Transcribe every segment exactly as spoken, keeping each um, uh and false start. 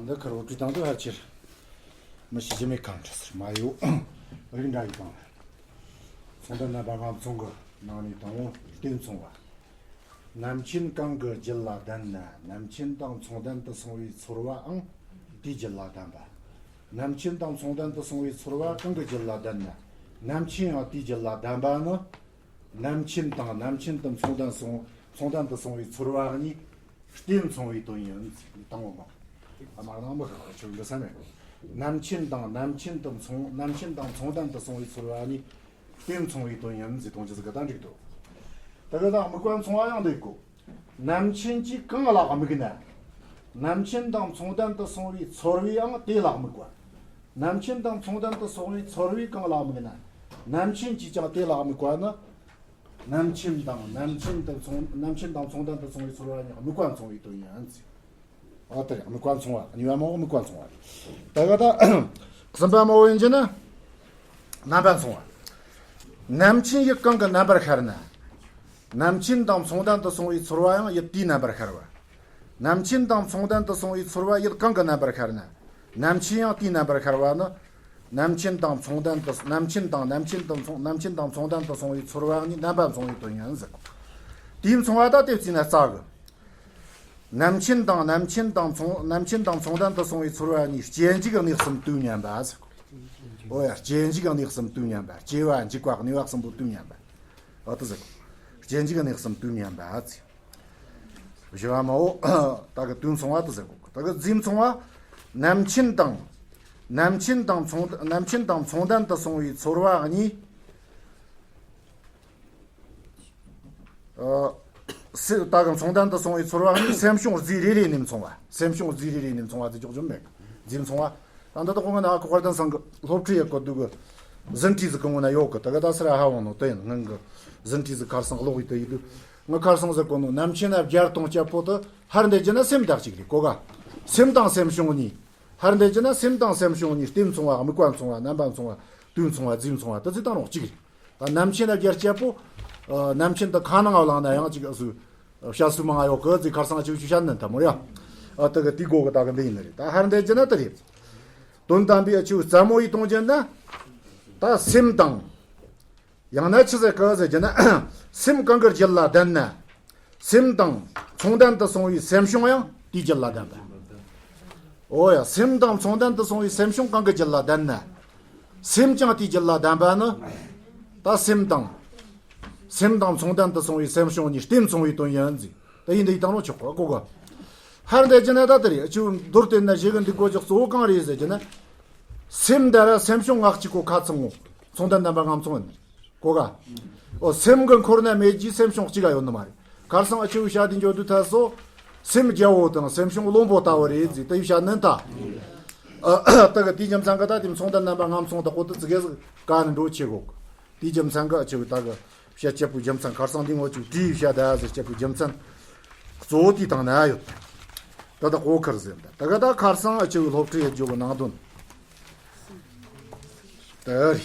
འདི་ཁར་འུ་ཚོས་དང་དུ་ཧར་ཆེར་མི་ཤི་རྒྱུ་མེད་གང་འདྲ་ཟེར་མ་ཡོད། རིགས་འདྲ་ཡི་དང་། ཚོང་དོན་རྣམ་པ་ལྔ་མཚུངས་གི་ནང་ནས་དང་པོ་གཏན་ཚོང་བ། ནམ་ཕྱིན་གང་གི་རྒྱུད་ལ་ལྡན་ན་ནམ་ཕྱིན་དང་མཚུངས་ལྡན་དུ་སོང་བའི་ཚོར་བའང་དེའི་རྒྱུད་ལ་ལྡན་པ། ནམ་ཕྱིན་དང་མཚུངས་ལྡན་དུ་སོང་བའི་ཚོར་བ་གང་གི་རྒྱུད་ལ་ལྡན་ན་ནམ་ཕྱིན་ཡང་དེའི་རྒྱུད་ལ་ལྡན་པ་ནི། ནམ་ཕྱིན་དང་ནམ་ཕྱིན་དུ་མཚུངས་ལྡན་སོང་མཚུངས་ལྡན་དུ་སོང་བའི་ཚོར་བ་གཉིས་གཏན་མཚུངས་པའི་དོན་ཡིན། དང་པོ་མ། ཨ་མ་རང་མི་ཁག་ཆོས་འདི་བསམ་མེད། ནམ་ཕྱིན་དང་ནམ་ཕྱིན་དུ་མཚུངས་ནམ་ཕྱིན་དང་མཚུངས་ལྡན་དུ་སོང་བའི་ཚོར་བ་གཉིས་གཏན་མཚུངས་པའི་དོན་ཡིན་ཟེར་གཏོང་རྒྱུ་ཟིག་ག་ད་འགྲིག་འདུག་ད་ག་ད་དམིགས་པ་མཚུངས་པ་ཡང་འདི་གོ། ནམ་ཕྱིན་གྱིས་གང་ལ་དམིགས་ན། ནམ་ཕྱིན་དང་མཚུངས་ལྡན་དུ་སོང་བའི་ཚོར་བའང་དེ་ལ་དམིགས་པ། ནམ་ཕྱིན་དང་མཚུངས་ལྡན་དུ་སོང་བའི་ཚོར་བས་གང་ལ་དམིགས་ན། ནམ་ཕྱིན་གྱིས་ཀྱང་དེ་ལ་དམིགས་པ་ནི། ནམ་ཕྱིན་དང་ནམ་ཕྱིན་དུ་མཚུངས་ནམ་ཕྱིན་དང་མཚུངས་ལྡན་དུ་སོང་བའི་ཚོར་བ་གཉིས་དམིགས་པ་མཚུངས་པའི་དོན་ཡིན་ཟེར། འོ་དེ་རེད། དམིགས་པ་མཚུངས་པ། གཉིས་པ་མ་འོ་དམིགས་པ་མཚུངས་པ་རེད། ད་ག་ད་གསུམ་པ་མ་འོ་ཡིན་གྱི་ན། རྣམ་པ་མཚུངས་པ། ནམ་ཕྱིན་ཡུལ་གང་གི་རྣམ་པར་ཤར་ན། ནམ་ཕྱིན་དང་མཚུངས་ལྡན་དུ་སོང་བའི་ཚོར་བ་ཡང་ཡུལ་དེའི་རྣམ་པར་ཤར་བ། ནམ་ཕྱིན་དང་མཚུངས་ལྡན་དུ་སོང་བའི་ཚོར་བ་ཡུལ་གང་གི་རྣམ་པར་ཤར་ན། ནམ་ཕྱིན་ཡང་དེའི་རྣམ་པར་ཤར་བ་ནི། ནམ་ཕྱིན་དང་མཚུངས་ལྡན་དུ་ནམ་ཕྱིན་དང་ནམ་ཕྱིན་དུ་མཚུངས་ནམ་ཕྱིན་དང་མཚུངས་ལྡན་དུ་སོང་བའི་ཚོར་བ་གཉིས་རྣམ་པ་མཚུངས་པའི་དོན་ཡིན་ཟེར། དེའི་མཚུངས་པ་ད་དེ་བརྩིས་ན་རྩ་གི། ནམ་ཕྱིན་དང་ནམ་ཕྱིན་དང་མཚུངས་ནམ་ཕྱིན་དང་མཚུངས་ལྡན་དུ་སོང་བའི་ཚོར་བ་གཉིས་སྐྱེ་འཇིག་གནས་གསུམ་དུས་མཉམ་པ་ཟེར། འོ་ཡ། སྐྱེ་འཇིག་གནས་གསུམ་དུས་མཉམ་པ། སྐྱེ་བ་འཇིག་པ་གནས་པ་གསུམ་པོ་དུས་མཉམ་པ། འོ་དེ་ཟེར། སྐྱེ་འཇིག་གནས་གསུམ་དུས་མཉམ་པ་ཟེར། བཞི་བ་མ་འོ། ད་གི་དུས་མཚུངས་པ་དེ་ཟེར་གོ། ད་གི་རྫས་མཚུངས་པ། ནམ་ཕྱིན་དང་། ནམ་ཕྱིན་དང་མཚུངས་ནམ་ཕྱིན་དང་མཚུངས་ལྡན་དུ་སོང་བའི་ཚོར་བ་གཉིས། ཨ། སེ་ད་གི་མཚུངས་ལྡན་དུ་སོང་བའི་ཚོར་བ་གཉིས་སེམས་བྱུང་རྫས་རེ་རེ་ནས་མཚུངས་པ། སེམས་བྱུང་རྫས་རེ་རེ་ནས་མཚུངས་པ་དེ་འཇོག་རྒྱུ་མེད། རྫས་མཚུངས་པ། ད་འདི་དག་ངོ་ན་ཨ་ཁུ་དཔལ་ལྡན་ཚང་གི་སློབ་ཁྲིད་ཡག་གི་འདུག་གི། ཟིན་བྲིས་ཟིག་གི་ངོ་ན་ཡོད་གི། ད་གི་ད་སི་ར་ཧ་བང་ནོ་དེ་ཡིན། སྔོན་གི་ཟིན་བྲིས་ཟིག་ཁར་སང་ཀློག་ཡི་དེ་ཡི་དུ། ངི་ཁར་སང་ཟིག་གོ་ནོ་ནམ་ཕྱིན་ན་བརྒྱ་སྟོང་སྐྱ་པོ་དུ་ཧར་འདེད་རྒྱུ་ན་སེམས་དག་ཅིག་རེད་གོ་ག། སེམས་དང་སེམས་བྱུང་གཉིས། ཧར་འདེད་རྒྱུ་ན་སེམས་དང་སེམས་བྱུང་གཉིས་སྟེ་མཚུངས་པ། དམིགས་པ་མཚུངས་པ། རྣམ་པ་མཚུངས་པ། དུས་མཚུངས་པ། རྫས་མཚུངས་པ། དུ་ཚིག་དང་རོགས་གཅིག་རེད། ད་ནམ་ཕྱིན་ན་བརྒྱ་སྐྱ་པོ། ནམ་ཕྱིན་དུ་ཁ་ནང་བླངས་ན་ཡང་ཅིག་སུ། བཤད་སྲོལ་མང་ཡོད་གི་ཟིག་ཁར་སང་ཅིག་ཅིག་བཤད་ནི་འདྲ་མོ་རེད། ཨ་དེ་གི་དེ་གོ་གི་ད་གི་འདི་ཡིན་ནི་རེད། ད་ཧར་འདེད་རྒྱུ་ན་དེ་རེད། དོན་དམ་པའི་ཨ་ཆུ་རྩ་མོ་ཡི་གཏོང་རྒྱུ་ན། ད་སེམས་དང་། ཡང་ན་ཆི་ཟེར་གི་ཟེར་རྒྱུ་ན། སེམས་གང་གི་རྒྱུད་ལ་ལྡན་ན། སེམས་དང་མཚུངས་ལྡན་དུ་སོང་བའི་སེམས་བྱུང་ཡང་དེའི་རྒྱུད་ལ་ལྡན་པ། འོ་ཡ། སེམས་དང་མཚུངས་ལྡན་དུ་སོང་བའི་སེམས་བྱུང་གང་གི་རྒྱུད་ལ་ལྡན་ན། སེམས་ཀྱང་དེའི་རྒྱུད་ལ་ལྡན་པ་ནི། ད་སེམས་དང་། སེམས་དང་མཚུངས་ལྡན་དུ་སོང་བའི་སེམས་བྱུང་གཉིས་སྟེ་མཚུངས་པའི་དོན་ཡིན་ཟེར། ད་ཡིན་འདི་ཡི་དང་རོ་ཆོག་གོ་གོ་གོ། ཧར་འདེད་རྒྱུ་ན་ད་དེ་རེད། ཨ་ཆུ་མདོར་བསྟན་ན་བཞེད་གི་འདུག་གོ་ཅོག་གཙོ་བོ་གང་རེད་ཟེར་རྒྱུ་ན། སེམས་འདི་ར་སེམས་བྱུང་ང་གཅིག་གོ་ཁ་ཚང་ངོ་། མཚུངས་ལྡན་རྣམ་པ་ལྔ་མཚུངས་ཡིན། གོ་ག། ཨོ་སེམས་གི་འཁོར་ན་མེད་ཀྱི་སེམས་བྱུང་གཅིག་ག་ཡོད་ནི་མ་རེད། ཁར་སང་ཨ་ཆུ་བཤད་དེ་འཇོག་དུས་ཐ་སོ། སེམས་རྒྱལ་པོ་དང་སེམས་བྱུང་བློན་པོ་ལྟ་བུ་རེད་ཟེར་དེ་བཤད་ནི་ད། ཨ་ད་གི་དེའི་རྒྱུ་མཚན་གི་ད་དེ་མཚུངས་ལྡན་རྣམ་པ་ལྔ་མཚུངས་ད་གོ་དུ་ཙི་གེ་ཟིག་ག་ནི་འགྲོ་ཆེ་གོ། དེའི་རྒྱུ་མཚན་གི་ཨ་ཆུ་ད་གི་བཤད་སྤྱད་པོའི་རྒྱུ་མཚན་ཁར་སང་འདི་ངོ་ཆུ་བྲིས་བཤད་ད་ཟེར་སྤྱད་པོའི་རྒྱུ་མཚན། གཙོ་བོ་དེའི་སྟེང་ན་ཡོད། ད་ད་གོ་ཁར་ཟེར་ད་ད་གི་ད་ཁར་སང་ཨ་ཆུ་སློབ་ཁྲིད་ཡེད་རྒྱུ་གི་ནང་དོན། ད་རེད།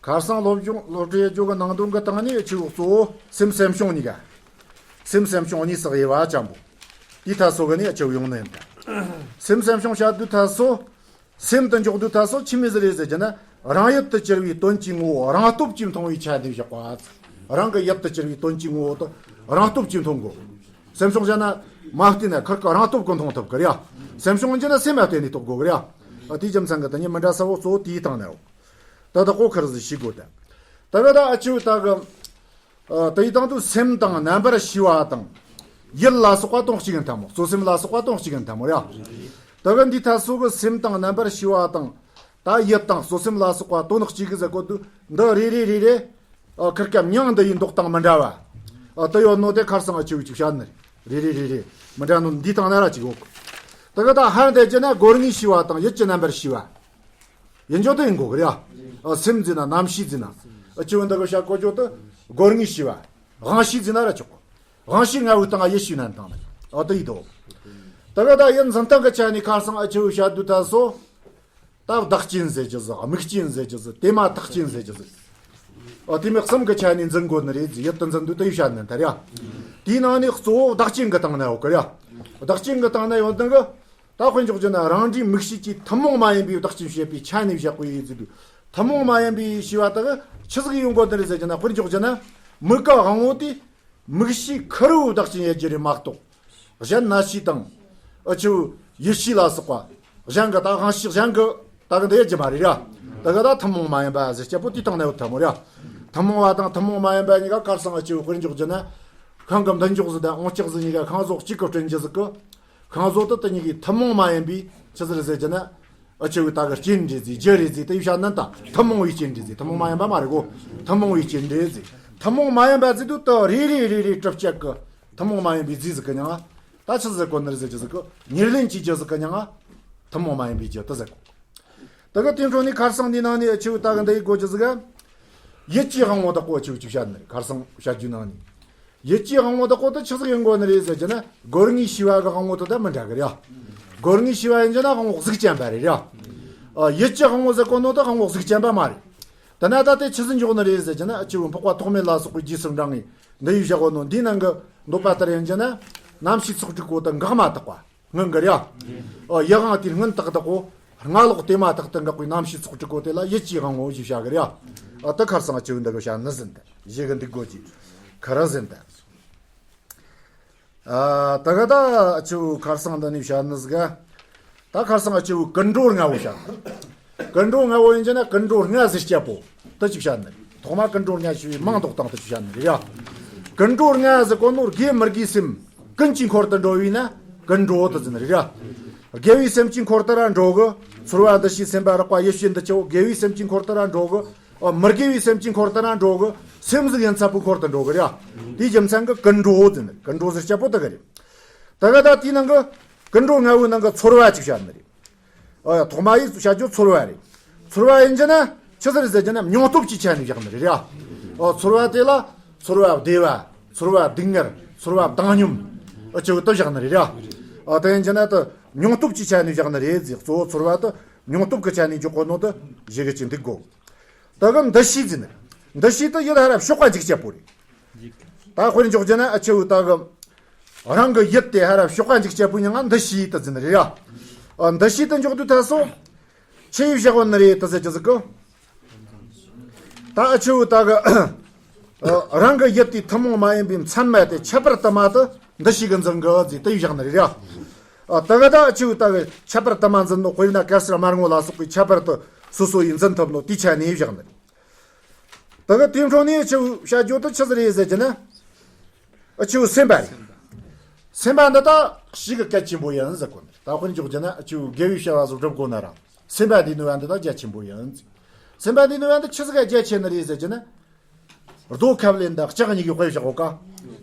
ཁར་སང་སློབ་སྦྱོང་སློབ་ཁྲིད་ཡེད་རྒྱུ་གི་ནང་དོན་གི་སྟེང་ནས་ཨ་ཆུ་གཙོ་བོ་སེམས་སེམས་བྱུང་གཉིས་ཀ། སེམས་སེམས་བྱུང་གཉིས་སག་ཡེ་བ་ཅན་པོ། དེའི་ཐ་སོ་གི་ནས་ཨ་ཆུ་ཡོང་ནི་ཡིན་ད། སེམས་སེམས་བྱུང་བཤད་དུས་ཐ་སོ། སེམས་དུ་འཇོག་དུས་ཐ་སོ་ཆི་མོ་ཟིག་རེད་ཟེར་རྒྱུ་ན། རང་ཡུལ་དུ་གྱུར་པའི་དོན་གྱི་ངོ་བོ་རང་སྟོབས་ཀྱིས་མཐོང་བའི་ཆ་ནས་བཞག་པ། རང་གི་ཡུལ་དུ་གྱུར་པའི་དོན་གྱི་ངོ་བོ་དེ་རང་སྟོབས་ཀྱིས་མཐོང་དགོས། སེམས་བྱུང་བཤད་ན་མ་བལྟས་ན་ཁིར་གི་རང་སྟོབས་ཀྱིས་མཐོང་ཐུབ་གི་རེད་ཡ། སེམས་བྱུང་གི་ན་སེམས་ལ་བརྟེན་ནས་རྟོགས་དགོས་གི་རེད་ཡ། ཨ་དེའི་རྒྱུ་མཚན་གི་དེ་གཉིས་མི་འདྲ་ས་བོ་གཙོ་བོ་དེའི་སྟེང་ན་ཡོད། ད་ལྟ་ཁོ་ཁར་ཟིག་ཤེས་དགོས་ད། ད་གི་ད་ཨ་ཆུ་ད་གི། ཨ་དེའི་སྟེང་དུ་སེམས་དང་རྣམ་པར་ཤེས་པ་དང་། ཡུལ་ལ་སོགས་པ་དོན་གཅིག་ཡིན་ཐལ་མོ། གཙོ་སེམས་ལ་སོགས་པ་དོན་གཅིག་ཡིན་ཐལ་མོ་རེད་ཡ། ད་གི་འདི་ཐ་སོ་གི་སེམས་དང་རྣམ་པར་ཤེས་པ་དང་། ད་ཡུལ་དང་གཙོ་སེམས་ལ་སོགས་པ་དོན་གཅིག་གི་ཟེར་གོ་དུས་འདི་རེ་རེ་རེ་རེ། ཨ་ཁིར་ཀ་མྱིང་འདི་ཡི་མདོག་དང་མི་འདྲ་བ། ཨ་དེ་ཡོད་ནོ་དེ་ཁར་སང་ཨ་ཆུ་ཅིག་བཤད་ནི་རེད། རེ་རེ་རེ་རེ་མི་འདྲ་ནོ་འདི་སྟེང་ན་ར་ཅིག་ཡོད། ད་གི་ད་ཧར་འདེད་རྒྱུ་ན་སྒོ་ལྔའི་ཤེས་པ་དང་ཡུལ་གྱི་རྣམ་པར་ཤེས་པ། ཡིན་རྒྱུ་དེ་ཡིན་དགོས་གི་རེད་ཡ། ཨ་སེམས་ཟེར་ན་རྣམ་ཤེས་ཟེར་ན། ཨ་ཆུ་འདི་གི་བཤད་གོ་རྒྱུ་དེ་སྒོ་ལྔའི་ཤེས་པ། དབང་ཤེས་ཟེར་ན་ར་ཆོག་གོ། དབང་ཤེས་ལྔ་བོའི་སྟེང་ཡུལ་ཤེས་ནན་དང་ནི། ཨ་དེ་ཡི་དོ། ད་གི་ད་ཡུལ་འཛིན་སྟངས་གི་ཆ་ནས་ཁར་སང་ཨ་ཆུ་བཤད་དུས་ཐ་སོ། ད་བདག་རྐྱེན་ཟེར་རྒྱུ་ཟིག་དམིགས་རྐྱེན་ཟེར་རྒྱུ་ཟིག་དེ་མ་ཐག་རྐྱེན་ཟེར་རྒྱུ་ཟིག་ཨ་དེ་མོ་གསུམ་གི་ཆ་ནས་འཛིན་དགོས་ནི་རེད་ཟེར། ཡུལ་དུ་འཛིན་དུས་དེ་ཡི་བཤད་ནི་ད་རེད། དེའི་ནང་ནས་གཙོ་བོ་བདག་རྐྱེན་གི་སྟེང་ན་ཡོད་གི་རེད། བདག་རྐྱེན་གི་སྟེང་ན་ཡོད་དང་གི། ད་དཔེ་འཇོག་རྒྱུ་ན་རང་འདྲའི་མིག་ཤེས་ཀྱིས་ཐུན་མོང་མ་ཡིན་པའི་བདག་རྐྱེན་བཤད་པའི་ཆ་ནས་བཞག་པའི་ཡུལ་ཟེར་དུས། ཐུན་མོང་མ་ཡིན་པའི་ཞེས་པ་དག་ཆི་ཟིག་ཡོང་དགོས་ནི་རེད་ཟེར་རྒྱུ་ན། དཔེ་འཇོག་རྒྱུ་ན་མིག་གི་དབང་པོ་དེ། མིག་ཤེས་ཁེར་བོའི་བདག་རྐྱེན་ཡོད་རྒྱུ་རེད་མ་གཏོགས། གཞན་རྣ་ཤེས་དང་། ཨ་ཆུ། ཡིད་ཤེས་ལ་སོགས་པ། གཞན་གྱི་ད་དབང་ཤེས་གཞན་གྱི་ད་གི་འདི་ཡོད་རྒྱུ་མ་རེད་ར། ད་གི་ད་ཐུན་མོང་མ་ཡིན་པ་ཟེར་སྐྱེ་པོ་དེའི་སྟེང་ན་ཡོད་ཐུབ་མོ་ར། ཐུན་མོང་བ་དང་ཐུན་མོང་མ་ཡིན་པ་གཉིས་ཀ་ཁར་སང་ཨ་ཆུ་དཔེར་འཇོག་རྒྱུ་ན། ཤིང་གི་མདུན་ཅོག་ཟིག་དང་འོག་ཅོག་ཟིག་གཉིས་ཀ་ཤིང་བཟོ་གཅིག་གི་སྐྲུན་རྒྱུ་ཟིག་གི། ཤིང་བཟོ་དེ་དེ་གཉིས་ཀའི་ཐུན་མོང་མ་ཡིན་པའི་ཆི་ཟིག་རེད་ཟེར་རྒྱུ་ན། ཨ་ཆུ་ད་གི་རྐྱེན་རེད་ཟེར། རྒྱུ་རེད་ཟེར། དེ་ཡི་བཤད་ནི་ད་ཐུན་མོང་བའི་རྐྱེན་རེད་ཟེར། ཐུན་མོང་མ་ཡིན་པ་མ་རེད་གོ། ཐུན་མོང་བའི་རྐྱེན་རེད་ཟེར། ཐུན་མོང་མ་ཡིན་པ་ཟེར་དུས་དེ་རེ་རེ་རེ་རེ་གྲུབ་བྱེད་ཀྱི་ཐུན་མོང་མ་ཡིན་པའི་རྫས་ཟིག་གི་མྱིང་ང་། ད་ཆི་ཟེར་གོ་ནི་རེད་ཟེར་རྒྱུ་ཟིག་གི། ཉེར་ལེན་གྱི་རྒྱུ་ཟིག་གི་མྱིང་ང་ཐུན་མོང་མ་ཡིན་པའི་རྒྱུ་དེ་ཟེར་གོ། ད་གི་དེ་འཕྲོ་ནས་ཁར་སང་འདི་ནང་ནས་ཨ་ཆུ་ད་གི་འདི་ཡི་གོ་རྒྱུ་ཟིག་ག། ཡུལ་གྱི་དབང་པོ་དག་གོ་ཨ་ཆུ་ཅིག་བཤད་ནི་རེད། ཁར་སང་བཤད་རྒྱུ་ནང་ནས། ཡུལ་གྱི་དབང་པོ་དག་གོ་དེ་ཆི་ཟིག་ཡིན་དགོས་ནི་རེད་ཟེར་རྒྱུ་ན། སྒོ་ལྔའི་ཤེས་པ་གི་དབང་པོ་དེ་དང་མི་འདྲ་གི་རེད། སྒོ་ལྔའི་ཤེས་པ་ཡིན་རྒྱུ་ན་དབང་པོ་གཟུགས་ཅན་པ་རེད་ར། ཨ་ཡུལ་གྱི་དབང་པོ་ཟེར་གོ་ནོ་དེ་དབང་པོ་གཟུགས་ཅན་པ་མ་རེད། དེ་ན་ད་དེ་ཆི་ཟིག་འཇོག་ནི་རེད་ཟེར་རྒྱུ་ན། ཨ་ཆུ་འཕགས་པ་ཐོགས་མེད་ལ་སོགས་པའི་རྗེས་སུ་འབྲང་ངེ་འདི་ཡི་བཞག་གོ་ནོ་འདིའི་ནང་གི་འདོད་པ་ལྟར་ཡིན་རྒྱུ་ན། རྣམ་ཤེས་ཚོགས་དྲུག་པོ་དེ་འགག་མ་ཐག་པ། སྔོན་གི་རེད་ཡ། ཨ་ཡུལ་དབང་དེའི་སྔོན་ཐག་དག་གོ། སྔ་ལོགས་དེ་མ་ཐག་ཏུ་འགག་པའི་རྣམ་ཤེས་ཚོགས་དྲུག་པོ་དེ་ལ་ཡུལ་གྱི་དབང་པོ་ཞེས་བྱ་གི་རེད་ཡ། ཨ་དེ་ཁར་སང་ཨ་ཆུ་འདི་གི་བཤད་ནི་ཟིན་ཏེ། གཞི་གི་འདུག་དགོས་ཀྱི་ཁ་ར་ཟིན་ཏེ། ཨ་ད་ག་ད་ཨ་ཆུ་ཁར་སང་འདི་ནས་བཤད་ནི་ཟིག་ག། ད་ཁར་སང་ཨ་ཆུ་ཀུན་འགྲོ་ལྔ་བོ་བཤད། ཀུན་འགྲོ་ལྔ་བོ་ཡིན་རྒྱུ་ན་ཀུན་འགྲོ་ལྔ་ཟེར་སྐྱེ་པོ་དེ་ཅིག་བཤད་ནི། ཐོག་མ་ཀུན་འགྲོ་ལྔ་ཞེས་པའི་མིང་འདོགས་སྟངས་དེ་ཅིག་བཤད་ནི་རེད་ཡ། ཀུན་འགྲོ་ལྔ་ཟེར་གོ་ནོ་དགེ་མི་དགེའི་སེམས་ཀུན་གྱིས་འཁོར་དུ་འགྲོ་བས་ན་ཀུན་འགྲོ་དེ་ཟེར་ནི་རེད་ཡ། དགེ་བའི་སེམས་ཀྱིས་འཁོར་དུ་ར་འགྲོ་གི། ཚོར་བ་འདུ་ཤེས་སེམས་པ་རེག་པ་ཡིད་ཤེས་འདི་ཆོ་དགེ་བའི་སེམས་ཀྱིས་འཁོར་དུ་ར་འགྲོ་གི། ཨ་མི་དགེ་བའི་སེམས་ཀྱིས་འཁོར་དུ་ར་འགྲོ་གི། སེམས་ཟིག་ཡིན་ཚད་པོ་འཁོར་དུ་འགྲོ་གི་རེད་ཡ། དེའི་རྒྱུ་མཚན་གི་ཀུན་འགྲོ་ཟེར་ནི། ཀུན་འགྲོ་ཟེར་སྐྱེ་པོ་དེ་གི་རེད། ད་ག་ད་དེའི་ནང་གི་ཀུན་འགྲོ་ལྔ་བོའི་ནང་གི་ཚོར་བ་ཅིག་བཤད་ནི་རེད། ཨ་ཐོག་མ་ཡི་བཤད་རྒྱུ་ཚོར་བ་རེད། ཚོར་བ་ཡིན་རྒྱུ་ན་ཆི་ཟིག་རེད་ཟེར་རྒྱུ་ན་མྱོང་སྟོབས་ཀྱི་ཆ་ནས་བཞག་ནི་རེད་ཡ། ཨ་ཚོར་བ་དེ་ལ་ཚོར་བ་བདེ་བ། ཚོར་བ་སྡུག་བསྔལ། ཚོར་བ་བཏང་སྙོམས། ཨ་ཆི་བོ་དེ་བཞག་ནི་རེད་ཡ། ཨ་དེ་ཡིན་རྒྱུ་ན་དེ་མྱོང་སྟོབས་ཀྱི་ཆ་ནས་བཞག་ནི་རེད་ཟེར། གཙོ་བོ་ཚོར་བ་དེ་མྱོང་སྟོབས་ཀྱི་ཆ་ནས་འཇོག་གོ་ནོ་དེ་གཞི་གི་ཅིག་འདུག་གོ། ད་གི་འདུ་ཤེས་ཟེར་ནི། འདུ་ཤེས་དེ་ཡུལ་ཧ་ར་ཕྱོགས་པ་འཇིག་སྐྱེ་པོ་རེད། ད་དཔེར་འཇོག་རྒྱུ་ན་ཨ་ཆི་བོ་ད་གི་རང་གི་ཡུལ་དེ་ཧ་ར་ཕྱོགས་པ་འཇིག་སྐྱེ་པོའི་མྱིང་ང་འདུ་ཤེས་དེ་ཟེར་ནི་རེད་ཡ། ཨ་འདུ་ཤེས་དེ་འཇོག་དུས་ད་སོ། ཆི་ཡིས་བཞག་གོ་ནི་རེད་དེ་ཟེར་རྒྱུ་ཟིག་གི། ད་ཨ་ཆི་བོ་ད་གི་ཨ་རང་གི་ཡུལ་དེའི་ཐུན་མོང་མ་ཡིན་པའི་མཚན་མ་དེ་ཁྱད་པར་དུ་མ་དེ་འདུ་ཤེས་གི་འཛིན་གི་ཟེར་དེ་ཡིས་བཞག་ནི་རེད་ཡ། ཨ་ད་གི་ད་ཨ་ཆི་བོ་ད་གི་ཁྱད་པར་དུ་མ་འཛིན་ནོ། དཔེར་ན་དཀར་སེར་དམར་སྔོ་ལ་སོགས་པའི་ཁྱད་པར་དུ་སོ་སོ་ཡིས་འཛིན་ཐུབ་ནོ་དེའི་ཆ་ནས་བཞག་ནི་རེད། ད་གི་དེའི་འཕྲོ་ནས་ཨ་ཆི་བོ་བཤད་རྒྱུ་དེ་ཆི་ཟིག་རེད་ཟེར་རྒྱུ་ན། ཨ་ཆི་བོ་སེམས་པ་རེད། སེམས་པ་འདི་ད་གཤིས་ཀྱི་གལ་ཆེན་པོ་ཡིན་ཟེར་གོ་ནི། ད་དཔེར་འཇོག་རྒྱུ་ན་ཨ་ཆི་བོ་དགེ་བའི་བྱ་བ་ཟིག་སྒྲུབ་དགོས་ན་ར་སེམས་པ་འདིའི་ནུས་པ་འདི་ད་རྒྱ་ཆེན་པོ་ཡིན་ཟེར། སེམས་པ་འདིའི་ནུས་པ་འདི་ཆི་ཟིག་ག་རྒྱ་ཆེ་ནི་རེད་ཟེར་རྒྱུ་ན། རྡོ་ཁབ་ལེན་དང་ལྕགས་གཉིས་ཀྱི་དཔེ་བཞག་གོ་ཀ།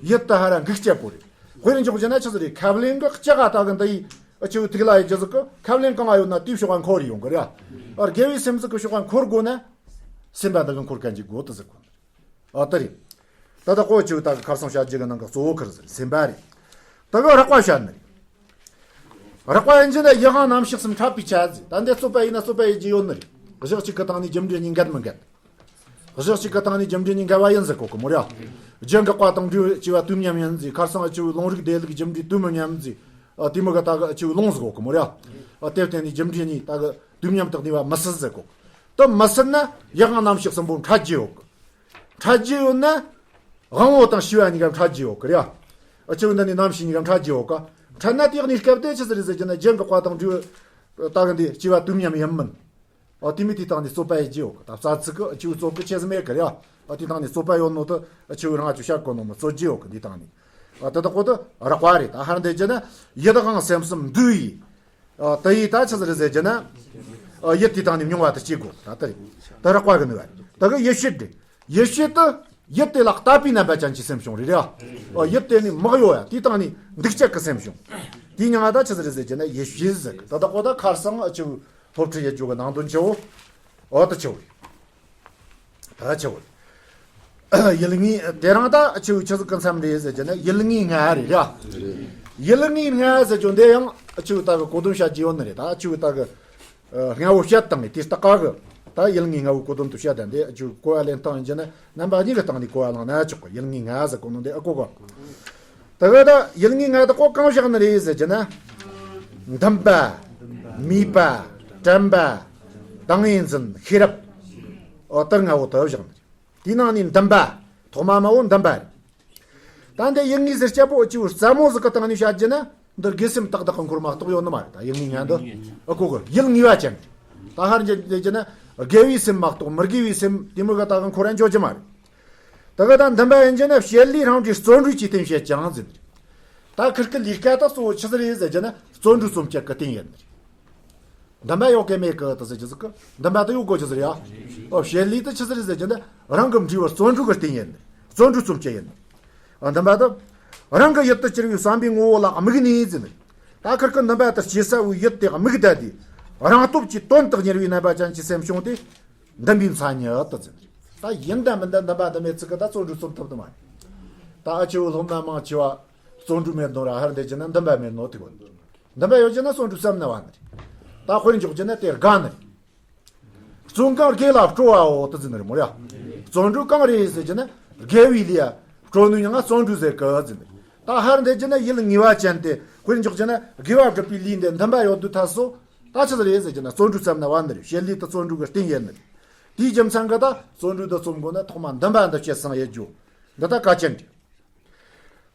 ཡུལ་དེ་ཧ་ར་འགུག་སྐྱེ་པོ་རེད། དཔེར་འཇོག་རྒྱུ་ན་ཆི་ཟིག་རེད། ཁབ་ལེན་གི་ལྕགས་ད་གི་འདི་ཡི་ཨ་ཆི་བོ་ཐིག་ལ་ཡི་རྒྱུ་ཟིག་གི་ཁབ་ལེན་གང་ང་ཡོད་ན་དེའི་ཕྱོགས་ག་འཁོར་ཡོང་གི་རེད། ཨ་དགེ་བའི་སེམས་ཟིག་གི་ཕྱོགས་ག་འཁོར་དགོས་ན། སེམས་པ་འདི་གི་འཁོར་གན་གྱི་དགོས་དེ་ཟེར་གོ། ཨ་དེ་རེད། ད་ལྟ་གོ་ཆི་བོ་ད་གི་ཁར་སང་བཤད་རྒྱུ་གི་ནང་གི་གཙོ་བོ་ཁིར་ཟེར་སེམས་པ་རེད། ད་གི་རེག་པ་བཤད་ནི་རེད། རེག་པ་ཡིན་རྒྱུ་ན་ཡུལ་དབང་རྣམ་ཤེས་གསུམ་འཕྲད་པའི་ཆ་ཟེར། ད་འདི་རྩོད་པ་ཡིན་ན་རྩོད་པ་ཡིན་རྒྱུ་ཡོད་ནི་རེད། གཞི་གཅིག་གི་སྟེང་ནས་རྒྱུ་འབྲས་གཉིས་འགལ་མི་འགལ། གཞི་གཅིག་གི་སྟེང་ནས་རྒྱུ་འབྲས་གཉིས་འགལ་བ་ཡིན་ཟེར་གོ་གི་མོ་རེད། རྒྱུ་འགག་པ་དང་འབྲས་བུ་སྐྱེ་བ་དུས་མཉམ་ཡིན་ཟེར། ཁར་སང་ཨ་ཆི་བོ་ལུང་རིགས་བདེ་ལུགས་རྒྱུ་འབྲས་དུས་མི་མཉམ་ཟེར། ཨ་དེ་མོ་གི་ད་གི་ཨ་ཆི་བོ་ལུང་ཟེར་གོ་གི་མོ་རེད། ཨ་དེ་བརྟེན་ནས་རྒྱུ་འབྲས་གཉིས་ད་གི་དུས་མཉམ་དུ་གནས་པ་མི་སྲིད་ཟེར་གོ། དེ་མི་སྲིད་ན་ཡུལ་དབང་རྣམ་ཤེས་གསུམ་པོ་འཕྲད་རྒྱུ་ཡོད་གི། འཕྲད་རྒྱུ་ཡོད་ན། དབང་པོ་དང་ཤེས་པ་གཉིས་ཀ་འཕྲད་རྒྱུ་ཡོད་གི་རེད། ཨ་ཆི་བོ་འདི་ནས་རྣམ་ཤེས་གཉིས་ཀ་འཕྲད་རྒྱུ་ཡོད་ག། འཕྲད་ན་དེ་གནས་སྐབས་དེ་ཆི་ཟིག་རེད་ཟེར་རྒྱུ་ན་རྒྱུ་འགག་པ་དང་འབྲས་བུ། ད་གི་འདི་སྐྱེ་བ་དུས་མཉམ་ཡིན་མིན། ཨ་དེ་མོ་དེའི་སྟེང་ནས་རྩོད་པ་ཡེད་རྒྱུ་ཡོད་གི། ད་རྩ་ཚིག་གི་ཨ་ཆི་བོ་རྩོད་གི་ཆེ་ཟིག་མེད་གི་རེད། ཨ་དེའི་སྟེང་ནས་རྩོད་པ་ཡོད་ནོ་དེ་ཨ་ཆི་བོ་རང་ཨ་ཆི་བོ་བཤད་གོ་ནོ་མི་རྩོད་རྒྱུ་ཡོད་གི་འདིའི་སྟེང་ནས། ཨ་དེ་དག་གོ་དེ་རེག་པ་རེད། ད་ཧར་འདི་རྒྱུ་ན་ཡུལ་དབང་སེམས་གསུམ་འདུས་ཡིས། ཨ་དེ་ཡིས་ད་ཆི་ཟིག་རེད་ཟེར་རྒྱུ་ན། ཨ་ཡུལ་དེའི་སྟེང་ནས་མྱོང་བ་དེ་སྐྱེ་དགོས། ད་དེ་རེད། ད་རེག་པ་གི་ནུས་པ་རེད། ད་གི་ཡིད་ཤེས་རེད། ཡིད་ཤེས་དེ་ཡུལ་དེ་ལ་ལྟ་བའི་རྣམ་པ་ཅན་གྱི་སེམས་བྱུང་རེད་ར། ཨ་ཡུལ་དེ་ནས་མི་གཡོ་ཡ་དེའི་སྟེང་ནས་འདུག་བྱེད་ཀྱི་སེམས་བྱུང་། དེའི་མྱིང་ང་ད་ཆི་ཟིག་རེད་ཟེར་རྒྱུ་ན་ཡིད་ཤེས་ཟེར་གི། ད་ད་གོ་ད་ཁར་སང་ཨ་ཆི་བོ་སློབ་ཁྲིད་ཡེད་རྒྱུ་གི་ནང་དོན་ཆེ་བོ། ཨོ་ད་ཆེ་བོ་རེད། ད་ཆེ་བོ་རེད། ཡུལ་དངོས་དེ་རང་ད་ཨ་ཆི་བོ་ཆི་ཟིག་གི་མཚམས་རེད་ཟེར་རྒྱུ་ན་ཡུལ་དངོས་ལྔ་རེད་ར། ཡུལ་དངོས་ལྔ་ཟེར་རྒྱུ་འདི་ཡང་ཨ་ཆི་བོ་ད་གི་གོ་དོན་བཤད་རྒྱུ་ཡོད་ནི་རེད། ད་ཨ་ཆི་བོ་ད་གི་ལྔ་བོ་བཤད་བཏང་ངས་དེ་ལྟ་ག་གི། ད་ཡུལ་ངེས་ལྔ་བོའི་གོ་དོན་དུ་བཤད་ད་འདི་ཨ་ཅུ་གོ་བ་ལེན་སྟངས་ཡིན་རྒྱུ་ན་རྣམ་པ་གཉིས་ཀྱི་སྟེང་ནས་གོ་བ་བླངས་ན་ཆོག་གི། ཡུལ་ངེས་ལྔ་ཟེར་གོ་ནོ་འདི་ཨ་གོ་གོ། དེ་ག་ད་ཡུལ་ངེས་ལྔ་དེ་ཀོ་གང་བཞག་ནི་རེད་ཟེར་རྒྱུ་ན། འདུན་པ། མོས་པ། དྲན་པ། ཏིང་ངེ་འཛིན། ཤེས་རབ། ཨོ་དེ་ལྔ་བོ་དེ་བཞག་ནི་རེད། དེའི་ནང་ནས་འདུན་པ། ཐོག་མ་མ་བོ་འདུན་པ་རེད། ད་འདི་ཡུལ་ངེས་ཟེར་སྐྱ་པོ་ཨ་ཅུ་རྩ་མོ་ཟིག་གི་སྟེང་ནས་བཤད་རྒྱུ་ན། འདིར་དགེ་སེམས་ཏག་ཏག་གི་འཁོར་མ་གཏོགས་ཡོད་ནི་མ་རེད། ད་ཡུལ་ངེས་ལྔ་འདི་ཨ་གོ་གི། ཡུལ་ངེས་པ་ཅན། ད་ཧར་འཇོག་རྒྱུ་ན་དགེ་བའི་སེམས་མ་གཏོགས་མི་དགེ་བའི་སེམས་དེ་མོ་ག་ད་གི་འཁོར་ར་འཇོག་རྒྱུ་མ་རེད། དེ་ག་ད་འདུན་པ་ཡིན་རྒྱུ་ན་བྱེད་ལས་རང་གྲོལ་བརྩོན་འགྲུས་ཀྱིས་རྟེན་བྱེད་ཅིང་ཟེར། ད་ཁིར་ཁི་ལས་ཀ་ད་གཙོ་བོ་ཆི་ཟིག་རེད་ཟེར་རྒྱུ་ན་བརྩོན་འགྲུས་རྩོམ་བྱེད་ཀྱི་རྟེན་ཡིན། འདུན་པ་ཡོད་གི་མེད་གི་ད་ཟེར་རྒྱུ་ཟིག་གི། འདུན་པ་ད་ཡོད་དགོས་རྒྱུ་ཟིག་རེད་ཡ། ཨོ་བྱེད་ལས་ད་ཆི་ཟིག་རེད་ཟེར་རྒྱུ་ན་རང་གི་འབྲས་བུ་བརྩོན་འགྲུས་ཀྱི་རྟེན་ཡིན། བརྩོན་འགྲུས་རྩོམ་བྱེད་ཡིན། ཨ་འདུན་པ་ད་རང་གི་ཡུལ་དུ་གྱུར་པའི་བསམ་པའི་ངོ་བོ་ལ་དམིགས་ནས་ཟེར། ད་ཁིར་ཁི་འདུན་པ་ད་སྐྱེ་ས་བོའི་ཡུལ་དེ་དམིགས་ད་དེ། རང་སྟོབས་ཀྱིས་དོན་དུ་གཉེར་བའི་རྣམ་པ་ཅན་གྱི་སེམས་བྱུང་སྟེ། འདུན་པའི་མཚན་ཉིད་དུ་འཛིན། ད་ཡིན་ད་མིན་ད་འདུན་པ་འདི་མེད་ཚིག་གི་ད་བརྩོན་འགྲུས་རྩོམ་ཐུབ་ཏུ་མ་རེད། ད་ཨ་ཆེ་བོ་སློབ་མ་མང་ཆེ་བ་བརྩོན་འགྲུས་མེད་ནོ་ར་ཧར་འདི་ཅི་ན་འདུན་པ་མེད་ནོ་དེ་གོ། འདུན་པ་ཡོད་ཅི་ན་བརྩོན་འགྲུས་བསམ་ན་བ་ནི་རེད། ད་དཔེར་འཇོག་ཅི་ན་དེ་དགའ་ནི་རེད། བརྩོན་གང་དགེ་ལ་སྤྲོ་བའོ་དུ་འཛིན་ནི་རེད་མོ་ར། བརྩོན་འགྲུས་གང་རེད་ཟེར་ཅི་ན་དགེ་བའི་ལས་སྤྲོ་ནུས་ཡང་བརྩོན་འགྲུས་ཟེར་གི་འཛིན་ནི་རེད། ད་ཧར་འདི་ཅི་ན་ཡུལ་ངེས་པ་ཅན་དེ་དཔེར་འཇོག་ཅི་ན་དགེ་བ་སྒྲུབ་པའི་ལས་འདི་འདུན་པ་ཡོད་དུས་ཐ་སོ། ད་ཆི་ཟིག་རེད་ཟེར་རྒྱུ་ན་བརྩོན་འགྲུས་བསམ་ན་བ་འདི་རེད། བྱེད་ལས་དུ་བརྩོན་འགྲུས་ཀྱི་རྟེན་ཡིན་ནི་རེད། དེའི་རྒྱུ་མཚན་གི་ད་བརྩོན་འགྲུས་དུ་རྩོམ་དགོས་ན་ཐོག་མ་འདུན་པ་འདི་བྱེད་སང་ཡེད་རྒྱུ། འདི་ད་གལ་ཆེན་རེད།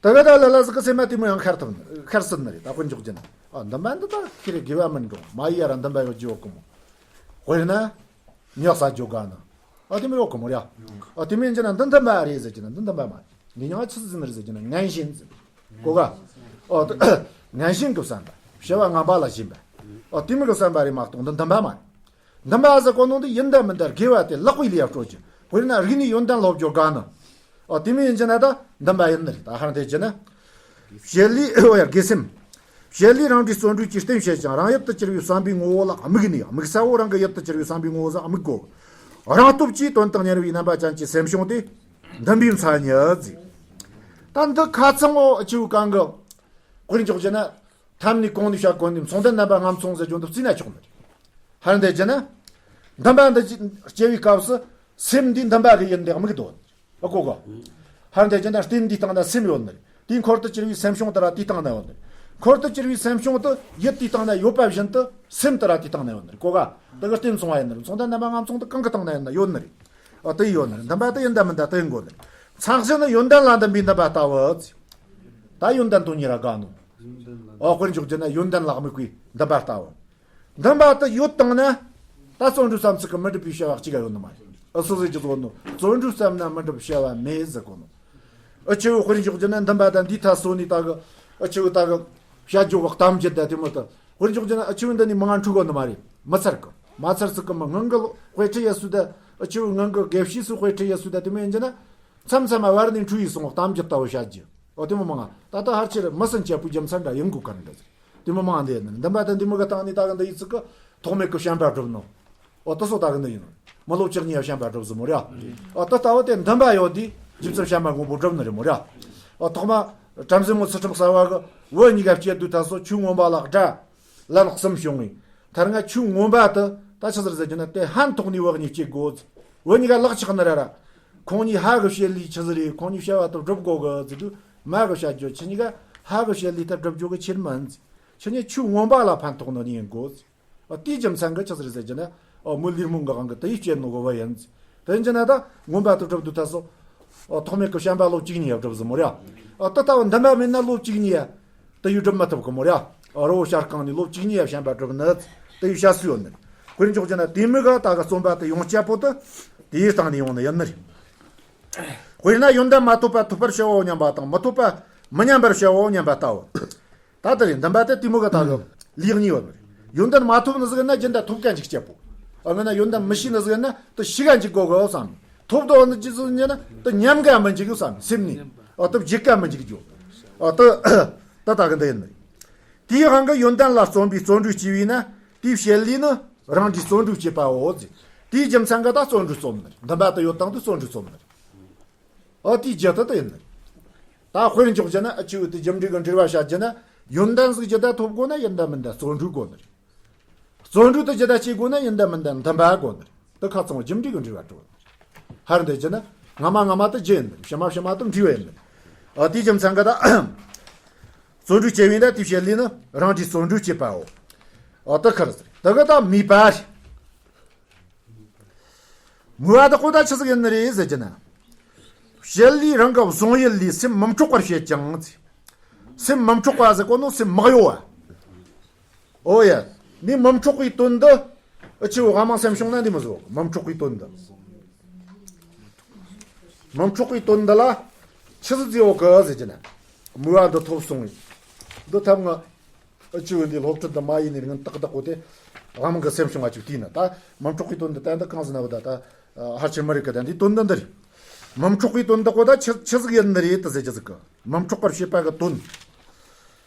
ད་གི་ད་ལ་ལ་ཟིག་གི་སེམས་མ་དེ་མོ་ཡང་ཤར་ཐུབ་ཤར་སྲིད་ནི་རེད། ད་དཔེར་འཇོག་རྒྱུ་ན་ཨ་འདུན་པ་འདི་ད་ཁྱེད་རེ་དགེ་བ་མིན་འགྲོ་མ་ཡི་ཡ་ར་འདུན་པ་ཡོད་རྒྱུ་ཡོད་གི་མོ། དཔེར་ན། ཉག་ས་རྒྱུ་ག་ན། ཨ་དེ་མོ་ཡོད་གི་མོ་རེད། ཨ་དེ་མོ་ཡིན་རྒྱུ་ན་འདི་འདུན་པ་རེད་ཟེར་རྒྱུ་ན་འདི་འདུན་པ་མ་རེད། འདི་ཡང་ཆི་ཟིག་ཟིན་རེད་ཟེར་རྒྱུ་ན་ངན་ཞེན་ཟིན། གོ་ག་ཨོ་ད་ངན་ཞེན་གི་བསམ་པ། བྱ་བ་ངན་པ་ལ་ཞེན་པ། ཨོ་དེ་མོ་གི་བསམ་པ་རེད་མ་གཏོགས་འདི་འདུན་པ་མ་རེད། འདུན་པ་ཟེར་གོ་ནོ་འདི་ཡིན་ད་མིན་ད་དགེ་བ་དེ་ལེགས་པའི་ལས་ཡ་སྤྲོད་ཀྱི། དཔེར་ན་རིག་ནས་ཡོན་ཏན་སློབ་རྒྱུ་ག་ན། ཨོ་དེ་མོ་ཡིན་རྒྱུ་ན་ད་འདུན་པ་ཡིན་ནི་རེད། ད་ཧར་འདི་རྒྱུ་ན། བྱེད་ལས་ཨོ་ཡ་དགེ་སེམས། བྱེད་ལས་རང་གྲོལ་བརྩོན་འགྲུས་ཀྱི་རྟེན་བྱེད་ཅིང་རང་ཡུལ་དུ་གྱུར་པའི་བསམ་པའི་ངོ་བོ་ལ་དམིགས་ནས། དམིགས་ས་བོ་རང་གི་ཡུལ་དུ་གྱུར་པའི་བསམ་པའི་ངོ་བོ་ཟིག་དམིགས་དགོས། རང་སྟོབས་ཀྱིས་དོན་དུ་གཉེར་བའི་རྣམ་པ་ཅན་གྱི་སེམས་བྱུང་སྟེ། འདུན་པའི་མཚན་ཉིད་ཟེར། ད་འདི་ཁ་ཚང་ཨོ་ཨ་ཆེ་བོ་གང་གི། དཔེར་འཇོག་རྒྱུ་ན། ཐམ་ནས་གོང་ནས་བཤད་གོ་ནས་མཚུངས་ལྡན་རྣམ་པ་ལྔ་མཚུངས་ཟེར་རྒྱུ་འདི་བརྩིས་ན་ཆོག་ནི་རེད། ཧར་འདི་རྒྱུ་ན། འདུན་པ་འདི་སྐྱེ་བའི་སྐབས་སུ་སེམས་འདི་འདུན་པ་གི་ཡིན་འདི་དམིགས་དོན། ཨ་གོ་གོ། ཧར་འདི་རྒྱུ་ན་རྟེན་འདིའི་སྟེང་ན་སེམས་ཡོད་ནི་རེད། དེའི་འཁོར་དུ་གྱུར་པའི་སེམས་བྱུང་དེ་ར་དེའི་སྟེང་ན་ཡོད་ནི་རེད། འཁོར་དུ་གྱུར་པའི་སེམས་བྱུང་དེ་ཡུལ་དེའི་སྟེང་ན་ཡོད་པ་བཞིན་དུ་སེམས་དེ་ར་དེའི་སྟེང་ན་ཡོད་ནི་རེད། གོ་ག་དེ་གི་རྟེན་མཚུངས་པ་ཡིན་ནི་རེད། མཚུངས་ལྡན་རྣམ་པ་ལྔ་མཚུངས་དེ་གང་གི་སྟེང་ན་ཡིན་ན་ཡོད་ནི་རེད། ཨ་དེ་ཡོད་ནི་རེད། འདུན་པ་དེ་ཡིན་ད་མིན་ད་དེ་ཡིན་དགོས་ནི་རེད། མཚན་གཞི་ནི་ཡོན་ཏན་ལ་འདུན་པའི་འདུན་པ་ལྟ་བུ། ད་ཡོན་ཏན་དོན་གཉིས་ར་དགའ་ནོ། ཨོ་དཔེར་འཇོག་རྒྱུ་ན་ཡོན་ཏན་ལ་དམིགས་པའི་འདུན་པ་ལྟ་བུ། འདུན་པ་དེ་ཡོད་བཏང་ན། ད་བརྩོན་འགྲུས་བསམ་ཚུལ་གི་མི་འགྲུབ་པའི་བྱ་བ་གཅིག་ག་ཡོད་ནི་མ་རེད། ཨ་སོ་སོས་ཀྱི་བཟོ་ནོ་བརྩོན་འགྲུས་བསམ་ན་མི་འགྲུབ་བྱ་བ་མེད་ཟེར་གོ་ནོ། ཨ་ཆེ་བོ་དཔེར་འཇོག་རྒྱུ་ན་འདུན་པ་དང་འདིའི་ཐད་སོ་ནི་ད་གི། ཨ་ཆེ་བོ་ད་གི། བྱ་རྒྱུ་གི་གཏམ་རྒྱུད་ད་དེ་མོ་ད། དཔེར་འཇོག་རྒྱུ་ན་ཨ་ཆེ་བོ་འདི་ནི་མང་ང་འཁྲུག་གོ་ནི་མ་རེད། མི་ཚར་གི། མ་ཚར་ཚིག་གི་མི་ངང་གི་དཔེ་ཁྲིད་ཡ་སུ་ད། ཨ་ཆེ་བོ་ངང་གི་དགེ་བཤེས་སུ་དཔེ་ཁྲིད་ཡ་སུ་ད་དེ་མོ་ཡིན་རྒྱུ་ན། མཚམས་མཚམས་མ་བར་ནས་འཁྲུག་ཡི་སོང་གཏམ་རྒྱུད་ལྟ་བུ་བྱ་རྒྱུ། ཨོ་དེ་མོ་མང་ང་། ད་ལྟ་ཧར་ཆེར་མི་སེམས་བཅད་པོའི་རྒྱུ་མཚན་འདྲ་ཡིན་དགོས་ག་རེ་འདྲ་ཟེར། དེ་མོ་མང་ང་འདི་ཡིན་ནི་འདུན་པ་དང་འདི་མོ་གི་སྟེང་ནས་ད་གི་འདི་ཡི་ཚིག་གི་ཐོགས་མེད་གི་བྱམས་པ་སྒྲུབ་ནོ། ཨོ་དེ་སོ་ད་གི་འདི་ཡིན་ནི། མི་སློབ་ཅིག་གཉིས་ཡ་བྱམས་པ་སྒྲུབ་ཟེར་མོ་ར། ཨོ་དེ་ལྟ་བུ་དེ་འདུན་པ་ཡོད་དུས་རྗེ་བཙུན་བྱམས་པ་མགོན་པོ་སྒྲུབ་ནི་རེད་མོ་ར། ཨོ་ཐོག་མ་བྲམ་ཟེ་མོ་ཚུལ་ཁྲིམས་གསར་བ་གི་བུ་གཉིས་ཀ་སྐྱེས་དུས་ད་སོ་ཆོས་མངོན་པ་ལ་དགྲ། ལན་གསུམ་བྱུང་ངས། ཐར་ང་ཆོས་མངོན་པ་དེ་ད་ཆི་ཟེར་ཟེར་རྒྱུ་ན་དེ་ཕན་ཐོགས་ནས་བུ་གཉིས་སྐྱེ་དགོས། བུ་གཉིས་ཀ་ལག་ཆགས་ནི་ར་ར། ཁོང་གཉིས་ཧ་གི་བྱེད་ལས་ཆི་ཟིག་རེད། ཁོང་གཉིས་བྱ་བ་དེ་སྒྲུབ་དགོས་གི་ཟེར་དུས་མ་གི་བྱ་རྒྱུ་ཁྱེད་གཉིས་ཀ་ཧ་གི་བྱེད་ལས་དེ་སྒྲུབ་རྒྱུ་གི་ཕྱིར་མིན། ཁྱེད་གཉིས་ཆོས་མངོན་པ་ལ་ཕན་ཐོགས་ནི་ཡིན་དགོས། ཨ་དེའི་རྒྱུ་མཚན་གི་ཆི་ཟིག་རེད་ཟེར་རྒྱུ་ན། ཨ་མོ་ལུས་རྨོངས་གི་དབང་གིས་དེ་ཡི་བྱེད་ནོ་གི་བུ་ཡིན། དེ་ཡིན་རྒྱུ་ན་ད་མངོན་པ་དེ་སྒྲུབ་དུས་ད་སོ། ཨ་ཐོགས་མེད་གི་བྱམས་པ་བློ་གཅིག་གཉིས་ཡ་སྒྲུབ་ཟེར་མོ་ར། ཨ་དེ་ལྟ་བུ་འདུན་པ་མེད་ན་བློ་གཅིག་གཉིས་ཡ། དེ་ཡུལ་སྒྲུབ་མི་ཐུབ་གི་མོ་ར། ཨ་རོ་ཤར་གང་ནས་བློ་གཅིག་གཉིས་ཡ་བྱམས་པ་སྒྲུབ་ནི། དེ་ཡི་བྱ་སུ་ཡོད་ནི། དཔེར་འཇོག་རྒྱུ་ན་དེ་མོ་གི་ད་གི་རྩོམ་པ་དེ་ཡོངས་ཁྱབ་པོ་དེ། དེའི་སྟེང་ནས་ཡོང་ནི་ཡིན་ནི་རེད། དཔེར་ན་ཡོན་ཏན་མ་ཐོབ་པ་ཐོབ་པར་བྱའོ་སྙམ་པ་དང་མི་ཐོབ་པ་མི་སྙམ་པར་བྱའོ་སྙམ་པ་ལྟ་བུ། ད་ལྟ་རེད། འདུན་པ་དེ་དེ་མོ་གི་ད་གི་ལེའུ་གཉིས་ཡོད་ནི་རེད། ཡོན་ཏན་མ་ཐོབ་ནི་ཟིག་ཡིན་ན་རྒྱུན་ད་ཐོབ་ག་འཇུག་སྐྱེ་བོ། ཨ་མིན་ན་ཡོན་ཏན་མི་ཤེས་ནི་ཟིག་ཡིན་ན་དེ་ཤེས་ག་འཇུག་དགོས་གི་བསམ། ཐོབ་དོ་ནི་ཅི་ཟིག་ཡིན་ན་དེ་ཉམས་ག་མི་འཇུག་བསམ་སེམས་ནས། ཨ་དེ་བརྗེད་ག་མི་འཇུག་རྒྱུ། ཨ་དེ་ད་ད་གི་འདི་ཡིན་ནི་རེད། དེའི་དབང་གིས་ཡོན་ཏན་ལ་བརྩོན་པའི་བརྩོན་འགྲུས་སྐྱེ་བས་ན་དེའི་བྱེད་ལས་ནི་རང་གྲོལ་བརྩོན་འགྲུས་སྐྱེས་པའོ་ཟེར། དེའི་རྒྱུ་མཚན་གི་ད་བརྩོན་འགྲུས་རྩོམ་ནི་རེད། འདུན་པ་དེ་ཡོད་དང་དེ་བརྩོན་འགྲུས་རྩོམ་ནི་རེད། ཨོ་དེའི་རྒྱུ་དེ་དེ་ཡིན་ནི། ད་དཔེར་འཇོག་རྒྱུ་ན་ཨ་ཆུ་དེ་རྒྱུ་འབྲས་ཀྱི་འབྲེལ་བ་བྱ་རྒྱུ་ན་ཡོན་ཏན་ཟིག་ཇི་ལྟར་ཐོབ་དགོས་ན་ཡིན་ད་མིན་ད་བརྩོན་འགྲུས་དགོས་ནི་རེད། བརྩོན་འགྲུས་དེ་ཇི་ལྟར་བྱེད་དགོས་ན་ཡིན་ད་མིན་ད་འདུན་པ་དགོས་ནི་རེད། དེ་ཁ་ཚང་བ་རྒྱུ་འབྲས་ཀྱི་འབྲེལ་བ་གྲུབ། ཧར་འདི་རྒྱུ་ན་སྔ་མ་སྔ་མ་དེ་རྒྱུ་ཡིན། ཕྱི་མ་ཕྱི་མ་དེ་འབྲས་བུ་ཡིན། ཨ་དེའི་རྒྱུ་མཚན་གྱིས་ད་བརྩོན་འགྲུས་ཆེ་བས་ད་དེ་བྱེད་ལས་ནི་རང་གིས་བརྩོན་འགྲུས་བྱེད་པའོ། ཨ་དེ་ཁར་ཟེར་དེ་གི་ད་མོས་པ་རེད། མོས་པ་དེ་ཁོ་ད་ཆི་ཟིག་ཡིན་ནི་རེད་ཟེར་རྒྱུ་ན། བྱེད་ལས་རང་གི་བཟུང་ཡུལ་ལས་སེམས་མི་འཕྲོག་པར་བྱེད་ཅིང་། སེམས་མི་འཕྲོག་པ་ཟེར་གོ་ནོ་སེམས་མི་གཡོ་བ། ཨོ་ཡ། ནི་མི་འཕྲོག་པའི་དོན་འདི། ཨ་ཆི་བོ་ག་མང་སེམས་བྱུང་ན་འདི་མི་བཟོ། མི་འཕྲོག་པའི་དོན་འདི། མི་འཕྲོག་པའི་དོན་འདི་ལ་ཆི་ཟིག་བརྩིའོ་གི་ཟེར་རྒྱུ་ན། མོས་པ་འདི་ཐོབ་སོང་། འདི་ཐབས་ང་ཨ་ཆི་བོ་འདི་སློབ་ཁྲིད་འདི་མ་ཡིན་ནི་ངན་ཏག་ཏག་གོ་དེ། ག་མང་གི་སེམས་བྱུང་བ་ཅིག་བལྟས་ན་ད་མི་འཕྲོག་པའི་དོན་འདི་ད་འདི་གང་ཟེར་ན་བ་ད་ད་ཧར་ཆེར་མི་རིག་གི་ད་འདི་དོན་འདི་འདི་རེད། མི་འཕྲོག་པའི་དོན་འདི་གོ་ད་ཆི་ཆི་ཟིག་ཡིན་ནི་རེད་ད་ཟེར་རྒྱུ་ཟིག་གི། མི་འཕྲོག་པར་བྱེད་པ་གི་དོན།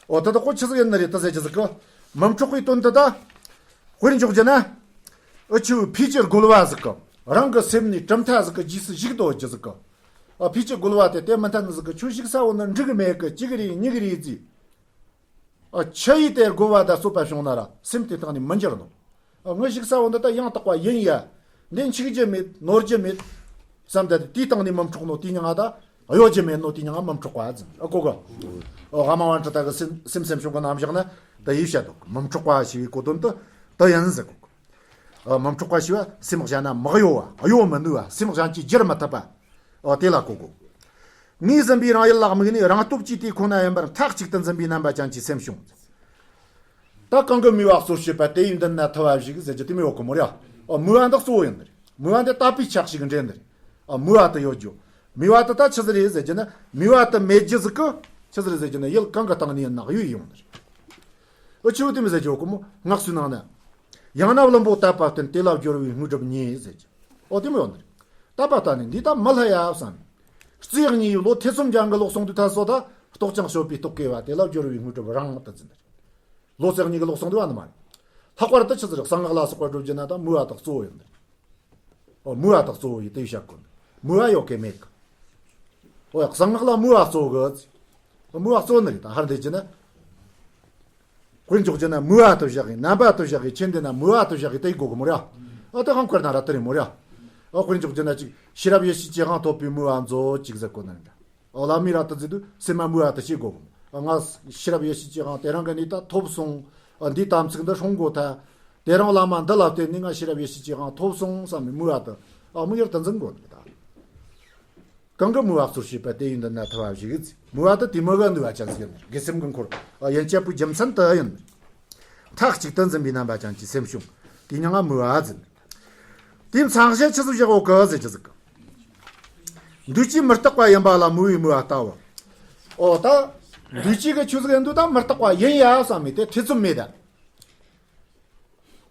འོ་ད་ད་ཁོ་ཆི་ཟིག་ཡིན་ནི་རེད་ད་ཟེར་རྒྱུ་ཟིག་གི། མི་འཕྲོག་པའི་དོན་དེ་ད། དཔེར་འཇོག་རྒྱུ་ན། ཨ་ཆི་བོ་འཕེལ་རྒྱས་རྒོལ་བ་ཟིག་གི། རང་གི་སེམས་ནས་གྲུབ་མཐའ་ཟིག་གི་རྗེས་སུ་ཞུགས་དོ་རྒྱུ་ཟིག་གི། ཨ་འཕེལ་རྒྱས་རྒོལ་བ་དེ་དེ་མི་འཐད་ནི་ཟིག་གི་ཁྱོད་ཞུགས་ས་བོ་ནི་འགྲིག་གི་མེད་གི་གཅིག་རེད་གཉིས་ཀྱི་རེད་ཟེར། ཨ་ཆི་ཡིས་དེ་རྒོལ་བ་ད་རྩོད་པ་བྱུང་ན་ར་སེམས་དེ་སྟེང་ནས་མི་འགྱུར་ནོ། ཨ་ངའི་ཞུགས་ས་བོ་འདི་ད་ཡང་དག་པ་ཡིན་ཡ། འདི་འཆུག་རྒྱུ་མེད་ནོར་རྒྱུ་མེད། བསམ་ད་དེའི་སྟེང་ནས་མི་འཕྲོག་ནོ་དེ་མྱིང་ང་ད་གཡོ་རྒྱུ་མེད་ནོ་དེ་མྱིང་ང་མི་འཕྲོག་པ་ཟེར། ཨ་གོ་གི། ཨོ་ག་མང་བན་ཁྲི་ད་གི་སེམས་སེམས་སེམས་བྱུང་གི་རྣམ་གཞག་ན་ད་ཡིས་བཤད་འདུག་མི་འཕྲོག་པ་ཞེས་པའི་གོ་དོན་དུ་ད་ཡིན་ཟེར་གོ་གི། ཨ་མི་འཕྲོག་པ་ཞེས་པ་སེམས་གཞན་ན་མི་གཡོ་བ་གཡོ་མི་ནུས་པ་སེམས་གཞན་གྱིས་བསྒྱུར་མི་ཐུབ་པ། ཨོ་དེ་ལ་གོ་གོ། ངོས་ཟིན་པའི་རང་ཡུལ་ལ་དམིགས་ནས་རང་སྟོབས་ཀྱིས་དེ་ཁོ་ན་ཡིན་པར་མཐའ་གཅིག་ཏུ་འཛིན་པའི་རྣམ་པ་ཅན་གྱི་སེམས་བྱུང་། ད་གང་གི་མོས་པ་གཙོར་བྱེད་པ་དེ་ཡི་མདུན་ན་ཐུ་བ་བཞུགས་ཟེར་རྒྱུ་དེ་མོ་ཡོད་གི་མོ་རེད། ཨ་མོས་པ་འདི་གཙོ་བོ་ཡིན་ནི་རེད། མོས་པ་འདི་དད་པའི་ཆ་ཞིག་འདྲེན་ནི་རེད། ཨ་མོས་པ་དེ་ཡོད་རྒྱུ། མོས་པ་དེ་ད་ཆི་ཟིག་རེད་ཟེར་རྒྱུ་ན་མོས་པ་དེ་མེད་རྒྱུ་ཟིག་གི་ཆི་ཟིག་རེད་ཟེར་རྒྱུ་ན་ཡུལ་གང་གི་སྟེང་ནས་ཡིན་ན་གཡོས་ཡོང་ནི་རེད། ཨ་ཆི་བོ་དེ་མོ་ཟེར་རྒྱུ་ཡོད་གི་མོ་སྔགས་སུ་ནང་ན། ཡང་ན་བླུན་པོ་དད་པ་བསྟེན་དེ་ལ་སྦྱོར་བའི་དངོས་གྲུབ་བརྙེས་ཟེར་རྒྱུ། ཨོ་དེ་མོ་ཡོད་ནི་རེད། དད་པ་བསྟེན་ནས་འདི་ད་མི་ལྷ་ཡ་བསམ། རྩེ་གཉིས་ལོ་ཐེ་ཚོམ་ཅན་གྱི་ལོག་སོང་དུས་ཐ་སོ་ད་རྟོགས་ཀྱང་སྤྱོད་པའི་རྟོག་གེ་བ་དེ་ལ་སྦྱོར་བའི་དངོས་གྲུབ་རང་དུ་འཛིན། ལོ་རྩེ་གཉིས་ཀྱི་ལོག་སོང་དུས་བ་ནི་མ་རེད། ལྷག་པར་དུ་ཆི་ཟེར་གསང་སྔགས་ལ་སོགས་པ་སྒྲུབ་རྒྱུ་ན་ད་མོས་པ་དག་གཙོ་བོ་ཡིན། ཨོ་མོས་པ་དག་གཙོ་བོ་ཡིན་དེ་བཤད་དགོས། མོས་པ་ཡོད་གེ་མེད་གི། ཨོ་གསང་སྔགས་ལ་མོས་པ་གཙོ་གི། ཨོ་མོས་པ་གཙོ་ནི་རེད་ད་ཧར་འདི་རྒྱུ་ན། དཔེར་འཇོག་རྒྱུ་ན་མོས་པ་དུ་བཞག་གི་རྣམ་པ་དུ་བཞག་གི་ཆེན་འདི་ན་མོས་པ་དུ་བཞག་གི་དེ་ཡི་གོ་གི་མོ་ར། ཨ་དེ་གང་དཀར་ན་ར་དེ་རེད་མོ་ར། ཨ་དཔེར་འཇོག་རྒྱུ་ན་ཅིག་ཤེས་རབ་ཡེ་ཤེས་ཀྱི་དབང་ཐོབ་པའི་མོས་པ་མཛོད་ཅིག་ཟེར་གོ་ན་ར། ཨ་བླ་མའི་ར་དུ་ཟེར་དུས་སེམས་མ་མོས་པ་དུ་བྱེད་གོ་གི་མོ། ཨ་ང་ཤེས་རབ་ཡེ་ཤེས་ཀྱི་དབང་དེ་རང་གི་ནི་ད་ཐོབ་སོང་། ཨ་འདིའི་དམ་ཚིག་འདི་སྲུང་དགོས་ཐལ། དེ་རང་བླ་མ་འདི་ལ་བརྟེན་ནས་ང་ཤེས་རབ་ཡེ་ཤེས་ཀྱི་དབང་ཐོབ་སོང་བསམ་ནས་མོས་པ་དུ་ཨ་མོ་ཡར་དུ་འཛིན་དགོས་ནི་ད། གང་གི་མོས་པ་གཙོར་བྱེད་པ་དེ་ཡི་མདུན་ན་ཐུ་བ་བཞུགས་ཟེར། མོས་པ་དེ་དེ་མོ་གི་ནུས་པ་ཅན་ཟིག་ཡིན། དགེ་སེམས་ཀྱི་འཁོར་ཡན་ཆད་པོའི་རྒྱུ་མཚན་དེ་ཡིན། མཐའ་གཅིག་ཏུ་འཛིན་པའི་རྣམ་པ་ཅན་གྱི་སེམས་བྱུང་། དེ་མྱིང་ང་མོས་པ་ཟེར། དེའི་མཚན་གཞི་ཆི་ཟིག་བཞག་ཡོད་གི་ཟེར་རྒྱུ་ཟིག་གི། འདུས་བྱས་མི་རྟག་པ་ཡིན་པ་ལ་མོས་པའི་མོས་པ་ལྟ་བུ། ཨོ་ད། འདུས་བྱས་ཀྱི་ཆོས་ཟིག་ཡིན་དུས་ད་མི་རྟག་པ་ཡིན་ཡ་བསམ་མི་དེ་ཐེ་ཚོམ་མེད་ད།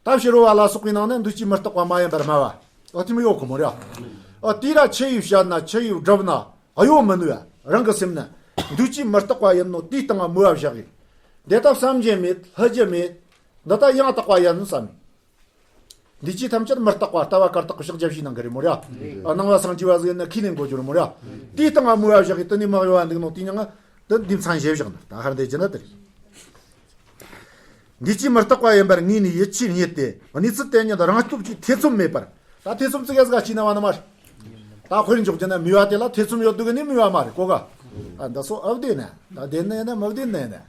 ད་ཕྱི་རོལ་བ་ལ་སོགས་པའི་ནང་ནས་འདུས་བྱས་མི་རྟག་པ་མ་ཡིན་པར་སྨྲ་བ། ཨ་དེ་མོ་ཡོད་གི་མོ་ར། ཨ་དེ་ར་ཆི་ཡིས་བཤད་ན་ཆི་ཡིས་བསྒྲུབས་ན་གཡོ་མི་ནུས་ཡ། རང་གི་སེམས་ན་འདུས་བྱས་མི་རྟག་པ་ཡིན་ནོ་དེའི་སྟེང་ང་མོས་པ་བཞག་གི། འདི་ལྟ་བསམ་རྒྱུ་མེད་ལྷུ་རྒྱུ་མེད། འདི་ལྟ་ཡང་དག་པ་ཡིན་བསམ། འདུས་བྱས་ཐམས་ཅད་མི་རྟག་པ་ལྟ་བ་བཀར་བཏགས་ཀྱི་ཕྱག་རྒྱ་བཞིའི་ནང་གི་རེད་མོ་ར། ཨ་སྣང་བ་སངས་རྒྱས་པ་ཟིག་ཡིན་ན་ཁས་ལེན་དགོས་རྒྱུ་རེད་མོ་ར། དེའི་སྟེང་ང་མོས་པ་བཞག་གི་དེ་ནས་མ་གཡོ་བ་འདུག་ནོ་དེ་མྱིང་ང་། དེ་འདི་མཚན་གཞི་བཞག་ན་ད་ཧར་འདི་རྒྱུ་ན་དེ་རེད། འདུས་བྱས་མི་རྟག་པ་ཡིན་པར་ངོས་ནས་ཡིད་ཆེས་རྙེད་དེ་གནས་ཚུལ་དེ་ཉིད་རང་སྟོབས་ཀྱིས་ཐེ་ཚོམ་མེད་པར། ད་ཐེ་ཚོམ་ཙི་གེ་ཟིག་ག་སྐྱེས་ན་བ་ནི་མ་རེད། ད་དཔེར་འཇོག་རྒྱུ་ན་མོས་པ་དེ་ལ་ཐེ་ཚོམ་ཡོད་དུས་ནི་མོས་པ་མ་རེད་གོ་ག། ཨ་འདི་སོ་ཨ་བདེན་ན་ད་བདེན་ན་ཡིན་ན་མི་བདེན་ན་ཡིན་ན།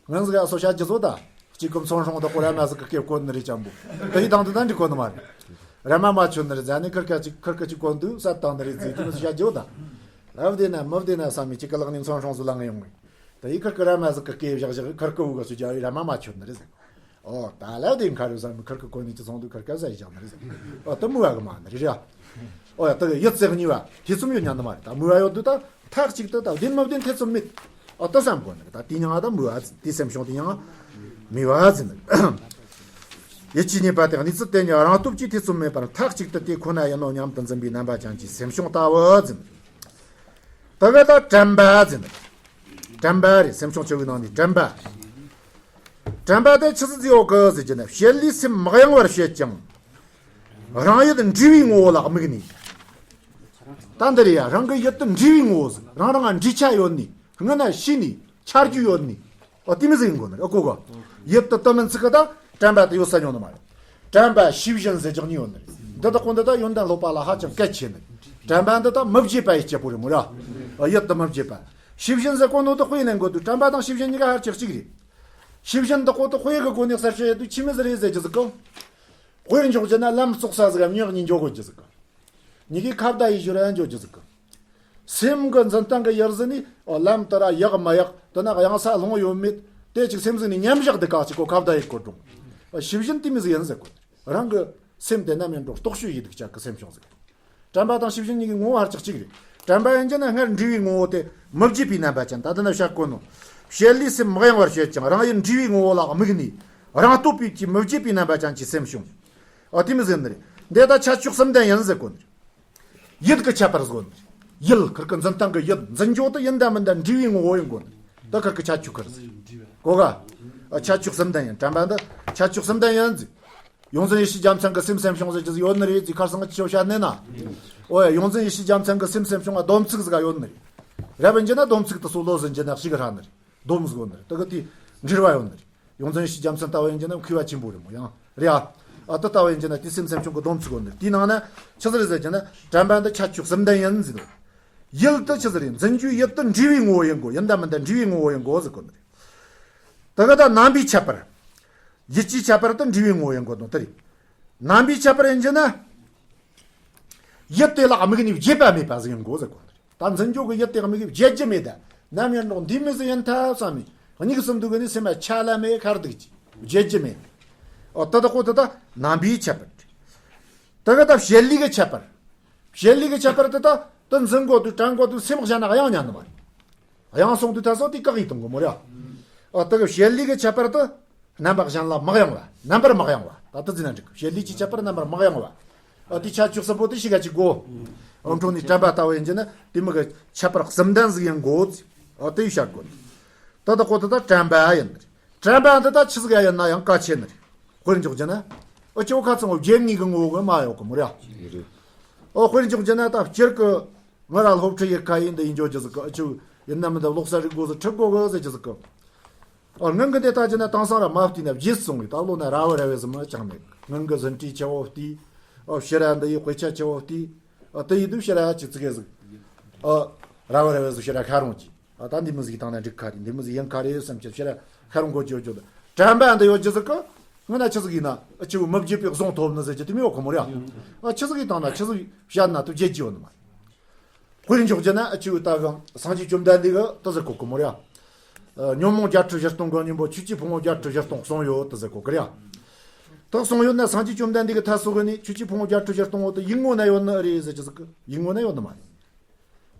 ངན་ཟིག་ཨ་སོ་བཤད་རྒྱུ་བཟོ་ད། གཅིག་གི་མཚོན་སྲུང་དུ་ཁོ་ར་མ་ཟིག་གི་སྐེ་བཀོན་ནི་རེད་ཅང་པོ། དེ་ཡི་དང་དུ་ད་འགྲིག་གོ་ནི་མ་རེད། ར་མ་མ་ཆོད་ནི་རེད་ཟ་ནི་ཁིར་ཀ་གཅིག་ཁིར་ཀ་གཅིག་གོན་དུས་ས་བཏང་ནི་རེད་ཟིག་དེ་མི་བཤད་རྒྱུ་ད། ཨ་བདེན་ན་མི་བདེན་ན་བསམ་མི་གཅིག་གི་ལག་ནས་མཚོན་སྲུང་བཟོ་ལ་ངས་ཡོང་ངས། དེ་ཡི་ཁིར་ཀ་ར་མ་ཟིག་གི་སྐེ་བཞག་བཞག་ཁིར་ཀ་འུ་ག་སུ་རྒྱ་ཡི་ར་མ་མ་ཆོད་ནི་རེད་ཟེར། ཨོ་ད་ལ་དེ་ཁ་རུ་ཟ་མི་ཁིར་ཀ་གོན་ནི་ཅི་སོང་དུས་ཁིར་ཀ་ཟ་ཡི་བཞག་ནི་རེད་ཟེར། ཨོ་དེ་མོས་པ་གི་མ་ནི་རེད་ར། ཨོ་ཡ་དེ་གི་ཡིད་རྩེ་གཉིས་པ་ཐེ་ཚོམ་ཡོད་ཉན་ནི་མ་རེད། ད་མོས་པ་ཡོད་དུས་ད་མཐའ་གཅིག་ཏུ་ད་བདེན་མ་བདེན་ཐེ་ཚོམ་མེད། ཨོ་ད་བསམ་དགོས་ནི་རེད། ད་དེ་མྱིང་ང་ད་མོས་པ་ཟེར། དེ་སེམས་བྱུང་དེ་མྱིང་ང་མོས་པ་ཟེར་ནི་རེད། ཡིད་ཆེས་རྙེད་པ་དེ་གནས་ཚུལ་དེ་ཉིད་རང་སྟོབས་ཀྱིས་ཐེ་ཚོམ་མེད་པར་མཐའ་གཅིག་ཏུ་དེ་ཁོ་ན་ཡིན་ནོ་སྙམ་དུ་འཛིན་པའི་རྣམ་པ་ཅན་གྱི་སེམས་བྱུང་ལྟ་བུ་ཟེར་ནི་རེད། དེ་གི་ད་དྲན་པ་ཟེར་ནི་རེད། དྲན་པ་རེད། སེམས་བྱུང་བཅུ་པའི་ནང་ནས་དྲན་པ། དྲན་པ་དེ་ཆི་ཟིག་ཡོད་གི་ཟེར་རྒྱུ་ན་བྱེད་ལས་སེམས་མི་གཡེང་བར་བྱེད་ཅིང་། རང་ཡུལ་འབྲས་བུའི་ངོ་བོ་ལ་དམིགས་ནས། ད་འདི་རེད་ཡ། རང་གི་ཡུལ་དེ་འབྲས་བུའི་ངོ་བོ་ཟེར། རང་རང་ང་འབྲས་ཆ་ཡོད་ནི། སྔོན་ན་ཤེས་ནི། ཆ་རྒྱུས་ཡོད་ནི། ཨོ་དེ་མོ་ཟིག་ཡིན་དགོས་ནི་རེད། ཨོ་གོ་གོ། ཡུལ་དེ་དེ་མིན་ཚིག་གི་ད་དྲན་པ་དེ་ཡོད་ས་ཉོ་ནི་མ་རེད། དྲན་པ་ཤེས་བཞིན་ཟེར་རྒྱུ་གཉིས་ཡོད་ནི་རེད། འདི་དག་པོ་འདི་དག་ཡོན་ཏན་སློབ་པ་ལ་ཧ་ཅང་གལ་ཆེ་ནི། དྲན་པ་འདི་དག་མི་བརྗེད་པ་ཡི་སྐྱེས་བུ་རེད་མོ་ར། ཡུལ་དུ་མི་བརྗེད་པ། ཤེས་བཞིན་ཟེར་གོ་ནོ་དེ་དཔེ་ལེན་དགོས་དུས་དྲན་པ་དང་ཤེས་བཞིན་གཉིས་ཀ་ཧར་ཅིག་གཅིག་རེད། ཤེས་བཞིན་དག་པོ་དེ་དཔེ་གི་སྒོ་ནས་གསལ་བཤད་ཡེད་དུས་ཆི་མོ་ཟིག་རེད་ཟེར་རྒྱུ་ཟིག་གི། དཔེར་འཇོག་རྒྱུ་ན་ལམ་བཙོག་ས་ཟིག་ག་མྱི་གཉིས་འགྱོ་དགོས་རྒྱུ་ཟིག་གི། མྱི་གིས་ཁ་བརྡ་ཡེད་ཞོར་ཡང་འགྱོ་རྒྱུ་ཟིག་གི། སེམས་ཀྱི་འཛིན་སྟངས་ཀྱི་ཡུལ་ཟིན་ནས་ཨོ་ལམ་དེ་ར་ཡག་མ་ཡག་དེ་ན་གཡང་ས་ལྷུང་ཡོད་མེད་དེ་ཅིག་སེམས་ཟིན་ནས་མཉམ་བཞག་དེ་ག་ཅིག་གོ་ཁ་བརྡ་ཡེད་དགོས་རུང་། ཤེས་བཞིན་དེ་མོ་ཟིག་ཡིན་ཟེར་གོ། རང་གི་སེམས་དེ་ནམ་ཡིན་རུང་རྟོག་དཔྱོད་ཡེད་དུས་ཅིག་གི་སེམས་བྱུང་ཟིག་དྲན་པ་དང་ཤེས་བཞིན་གཉིས་ཀྱི་ངོ་བོ་ཧར་ཅིག་གཅིག་རེད། དྲན་པ་ཡིན་རྒྱུ་ན་སྔར་འབྲས་བུའི་ངོ་བོ་དེ་མི་བརྗེད་པའི་རྣམ་པ་ཅན། ད་དེ་ན་བཤད་གོ་ནོ། བྱེད་ལས་སེམས་མི་གཡེང་བར་བྱེད་ཅིང་རང་ཡུལ་འབྲས་བུའི་ངོ་བོ་ལ་དམིགས་ནས་རང་སྟོབས་པའི་ཀྱི་མི་བརྗེད་པའི་རྣམ་པ་ཅན་གྱི་སེམས་བྱུང་། ཨ་དེ་མོ་ཟིག་ནི་རེད། འདི་ད་ཁྱད་ཆོས་གསུམ་ལྡན་ཡིན་ཟེར་གོ་ནི་རེད། ཡུལ་གྱི་ཁྱད་པར་ཟེར་གོ་ནི་རེད། ཡུལ་ཁིར་གི་འཛིན་སྟངས་ཀྱི་ཡུལ་འཛིན་རྒྱུ་དེ་ཡིན་ད་མིན་ད་འབྲས་བུའི་ངོ་བོ་ཡིན་གོ་ནི། ད་ཁིར་གི་ཁྱད་ཆོས་ཁིར་ཟེར་གོ་ག་ཨ་ཁྱད་ཆོས་གསུམ་ལྡན་ཡིན། དྲན་པ་འདི་ཁྱད་ཆོས་གསུམ་ལྡན་ཡིན་ཟེར། ཡོངས་འཛིན་ཡེ་ཤེས་རྒྱལ་མཚན་གྱི་སེམས་སེམས་བྱུང་ཟེར་རྒྱུ་ཟིག་ཡོད་ནི་རེད་ཟེར། ཁར་སང་ངི་ཆོ་བཤད་ནས་ན། ཨོ་ཡ། ཡོངས་འཛིན་ཡེ་ཤེས་རྒྱལ་མཚན་གྱི་སེམས་སེམས་བྱུང་ང་སྡོམ་ཚིག་ཟིག་ག་ཡོད་ནི་རེད། རབ་ཡིན་རྒྱུ་ན་སྡོམ་ཚིག་དེ་སོ་ལོ་ཟིན་རྒྱུ་ན་ཞིག་ར་ནི་རེད། སྡོམ་ཟིག་ཡོད་ནི་རེད། དེ་གི་དེ་འབྲེལ་བ་ཡོད་ནི་རེད། ཡོངས་འཛིན་ཡེ་ཤེས་རྒྱལ་མཚན་ལྟ་བུ་ཡིན་རྒྱུ་ན་མཁས་པ་ཆེན་པོ་རེད་མོ་ཡང་རེད་ཨ། ཨ་དེ་ལྟ་བུ་ཡིན་རྒྱུ་ན་དེ་སེམས་སེམས་བྱུང་གི་སྡོམ་ཚིག་ཡོད་ནི་རེད། དེའི་ནང་ན་ཆི་ཟིག་རེད་ཟེར་རྒྱུ་ན་དྲན་པ་འདི་ཁྱད་ཆོས་གསུམ་ལྡན་ཡིན་ཟེར་ནོ། ཡུལ་དེ་ཆི་ཟིག་རེད། འཛིན་རྒྱུའི་ཡུལ་དེ་འབྲས་བུའི་ངོ་བོ་ཡིན་གོ། ཡིན་ད་མིན་ད་འབྲས་བུའི་ངོ་བོ་ཡིན་གོ་ཟེར་གོ་ནི་རེད། དེ་ག་ད་རྣམ་པའི་ཁྱད་པར། ཡུལ་གྱི་ཁྱད་པར་དེ་འབྲས་བུའི་ངོ་བོ་ཡིན་དགོས་དོན་དེ་རེད། རྣམ་པའི་ཁྱད་པར་ཡིན་རྒྱུ་ན། ཡུལ་དེ་ལ་དམིགས་ནས་བརྗེད་པ་མེད་པ་ཟིག་ཡིན་དགོས་ཟེར་གོ་ནི་རེད། ད་འཛིན་རྒྱུ་གི་ཡུལ་དེ་དམིགས་བརྗེད་རྒྱུ་མེད་ད། ནམ་ཡིན་རུང་འདི་མོ་ཟིག་ཡིན་ཐལ་བསམ་ནས་གཉིས་སུ་འདུག་གི་ནི་སེམས་ལ་ཆ་ལ་མེད་ཁར་འདུག་ཅིག་བརྗེད་རྒྱུ་མེད། ཨོ་དེ་དག་གོ་དེ་ད་རྣམ་པའི་ཁྱད་པར། དེ་ག་ད་བྱེད་ལས་ཀྱི་ཁྱད་པར། བྱེད་ལས་ཀྱི་ཁྱད་པར་དེ་ད་དེ་འཛིན་དགོས་དུས་དྲན་དགོས་དུས་སེམས་གཞན་ན་གཡེང་ཉན་ནི་མ་རེད། གཡེང་སོང་དུས་ད་སོ་དེ་བཀག་ཡིད་གཏོང་གི་མོ་རེད། ཨ་དེ་གི་བྱེད་ལས་ཀྱི་ཁྱད་པར་དེ་རྣམ་པ་གཞན་ལ་མི་གཡེང་བ། རྣམ་པར་མི་གཡེང་བ། ད་དེ་ཟིན་ན་འགྲིག་གི། བྱེད་ལས་ཀྱི་ཁྱད་པར་རྣམ་པར་མི་གཡེང་བ། ཨ་དེ་ཁྱད་ཆོས་གསུམ་པོ་དེ་ཤི་ག་ཅིག་གོ། ཨོ་འཕྲོ་ནས་དྲན་པ་ལྟ་བུ་ཡིན་རྒྱུ་ན་དེ་མོ་གི་ཁྱད་པར་གསུམ་ལྡན་ཟིག་ཡིན་དགོས། ཨ་དེ་ཡི་བྱ་དགོས། ད་ད་གོ་ད་ད་དྲན་པ་ཡིན། དྲན་པ་འདི་ད་ཆི་ཟིག་ཡ་ཡིན་ན་ཡང་གལ་ཆེ་ནི་རེད། དཔེར་འཇོག་རྒྱུ་ན། ཨ་ཅོ་ཁ་ཚང་བརྗེད་ངེས་ཀྱི་ངོ་བོ་གི་མ་ཡོད་གི་མོ་རེད། ཨོ་དཔེར་འཇོག་རྒྱུ་ན་ད་སྤྱིར་གི། ང་ར་སློབ་ཁྲིད་ཡེད་ཁ་ཡིན་འདི་ཡིན་འཇོག་རྒྱུ་ཟིག་གི། ཨ་ཅོ་ཡིན་ན་མིན་ད་ལོག་ས་རིག་དགོས་ཟིག་ཁྲིད་དགོས་གི་ཟེར་རྒྱུ་ཟིག་གི། ཨོ་སྔོན་གི་འདི་ལྟ་རྒྱུ་ན་དེང་སང་ར་མ་བལྟས་ན་བརྗེད་སོང་གི། ད་ལོ་ན་ར་བ་ར་བའི་ཟིག་མ་ཅང་མེད། སྔོན་གི་ཟིན་བྲིས་ཆེ་བོ་བལྟས། ཨོ་ཕྱི་ར་འདི་ཡི་དཔེ་ཆ་ཆེ་བོ་བལྟས། ཨོ་དེ་ཡིན་དུས་ཕྱི་ར་ཅི་ཙི་གེ་ཟིག་ཨོ་ར་བ་ར་བའི་ཟིག་ཕྱི་ར་ཁ་རུང་གི། ཨ་ད་འདི་མོ་ཟིག་བཏང་ན་འགྲིག་ག་རེད། འདི་མོ་ཟིག་ཡིན་ག་རེད་བསམ་གྱི་ཕྱིར་ཁ་རུང་གོ་ཅོ་ཅོ་དང་དྲན་པ་འདི་ཡོད་རྒྱུ་ཟིག་གི། ང་ན་ཆི་ཟིག་ཡིན་ན་ཨ་ཆི་བོ་མི་བརྗེད་པའི་གཟུངས་ཐོབ་ནི་ཟེར་གྱི་དེ་མོ་ཡོད་གི་མོ་རེད། ཨ་ཆི་ཟིག་ཡིན་བཏང་ན་ཆི་ཟིག་བཤད་ན་དུ་བརྗེད་རྒྱུ་ཡོད་ནི་མ་རེད། དཔེར་འཇོག་རྒྱུ་ན་ཨ་ཆི་བོ་ད་གང་སངས་རྒྱས་བཅོམ་ལྡན་འདས་གི་དུ་ཟེར་གོ་གི་མོ་རེད། ཨ་ཉོན་མོངས་བརྒྱད་ཁྲི་བཞི་སྟོང་གི་སྙིང་པོ་ཆོས་ཀྱི་ཕུང་པོ་བརྒྱད་ཁྲི་བཞི་སྟོང་གསུངས་ཡོད་དུ་ཟེར་གོ་གི་རེད། དུ་གསུངས་ཡོད་ན་སངས་རྒྱས་བཅོམ་ལྡན་འདས་གི་ཐད་སོ་གི་ནི་ཆོས་ཀྱི་ཕུང་པོ་བརྒྱད་ཁྲི་བཞི་སྟོང་བོ་དུ་ཡིག་ངོ་ན་ཡོད་ནི་རེད་ཟེར་གྱི་ཟིག་གི། ཡིག་ངོ་ན་ཡོད་ནི་མ་རེད།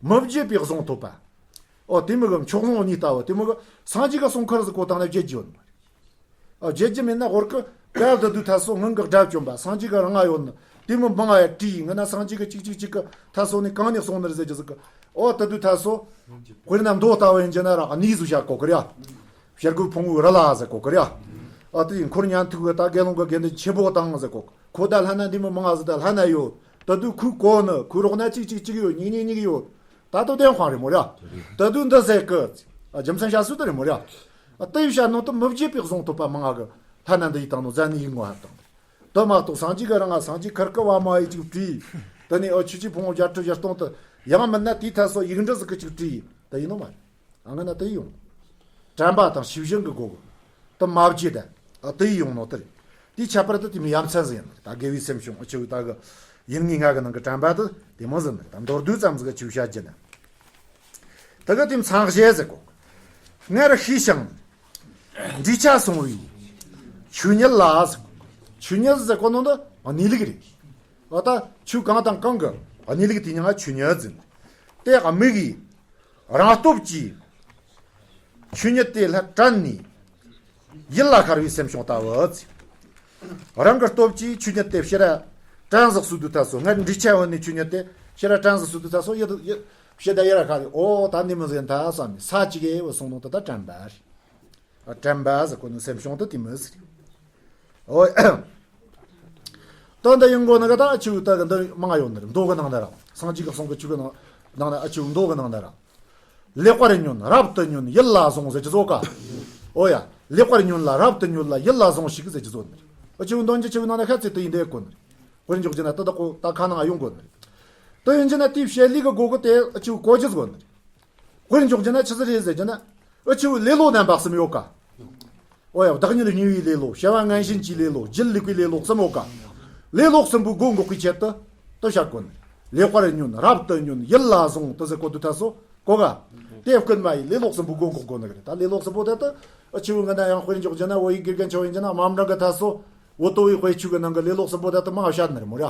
མི་བརྗེད་པའི་གཟུངས་ཐོབ་པ། ཨོ་དེ་མོ་གི་མཆོག་གཟུངས་གཉིས་ལྟ་བུ་དེ་མོ་གི་སངས་རྒྱས་ཀྱི་གསུང་ཁར་ཟིག་གོ་བཏང་ན་བརྗེད་རྒྱུ་ཡོད་ནི་མ་རེད། ཨོ་བརྗེད་རྒྱུ་མེད་ན་ཧོར་གི་སྐབས་དེ་དུས་ཐ་སོ་སྔོན་གི་དགྲ་བཅོམ་པ་སངས་རྒྱས་ཀྱི་རིང་ང་ཡོད་ནི་དེ་མོ་མང་ང་ཡ་བྲིས་ཡིན་ན་སངས་རྒྱས་ཀྱི་གཅིག་གཅིག་གཅིག་གི་ཐ་སོ་ནས་གང་ནས་གསུངས་ནི་རེད་ཟེར་རྒྱུ་ཟིག་གི། ཨོ་དེ་དུས་ཐ་སོ་དཔེར་ན་མདོ་ལྟ་བུ་ཡིན་རྒྱུ་ན་ར་གནས་ཟིག་བཞག་གོ་གི་རེད། ཡ་ཕྱིར་རྒོལ་ཕུང་པོའི་རི་ལ་ཟེར་གོ་གི་རེད། ཡ་ཨ་དེ་ཡིན་འཁོར་ཉན་ཐོས་གི་ད་དགེ་སློང་གི་དགེ་འདུན་ཆེན་པོ་དང་ཟེར་གོ་གི། ཁོ་ད་ལྷ་ན་འདི་མོ་མང་ང་ཟིག་ད་ལྷ་ན་ཡོད། ད་དུས་ཁོའི་གོ་ནི་ཁོའི་རོགས་ན་གཅིག་གཅིག་གཅིག་ཡོད། གཉིས་གཉིས་གཉིས་ཡོད། ད་དུ་བདེན་དཔང་རེད་མོ་ར། ད་དུས་འདི་ཟེར་གི། རྒྱུ་མཚན་བཤད་སྲོལ་དེ་རེད་མོ་ར། ད་ཡི་བཤད་ནོ་དུ་མི་བརྗེད་པའི་གཟུངས་ཐོབ་པ་མང་ང་གི་ལྷ་ན་འདི་ཡི་དང་ནོ་ཟན་ནི་ཡིག་ངོ་ཧར་དང་། དུ་མ་གཏོགས་སངས་རྒྱས་ཀྱི་རིང་ང་སངས་རྒྱས་ཁར་ཀི་བ་མ་ཡི་གཅིག་བྲིས། དེ་ནས་ཨོ་ཆོས་ཀྱི་ཕུང་པོ་བརྒྱད་ཁྲི་བཞི་སྟོང་དུ་ཡང་མིན་ན་དེའི་ཐད་སོ་ཡིག་འབྲུ་ཟིག་གི་གཅིག་བྲིས་དུ་ཡིན་ནོ་མ་རེད། ཨ་ང་ན་དེ་ཡོང་། དྲན་པ་དང་ཤེས་བཞིན་གྱི་སྒོ་གི། དེ་མ་བརྗེད་དེ། ཨ་དེ་ཡོང་ནོ་དེ་རེད། དེའི་ཁྱད་པར་དེ་དེ་མོ་ཡ་མཚན་ཟིག་ཡིན། ད་དགེ་བའི་སེམས་བྱུང་ཨ་ཆེ་བོ་ད་གི་ཡིན་ངེས་ང་གི་ནང་གི་དྲན་པ་དེ་དེ་མོ་ཟིག་ཡིན། ད་མདོར་བསྡུས་ཙམ་ཟིག་ཆེ་བོ་བཤད་རྒྱུ་ན། ད་གི་དེ་མཚང་གཞས་ཟེར་གོ། སྔར་ཤེས་ཤིང་། འདྲིས་ཆ་སོང་བའི། ཆོས་ཉིད་ལ་ཟེར་གོ། ཆོས་ཉིད་ཟེར་གོ་ནོ་འདི་གནས་ལུགས་རེད། ཨ་ད་ཆོས་གང་དང་གང་གི་གནས་ལུགས་དེ་ཉིད་ང་ཆོས་ཉིད་ཟེར། དེ་དམིགས་ཡིན། རང་སྟོབས་ཀྱིས་ཆོས་ཉིད་དེ་ལྷར་དྲན་ནས་ཡིད་ལ་ཤར་བའི་སེམས་བྱུང་ལྟ་བུ་ཟེར། རང་གི་སྟོབས་ཀྱིས་ཆོས་ཉིད་དེ་ཕྱི་ར་དྲན་ཟིག་སུ་དུ་ཐ་སོ། སྔར་འདྲིས་ཆ་བོ་ནས་ཆོས་ཉིད་དེ་ཕྱི་ར་དྲན་ཟིག་སུ་དུ་ཐ་སོ་ཡིད་ཡིད་ཕྱི་ད་ཡིད་ར་ཤར་རེ། ཨོ་ད་འདི་མོ་ཟིག་ཡིན་ད་བསམ་ནས་ས་གཅིག་གེ་བོ་སོང་ནོ་ད་ད་དྲན་པ་རེད། དྲན་པ་ཟེར་གོ་ནི་སེམས་བྱུང་དུ་དེ་མོ་ཟེར། ཨོ། ད་འདི་ཡིན་དགོས་ནི་ག་ད་ཨ་ཆུ་ད་གི་འདི་མང་ཡོད་ནི་རེད། མདོ་གི་ནང་ན་ར། སངས་རྒྱས་ཀྱི་གསུང་གི་ཆུ་གི་ནང་ནང་ན་ཨ་ཆུ་མདོ་གི་ནང་ན་ར། ལེགས་པར་ཉོན་རབ་ཏུ་ཉོན་ཡིད་ལ་ཟུངས་ཟེར་གྱི་བཟོ་ག། ཨོ་ཡ། ལེགས་པར་ཉོན་ལ་རབ་ཏུ་ཉོན་ལ་ཡིད་ལ་ཟུངས་ཤིག་ཟེར་གྱི་བཟོ་ནི་རེད། ཨ་ཆུ་འདོན་གྱི་ཆུ་གི་ནང་ན་ཤ་ཚིག་ཏུ་ཡིན་འདི་གོ་ནི་རེད། དཔེར་འཇོག་རྒྱུ་ན་དེ་དག་གོ་ད་ཁ་ནང་ཡོང་དགོས་ནི་རེད། དེ་ཡིན་རྒྱུ་ན་དེའི་བཤད་ལུགས་ཀྱི་སྒོ་གི་དེ་ཨ་ཆུ་གོ་རྒྱུ་དགོས་ནི་རེད། དཔེར་འཇོག་རྒྱུ་ན་ཆི་ཟིག་རེད་ཟེར་རྒྱུ་ན། ཨ་ཆུ་ལེ་ལོ་རྣམ་པ་གསུམ་ཡོད་ཀ། ཨོ་ཡ། བདག་ཉིད་གཉིས་པའི་ལེ་ལོ། བྱ་བ་ངན་ཞེན་གྱི་ལེ་ལོ། སྒྱིད་ལུག་པའི་ལེ་ལོ་གསུམ་ཡོད་ཀ། ལེ་ལོ་གསུམ་པོའི་སྒོ་འགོག་པའི་ཆེད་དུ་དེ་བཤད་དགོས་ནི། ལེགས་པར་ཉོན། རབ་ཏུ་ཉོན། ཡིད་ལ་ཟུངས། དེ་ཟེར་གོ་དུས་ཐ་སོ་གོ་ག། དེ་རྐུན་མ་ཡི་ལེ་ལོ་གསུམ་པོའི་སྒོ་འགོག་དགོས་ནི་རེད། ད་ལེ་ལོ་གསུམ་པོ་དེ་དེ་ཨ་ཆུ་ང་ན་ཡང་དཔེར་འཇོག་རྒྱུ་ན་བོད་ཡིག་དགེ་རྒན་ཆོ་ཡིན་རྒྱུ་ན་དམའ་འབྲིང་གི་ཐ་སོ། འུ་ཏོ་བའི་དཔེ་ཆོས་ཀྱི་ནང་གི་ལེ་ལོ་གསུམ་པོ་དེ་དེ་མང་བ་བཤད་ནི་རེད་མོ་ར།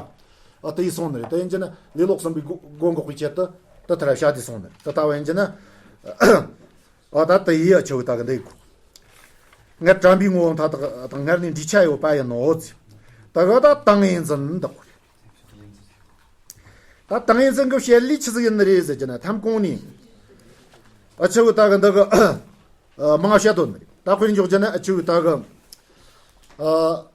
ཨ་དེ་ཡི་སོང་ནི་རེད། དེ་ཡིན་རྒྱུ་ན་ལེ་ལོ་གསུམ་པོའི་སྒོ་སྒོ་འགོག་པའི་ཆེད་དུ་དེ་ཐ་ར་བཤད་དེ་སོང་ནི་རེད། དེ་ལྟ་བ་ཡིན་རྒྱུ་ན། ཨ་ད་དེ་ཡི་ཨ་ཆུ་ད་གི་འདི་གོ། ངར་དྲན་པའི་ངོ་བོ་མཐའ་དག་དང་སྔར་ནས་འདྲིས་ཆ་ཡོད་པ་ཡིན་ནོ་ཟེར། ད་གི་ད་ཏིང་ངེ་འཛིན་འདི་གོ་རེད། ད་ཏིང་ངེ་འཛིན་གྱི་བཤད་ལུགས་ཆི་ཟིག་ཡིན་ནི་རེད་ཟེར་རྒྱུ་ན་ཐམ་གོང་ནས་ཨ་ཆུ་ད་གི་འདི་གི་ཨ་མང་བཤད་དོ་ནི་རེད། ད་དཔེར་འཇོག་རྒྱུ་ན་ཨ་ཆུ་ད་གི་ཨ།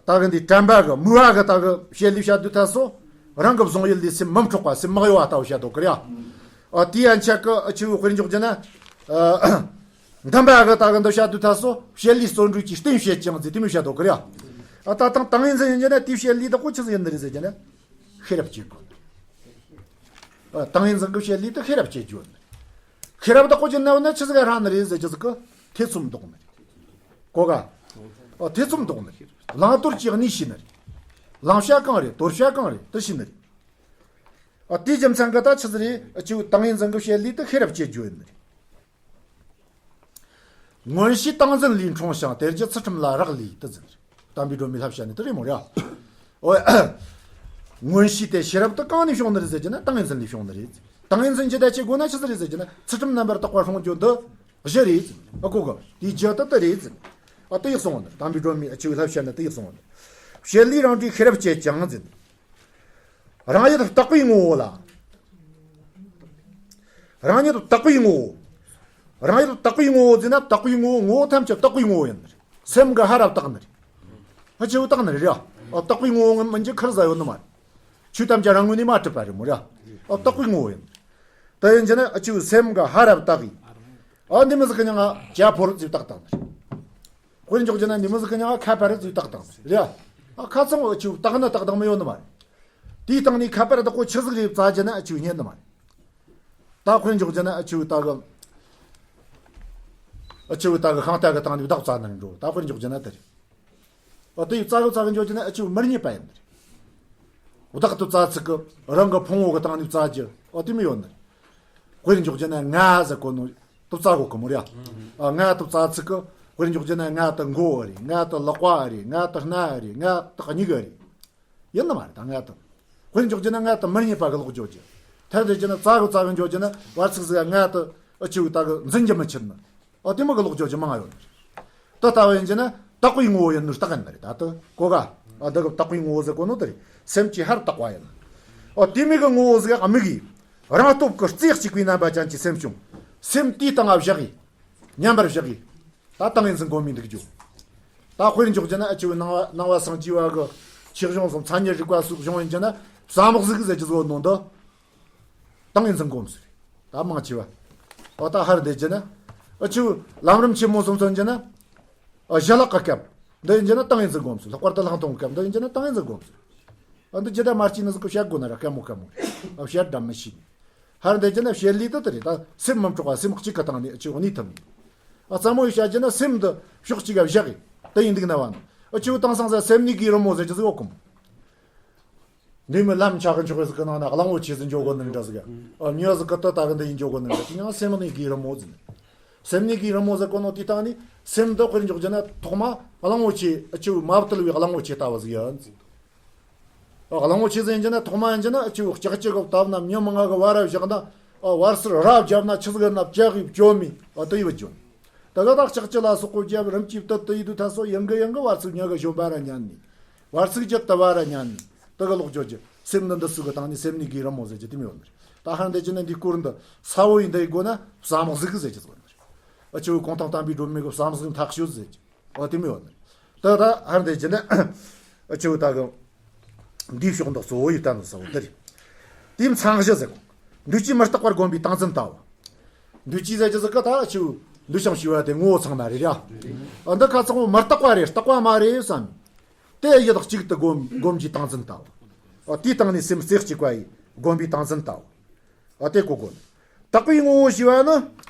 ད་གི་འདི་དྲན་པ་གི་མུ་བ་གི་ད་གི་བཤད་ལུགས་བཤད་དུས་ཐ་སོ། རང་གི་བཟུང་ཡུལ་ལས་སེམས་མི་འཕྲོག་པ་སེམས་མི་གཡོ་བ་ལྟ་བུ་བཤད་དོ་གི་རེད་ཡ། ཨ་དེའི་ཡན་ཆད་གི་ཨ་ཆུ་དཔེར་འཇོག་རྒྱུ་ན། ཨ་འདུན་པ་གི་ད་གི་འདི་བཤད་དུས་ཐ་སོ་བཤད་ལུགས་བརྩོན་འགྲུས་ཀྱི་རྟེན་བྱེད་ཅིང་ཟེར་དེ་མོ་བཤད་དོ་གི་རེད་ཡ། ཨ་ད་དང་ཏིང་ངེ་འཛིན་ཡིན་རྒྱུ་ན་དེའི་བཤད་ལུགས་དག་གོ་ཆི་ཟིག་ཡིན་ནི་རེད་ཟེར་རྒྱུ་ན། ཤེས་རབ་ཀྱི་སྒོ། ཨ་ཏིང་ངེ་འཛིན་གྱི་བཤད་ལུགས་དེ་ཤེས་རབ་ཅེས་བརྗོད་ནི། ཤེས་རབ་དག་གོ་ཅི་ན་བ་ན་ཆི་ཟིག་རང་ནི་རེད་ཟེར་རྒྱུ་ཟིག་གི་ཐེ་ཚོམ་ལྡོག་ནི་རེད། གོ་ག། ཨ་ཐེ་ཚོམ་ལྡོག་ནི་རེད། བླང་དོར་གྱི་གནས་ཤེས་ནི་རེད། བླང་བྱ་གང་རེད་དོར་བྱ་གང་རེད་དེ་ཤེས་ནི་རེད། ཨ་དེའི་རྒྱུ་མཚན་གི་ད་ཆི་ཟིག་རེད། ཨ་ཆུ་ཏིང་ངེ་འཛིན་གྱི་བཤད་ལུགས་དེ་ཤེས་རབ་ཅེས་བརྗོད་ནི་རེད། མངོན་ཤེས་ཏིང་འཛིན་ལས་འཁྲུངས་ཤིང་། དེ་རྒྱུ་ཚུལ་ཁྲིམས་ལ་རག་ལས་དེ་ཟེར། དམ་པའི་སྒྲོན་མེས་ལྷ་བཤད་ནི་དེ་རེད་མོ་ར། ཨོ། མངོན་ཤེས་དེ་ཤེས་རབ་དེ་གང་ནས་བྱུང་ནི་རེད་ཟེར་རྒྱུ་ན་ཏིང་ངེ་འཛིན་ལས་བྱུང་ནི་རེད། ཏིང་ངེ་འཛིན་ཇི་ལྟར་བྱེད་དགོས་ན་ཆི་ཟིག་རེད་ཟེར་རྒྱུ་ན་ཚུལ་ཁྲིམས་རྣམ་པར་དག་པར་སྲུང་རྒྱུ་འདི་གཞི་རེད། ཨ་གོ་གི། དེའི་རྒྱུ་དེ་དེ་རེད། ཨ་དེ་ཡག་སོང་ནི། དམ་པའི་སྒྲོན་མེས་ཨ་ཆུ་ལྷ་བཤད་ནི་དེ་ཡག་སོང་ནི། བཤད་ལུགས་རང་གྲོས་ཤེས་རབ་བསྐྱེད་ཅིང་ཟེར། རང་ཡུལ་དུ་བརྟག་པའི་ངོ་བོ་ལ། རང་ཉིད་དུ་བརྟག་པའི་ངོ་བོ། རང་ཡུལ་དུ་བརྟག་པའི་ངོ་བོ་ཟེར་ན་བརྟག་པའི་ངོ་བོ་ངོ་བོ་ཐམས་ཅད་བརྟག་པའི་ངོ་བོ་ཡིན་ནི་རེད། སེམས་ཀྱི་ཧ་ར་བརྟག་ནི་རེད། ཧ་ཆེ་བོ་བརྟག་ནི་རེད་ར། ཨ་བརྟག་པའི་ངོ་བོ་ངམ་མིན་གྱི་ཁར་ཟ་ཡོད་ནི་མ་རེད། ཆོས་ཐམས་ཅད་རང་ངོས་ནས་མ་གྲུབ་པ་རེད་མོ་ར། ཨ་བརྟག་པའི་ངོ་བོ་ཡིན། དེ་ཡིན་གྱི་ན་ཨ་ཆེ་བོ་སེམས་ཀྱི་ཧ་ར་བརྟག་གི། ཨ་འདི་མི་ཟིག་གི་མྱིང་ང་ཇ་ཕོར་ཟིག་བཏགས་བཏང་ནི་རེད། དཔེར་འཇོག་རྒྱུ་ན་འདི་མི་ཟིག་གི་མྱིང་ང་ཁ་པར་ཟིག་བཏགས་བཏང་ནི་རེད། ཨ་ཁ་ཚང་ཨ་ཆེ་བོ་བཏགས་ན་བཏགས་བཏང་མི་ཡོད་ནི་མ་རེད། དེའི་སྟེང་ནས་ཁ་པར་བདག་པོ་ཆི་ཟིག་རེད་བཙལ་རྒྱུ་ན་ཨ་ཆེ་བོ་རྙེད་ནི་མ་རེད། ད་དཔེར་འཇོག་རྒྱུ་ན་ཨ་ཆེ་བོ་ད་གི། ཨ་ཆེ་བོ་ད་གི་ཤིང་རྟ་གི་སྟེང་ནས་བདག་བཙལ་ནི་འགྲོ། ད་དཔེར་འཇོག་རྒྱུ་ན་དེ་རེད། ཨ་དེ་ཡི་བཙལ་གི་བཙལ་གི་འཇོག་རྒྱུ་ན་ཨ་ཆེ་བོ་མི་རྙེད་པ་ཡིན་ནི་རེད། བདག་ཏུ་བཙལ་ཚིག་གི་རང་གི་ཕུང་བོ་གི་སྟེང་ནས་བཙལ་རྒྱུ་ཨ་དེ་མི་ཡོད་ནི་རེད། དཔེར་འཇོག་རྒྱུ་ན་ང་ཟེར་གོ་ནོ་དུ་བཙལ་གོ་གི་མོ་རེད། ཨ་ང་དུ་བཙལ་ཚིག་གི་དཔེར་འཇོག་རྒྱུ་ན་ང་དུ་མགོ་བོ་རེད། ང་དུ་ལག་པ་རེད། ང་དུ་སྣ་རེད། ང་དུ་མྱིག་རེད། ཡིན་ནི་མ་རེད། ད་ང་དང་། དཔེར་འཇོག་རྒྱུ་ན་ང་དང་མི་རྙེད་པ་གི་ལོག་འཇོག་རྒྱུ། ཐད་དེ་རྒྱུ་ན་རྩ་གི་རྩ་གི་འཇོག་རྒྱུ་ན་བར་ཚིག་ཟིག་ང་དང་ཨ་ཆུ་ད་གི་འཛིན་རྒྱུ་མི་ཆེན་ནི། ཨ་དེ་མོ་གི་ལོག་འཇོག་རྒྱུ་མང་ཡོད་ནི་རེད། དེ་ལྟ་བུ་ཡིན་རྒྱུ་ན་བརྟག་པའི་ངོ་བོ་ཡིན་ནོ་རྟགས་ཡིན་ནི་རེད། ད་དེ་གོ་ག། ཨ་དེ་གི་བརྟག་པའི་ངོ་བོ་ཟེར་གོ་ནོ་དེ་རེད། སེམས་ཀྱི་ཧར་བརྟག་པ་ཡིན། ཨ་དེ་མོ་གི་ངོ་བོ་ཟིག་ཨ་མིག་གིས་རང་སྟོབས་ཀྱིས་རྩེ་གཅིག་པའི་རྣམ་པ་ཅན་གྱི་སེམས་བྱུང་། སེམས་དེའི་སྟེང་ང་བཞག་གི། མཉམ་པར་བཞག་གི། ད་ཏིང་ངེ་འཛིན་སྒོམ་མི་འདུག་རྒྱུ། ད་དཔེར་འཇོག་རྒྱུ་ན་ཨ་ཆུ་ནང་བ་ནང་བ་སངས་རྒྱས་པ་གི་ཆོས་གཞུང་སོགས་མཚན་ཉིད་རིག་པ་སོགས་གཞུང་ཡིན་རྒྱུ་ན་བསམ་གཟིགས་ཟེར་རྒྱུ་ཟིག་ཡོད་ནོ་འདི། ཏིང་ངེ་འཛིན་སྒོམ་ཟེར། ད་མང་ཆེ་བ། འོ་ད་ཧར་འདེད་རྒྱུ་ན། ཨ་ཆུ་ལམ་རིམ་ཆེན་མོ་སོགས་མཚོན་རྒྱུ་ན། ཨ་ཞི་ལྷག་གི་སྐབས། འདི་ཡིན་རྒྱུ་ན་ཏིང་ངེ་འཛིན་སྒོམ་ཟེར། ལྷག་པར་དུ་ལྷག་མཐོང་གི་སྐབས་འདི་ཡིན་རྒྱུ་ན་ཏིང་ངེ་འཛིན་སྒོམ་ཟེར། ཨ་འདི་ཇི་ལྟར་མ་སྐྱེས་ནི་ཟིག་གི་བཤད་དགོས་ན་ར་སྐད་མོ་སྐད་མོ་རེད། ཨ་བཤད་སྒྲ་མི་ཤེས་ནི། ཧར་འདེད་རྒྱུ་ན་བཤད་ལུགས་དེ་དེ་རེད། ད་སེམས་མི་འཕྲོག་པ་སེམས་གཅིག་གི་སྟེང་ནས་ཨ་ཆུ་གནས་ཐུབ་ནི། ཨ་རྩ་མོ་ཡི་བཤད་རྒྱུ་ན་སེམས་འདི་ཕྱོགས་གཅིག་ག་བཞག་གི་དེ་ཡིན་འདུག་ན་བ་ནི། ཨ་ཆུ་དེང་སང་ས་སེམས་ནི་གི་རི་མོ་ཟེར་རྒྱུ་ཟིག་ཡོད་གི་མོ། འདི་མི་ལམ་ཆག་གི་འཇོག་གི་ཟིག་གི་ནང་ན་གླང་པོ་ཆེ་ཟིག་འཇོག་གོ་ནི་འདྲ་ཟིག་ཨ་མྱི་ཟིག་གི་ཏི་ད་གི་འདི་ཡིན་འཇོག་གོ་ནི་འདྲ་ཟིག་ཡང་སེམས་ནི་གི་རི་མོ་ཟིག་སེམས་ནི་གི་རི་མོ་ཟེར་གོ་ནོ་དེའི་སྟེང་ནས་སེམས་འདི་དཔེར་འཇོག་རྒྱུ་ན་ཐོག་མ་གླང་པོ་ཆེ་ཨ་ཆུ་མ་བཏུལ་བའི་གླང་པོ་ཆེ་ལྟ་བུ་ཟིག་ཡིན། ཨ་གླང་པོ་ཆེ་ཟེར་རྒྱུ་ན་ཐོག་མ་ཡིན་རྒྱུ་ན་ཨ་ཆུ་ལྕགས་ཀྱུ་གི་བཏབ་ན་མྱི་མང་ང་གི་བར་བཞག་ན་ཨ་བར་སར་ར་བརྒྱབ་ན་ཆི་ཟིག་ན་བཅག་གི་བཅོམ་མི་ཨ་དེ་ཡི་བ་བཅོམ། ད་ག་ད་ལྕགས་ཀྱུ་ལ་སོགས་པ་བརྒྱབ་རིམ་གྱིས་བཏུལ་དེ་ཡི་དུས་ད་སོ་ཡང་གི་ཡང་གི་བར་ཚིག་མྱི་གི་བཞོན་པ་ར་ཉན་ནི། བར་ཚིག་རྒྱུ་དུ་བ་ར་ཉན་ནི། དེ་གི་ལོག་འཇོག་རྒྱུ་སེམས་ནི་འདི་སུ་གི་སྟེང་ནས་སེམས་ནི་གི་རི་མོ་ཟེར་རྒྱུ་དེ་མི་ཡོད་ནི་རེད། ད་ཧར་འདེད་རྒྱུ་ན་འདི་སྐོར་འདི་ས་བོ་ཡིན་འདི་ཡི་སྒོ་ན་བསམ་གཟིགས་ཟེར་རྒྱུ་ཟིག་ཡོད་ནི་རེད། ཨ་ཆུ་གོང་ཐང་དམ་པའི་སྒྲོན་མེ་གི་བསམ་གཟིགས་མཐའ་དཔྱོད་ཟེར་རྒྱུ། ཨོ་དེ་མི་ཡོད་ནི། ད་ད་ཧར་འདི་ཇི་ནི་ཨ་ཆུ་ད་གི་འདིའི་ཕྱོགས་འདི་གཙོ་བོ་ཡི་ད་ནི་ས་བོ་འདི་རེད། དེའི་མཚང་གཞི་ཟེར་གོ། འདུས་བྱས་མི་རྟག་པར་བསྒོམ་པའི་ཏིང་འཛིན་ལྟ་བུ། འདུས་བྱས་ཟེར་རྒྱུ་ཟིག་གི་ད་ཨ་ཆུ་འདུས་ཤིང་ཞི་བ་དེ་ངོ་བོ་ཚང་མ་རེད་ར། ཨ་འདི་ཁ་ཚང་བོ་མི་རྟག་པ་རེད་རྟག་པ་མ་རེད་བསམ། དེ་ཡི་ཡི་དྭགས་གཅིག་ཏུ་བསྒོམ་བསྒོམ་གྱི་ཏིང་འཛིན་ལྟ་བུ། ཨ་དེའི་སྟེང་ནས་སེམས་རྩེ་གཅིག་པ་ཡིས་བསྒོམ་པའི་ཏིང་འཛིན་ལྟ་བུ། ཨ་དེ་གོ་དགོས། དག་པའི་ངོ་བོ་ཞེས་པ་ནི།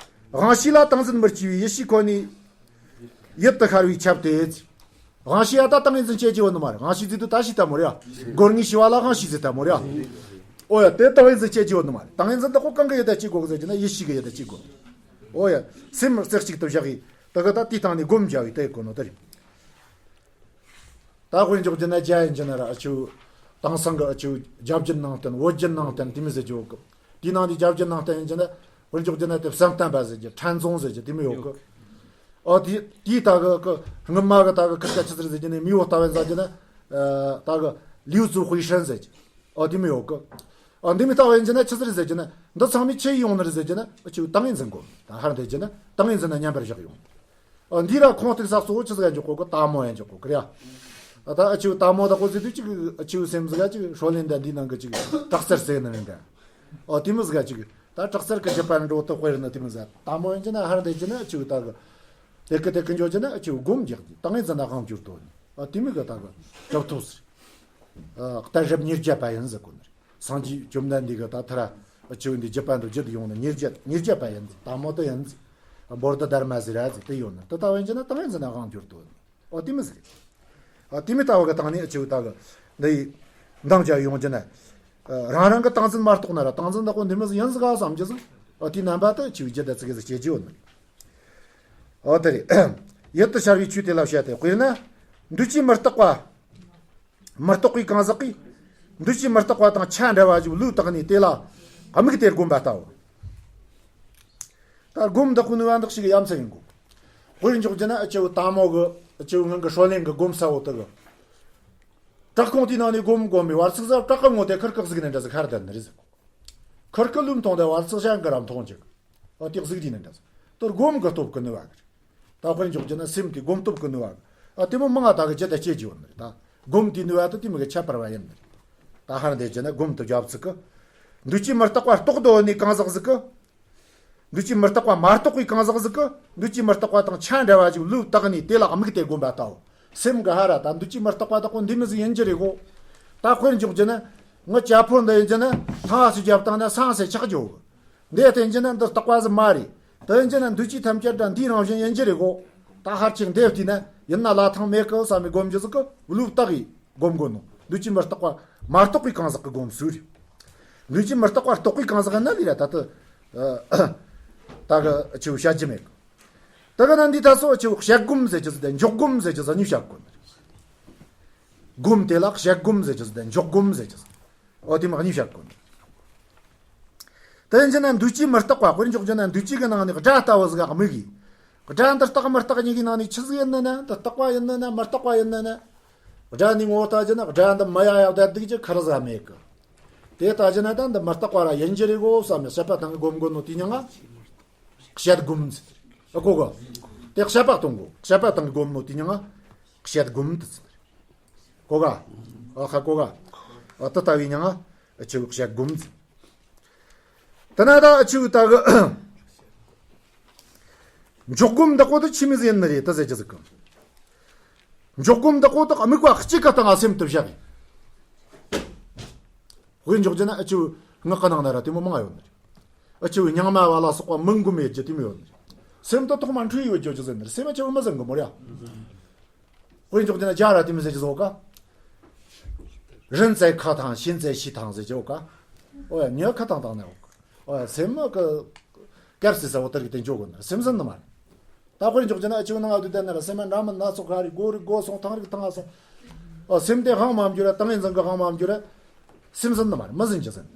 དབང་ཤེས་ལ་ཏིང་འཛིན་མི་སྐྱེ་བའི་ཡེ་ཤེས་ཁོ་ནས། ཡིད་དུ་ཤར་བའི་ཁྱབ་སྟེ། དབང་ཤེས་ཡ་ད་ཏིང་ངེ་འཛིན་བྱེད་ཀྱི་ཡོད་ནི་མ་རེད། དབང་ཤེས་ཟེར་དུས་ད་ཤེས་ལྟ་མོ་རེད་ཡ། སྒོ་ལྔའི་ཤེས་པ་ལ་དབང་ཤེས་ཟེར་ལྟ་མོ་རེད་ཡ། ཨོ་ཡ་དེ་ཏིང་ངེ་འཛིན་བྱེད་ཀྱི་ཡོད་ནི་མ་རེད། ཏིང་ངེ་འཛིན་དེ་ཁོ་གང་གི་ཡིད་དུ་བྱེད་དགོས་གི་ཟེར་གྱི་ན་ཡེ་ཤེས་ཀྱི་ཡིད་དུ་བྱེད་དགོས། ཨོ་ཡ། སེམས་རྩེ་གཅིག་ཏུ་བཞག་གི། ད་གི་ད་དེའི་སྟེང་ནས་སྒོམ་བྱ་བའི་དེ་གོ་ནོ་དེ་རེད། ད་དཔེར་འཇོག་རྒྱུ་ན་རྒྱ་ཡིན་རྒྱུ་ན་ར་ཨ་ཆུ། དེང་སང་གི་ཨ་ཆུ་བརྒྱ་བརྒྱུད་ནང་བསྟན་བོད་བརྒྱུད་ནང་བསྟན་དེ་མི་ཟེར་རྒྱུ་ཡོད་གི། དེའི་ནང་དུ་བརྒྱ་བརྒྱུད་ནང་བསྟན་ཡིན་རྒྱུ་ན། དཔེར་འཇོག་རྒྱུ་ན་དེ་བསམ་གཏན་པ་ཟེར་རྒྱུ་ཕྲན་བཟང་ཟེར་རྒྱུ་དེ་མི་ཡོད་གི། ཨ་དེ་དེའི་ད་གི་གི་སྔོན་མ་གི་ད་གི་ཁིར་ཀ་ཆི་ཟེར་ཟེར་རྒྱུ་ན་མི་བོ་ལྟ་བ་ཡིན་ཟེར་རྒྱུ་ན། ད་གི་ལིའུ་ཙུ་ཧུའེ་ཧྲན་ཟེར་རྒྱུ། ཨ་དེ་མི་ཡོད་གི། ཨ་འདི་མི་ལྟ་བ་ཡིན་རྒྱུ་ན་ཆི་ཟེར་ཟེར་རྒྱུ་ན་འདི་ཚང་མས་ཆི་ཡིས་ཡོང་ནི་རེད་ཟེར་རྒྱུ་ན་ཨ་ཆུ་ཏིང་ངེ་འཛིན་གོ། ད་ཧར་འདི་རྒྱུ་ན་ཏིང་ངེ་འཛིན་ན་མཉམ་པར་བཞག་ཡོང་། འདི་ར་ཁུངས་གཏུགས་ས་གཙོ་བོ་ཆི་ཟིག་ཡང་འཇོག་གོ་གི། ལྟད་མོ་ཡང་འཇོག་གོ་གི་རེད་ཡ། ད་ཨ་ཆུ་ལྟད་མོ་ད་གོ་ཟེར་དུས་ཅིག་ཨ་ཆུ་སེམས་ཟིག་ཅིག་ཧྲོ་ལེན་ད་འདི་ནང་གི་ཅིག་དྲག་རྩལ་ཟེར་ནི་རེད་འདྲ། ཨོ་དེ་མི་ཟིག་ཅིག་ད་དྲག་རྩལ་གི་རྒྱུད་པ་འགྲོ་དུ་དཔེར་ན་དེ་མི་ཟིག་ལྟད་མོ་ཡིན་གྱི་ན་ཧར་འདི་གྱི་ན་ཨ་ཆུ་ད་གི་དེ་གི་དེ་གི་འཇོག་གྱི་ན་ཨ་ཆུ་སྒོམ་རྒྱག་གི་ཏིང་ངེ་འཛིན་ན་དབང་བསྒྱུར་དོ་ནི། ཨོ་དེ་མི་གི་ད་གི་གྲུབ་ཐོབ་ཟེར། ཨ་གཏད་རབས་ཉེར་བརྒྱད་པ་ཡིན་ཟེར་གོ་ནི་རེད། སངས་རྒྱས་བཅོམ་ལྡན་འདས་ཀྱི་ད་ཐར་ཨ་ཆུ་འདི་རྒྱུད་པ་འདི་བརྒྱུད་ཡོང་ནི་ཉེར་བརྒྱད་ཉེར་བརྒྱད་པ་ཡིན། ལྟད་མོ་དེ་ཡིན། བོ་དྷི་དྷརྨ་ཟེར་ར་ཟེར་དེ་ཡོད་ནི་དེ་ལྟ་བུ་ཡིན་གྱི་ན་ཏིང་ངེ་འཛིན་ན་དབང་བསྒྱུར་དོ། ཨོ་དེ་མི་ཟེར། ཨ་དེ་མི་ལྟ་བུ་གི་སྟེང་ནས་ཨ་ཆུ་ད་གི་འདི་ཡི་འདང་རྒྱག་ཡོང་གྱི་ན། རང་རང་གི་ཏིང་འཛིན་མ་རྟོགས་ན་ར་ཏིང་འཛིན་དག་པོ་འདི་མི་ཟིག་ཡིན་ཟིག་ག་བསམ་གྱི་ཟིག་ཨོ་དེའི་རྣམ་པ་དེ་ཨ་ཆུ་རྒྱུད་ད་ཙི་གེ་ཟིག་སྐྱེ་རྒྱུ་ཡོད་ནི། ཨོ་དེ་རེད། ཡིད་དུ་ཤར་བའི་ཆོས་དེ་ལ་བཤད་དེ། དཔེར་ན། འདུས་བྱས་མི་རྟག་པ། མི་རྟག་པའི་གང་ཟག་གིས། འདུས་བྱས་མི་རྟག་པ་དང་ཆ་འདྲ་བ་ཞིག་བློས་བཏགས་ནས་དེ་ལ་དམིགས་ཏེ་བསྒོམ་པ་ལྟ་བུ། ད་སྒོམ་འདི་ཁོ་ནུས་པ་འདི་ཞིག་ཡ་མཚན་ཡིན་དགོས། དཔེར་འཇོག་རྒྱུ་ན་ཨ་ཆུ་ལྟད་མོ་གི་ཨ་ཆུ་སྔོན་གི་ཧྲོ་ལེན་གི་སྒོམ་ས་བོ་དེ་གི། བྲག་ཁུང་དེའི་ནང་ནས་སྒོམ་སྒོམ་པའི་བར་ཚིགས་ཟ་བྲག་གི་ངོ་དེ་ཁིར་ཀི་ཟིག་ནས་འདྲ་ཟིག་ཁར་བསྡད་ནི་རེད་ཟིག་ཁིར་ཀི་ལུས་མཐོང་དེ་བར་ཚིགས་ཞན་གི་ར་མཐོང་ཅིག་ཨ་དེ་ཟིག་དེ་ནས་འདྲ་ཟིག་དེ་སྒོམ་གི་སྟོབས་གི་ནུས་པ་གི་རེད། ད་དཔེར་འཇོག་རྒྱུ་ན་སེམས་དེ་སྒོམ་སྟོབས་ཀྱི་ནུས་པ། ཨ་དེ་མོ་མང་ང་ད་གི་ཇི་ལྟ་སྐྱེ་རྒྱུ་ཡོད་ནི་རེད་ད། སྒོམ་དེའི་ནུས་པ་དེ་དེ་མོ་གི་ཁྱད་པར་བ་ཡིན་ནི་རེད། ད་ཧར་འདི་བྱས་ན་སྒོམ་དུ་རྒྱབ་ཚིག་གི། འདུས་བྱས་མི་རྟག་པ་རྟོགས་འདོད་ནི་གང་ཟག་ཟིག་གི། འདུས་བྱས་མི་རྟག་པ་མ་རྟོགས་པའི་གང་ཟག་ཟིག་གི། འདུས་བྱས་མི་རྟག་པ་དང་ཆ་འདྲ་བ་ཞིག་བློས་བཏགས་ནས་དེ་ལ་དམིགས་ཏེ་བསྒོམ་པ་ལྟ་བུ། སེམས་གི་ཧར་ར་ད་འདུས་བྱས་མི་རྟག་པ་དག་པོ་འདི་མི་ཟིག་ཡིན་རྒྱུ་རེད་གོ། ད་དཔེར་འཇོག་རྒྱུ་ན། ངི་ཅ་ཕོར་འདི་ཡིན་རྒྱུ་ན་ཐང་ཨ་སུ་རྒྱབ་བཏང་ན་སངས་སེ་ཆག་རྒྱུ། འདི་བསྟན་གྱི་ན་འདི་རྟག་པ་ཟིག་མ་རེད། དེ་ཡིན་གྱི་ན་འདུས་བྱས་ཐམས་ཅད་དང་འདིའི་རང་བཞིན་ཡིན་གྱི་རེད་གོ། ད་ཧར་ཅིག་འདི་བལྟས་ན་ཡིན་ན་ལ་ཐང་མེད་གི་བསམ་མི་སྒོམ་རྒྱུ་ཟིག་གི་བློས་བཏགས་གི་སྒོམ་དགོས་ནོ། འདུས་བྱས་མི་རྟག་པ་མ་རྟོགས་པའི་གང་ཟག་གི་སྒོམ་ཚུལ་རེད། འདུས་བྱས་མི་རྟག་པ་རྟོགས་པའི་གང་ཟག་ཡིན་ན་ལས་ར་ད་ལྟ་ད་གི་ཆུ་བཤད་རྒྱུ་མེད་གི། ད་གི་ན་འདི་ད་སོ་ཆུ་བཤད་སྒོམ་ཟེར་རྒྱུ་ཟིག་དང་འཇོག་སྒོམ་ཟེར་རྒྱུ་ཟིག་གཉིས་བཤད་དགོས་ནི། སྒོམ་དེ་ལ་བཤད་སྒོམ་ཟེར་རྒྱུ་ཟིག་དང་འཇོག་སྒོམ་ཟེར་རྒྱུ་ཟིག་ཨོ་དེ་མ་གཉིས་བཤད་དགོས། དེ་ཡིན་གྱི་ན་འདུས་བྱས་མི་རྟག་པ་དཔེར་འཇོག་རྒྱུ་ན་འདུས་བྱས་ཀྱི་ནང་ནས་སྒྲ་ལྟ་བུ་ཟིག་དམིགས་ཡིན། སྒྲ་འདི་རྟག་མི་རྟག་གཉིས་ཀྱི་ནང་ནས་ཆི་ཟིག་ཡིན་ན་ན་འདི་རྟག་པ་ཡིན་ན་ན་མི་རྟག་པ་ཡིན་ན་ན། སྒྲ་ནི་ངོ་བོ་ལྟ་རྒྱུ་ན་སྒྲ་འདི་མི་ཡ་ཡ་བསྡད་འདུག་རྒྱུ་ཁར་ཟ་མེད་གི། དེ་ལྟ་རྒྱུ་ན་ད་འདི་མི་རྟག་པ་ར་ཡིན་རྒྱུ་རེད་གོ་བསམ་ནས་བཤད་པ་དང་གི་སྒོམ་དགོས་ནོ་དེ་མྱིང་ང་བཤད་སྒོམ་ཟེར། ཨ་གོ་ག་དེ་བཤད་པ་གཏོང་གོ་བཤད་པ་དང་གི་སྒོམ་ནོ་དེ་མྱིང་ང་བཤད་སྒོམ་དུ་ཟེར། གོ་ག་ཨ་ཁ་གོ་ག་ཨ་ད་ལྟ་བའི་མྱིང་ང་ཨ་ཆུ་བཤད་སྒོམ་ཟེར། ད་ན་ད་ཨ་ཆུ་ད་གི་འཇོག་སྒོམ་འདི་ཀོ་ད་ཆི་མི་ཟིག་ཡིན་ནི་རེད་ད་ཟེར་རྒྱུ་ཟིག་གི། འཇོག་སྒོམ་འདི་ཀོ་ད་དམིགས་པ་གཅིག་གི་སྟེང་ང་སེམས་དུ་བཞག་གི། དཔེར་འཇོག་རྒྱུ་ན་ཨ་ཆུ་ངག་གི་ནང་ན་ར་དེ་མོ་མང་ཡོད་ནི་རེད། ཨ་ཆུ་རྙིང་མ་བ་ལ་སོགས་པ་མི་སྒོམ་ཡོད་རྒྱུ་དེ་མོ་ཡོད་ནི་རེད། སེམས་དུ་ཐོག་མ་འཁྲུལ་ཡོད་རྒྱུ་ཟེར་ནི་རེད། སེམས་ཨ་ཆུ་མི་ཟིག་གི་མོ་རེད། དཔེར་འཇོག་རྒྱུ་ན་རྒྱ་ར་དེ་མོ་ཟེར་རྒྱུ་ཟོ་ག་རིན་ཙེ་ཁ་ཐང་ཤིན་ཙེ་ཤི་ཐང་ཟེར་རྒྱུ་ག་ཨོ་ཡ་ཉོ་ཁ་ཐང་ཐང་ནས་ཨོ་ཡ་སེམས་མ་གི་སྐྱབས་སི་ས་འོ་ལྟར་གི་དེ་འཇོག་གོ་ནི་སེམས་ཟིན་ནི་མ་རེད། ད་དཔེར་འཇོག་རྒྱུ་ན་ཨ་ཆུ་ནང་ང་དུ་བསྡད་ན་ར་སེམས་མ་འདྲ་མིན་སྣ་ཚོགས་ཁ་རི་སྒོ་རི་སྒོ་སོང་ཐང་རི་ཐང་ང་སོང་། ཨོ་སེམས་དེ་ཧང་མ་འགྱུར་ར་ཏིང་ངེ་འཛིན་གི་ཧང་མ་འགྱུར་ར་སེམས་ཟིན་ནི་མ་རེད། མི་ཟིན་རྒྱུ་ཟིན།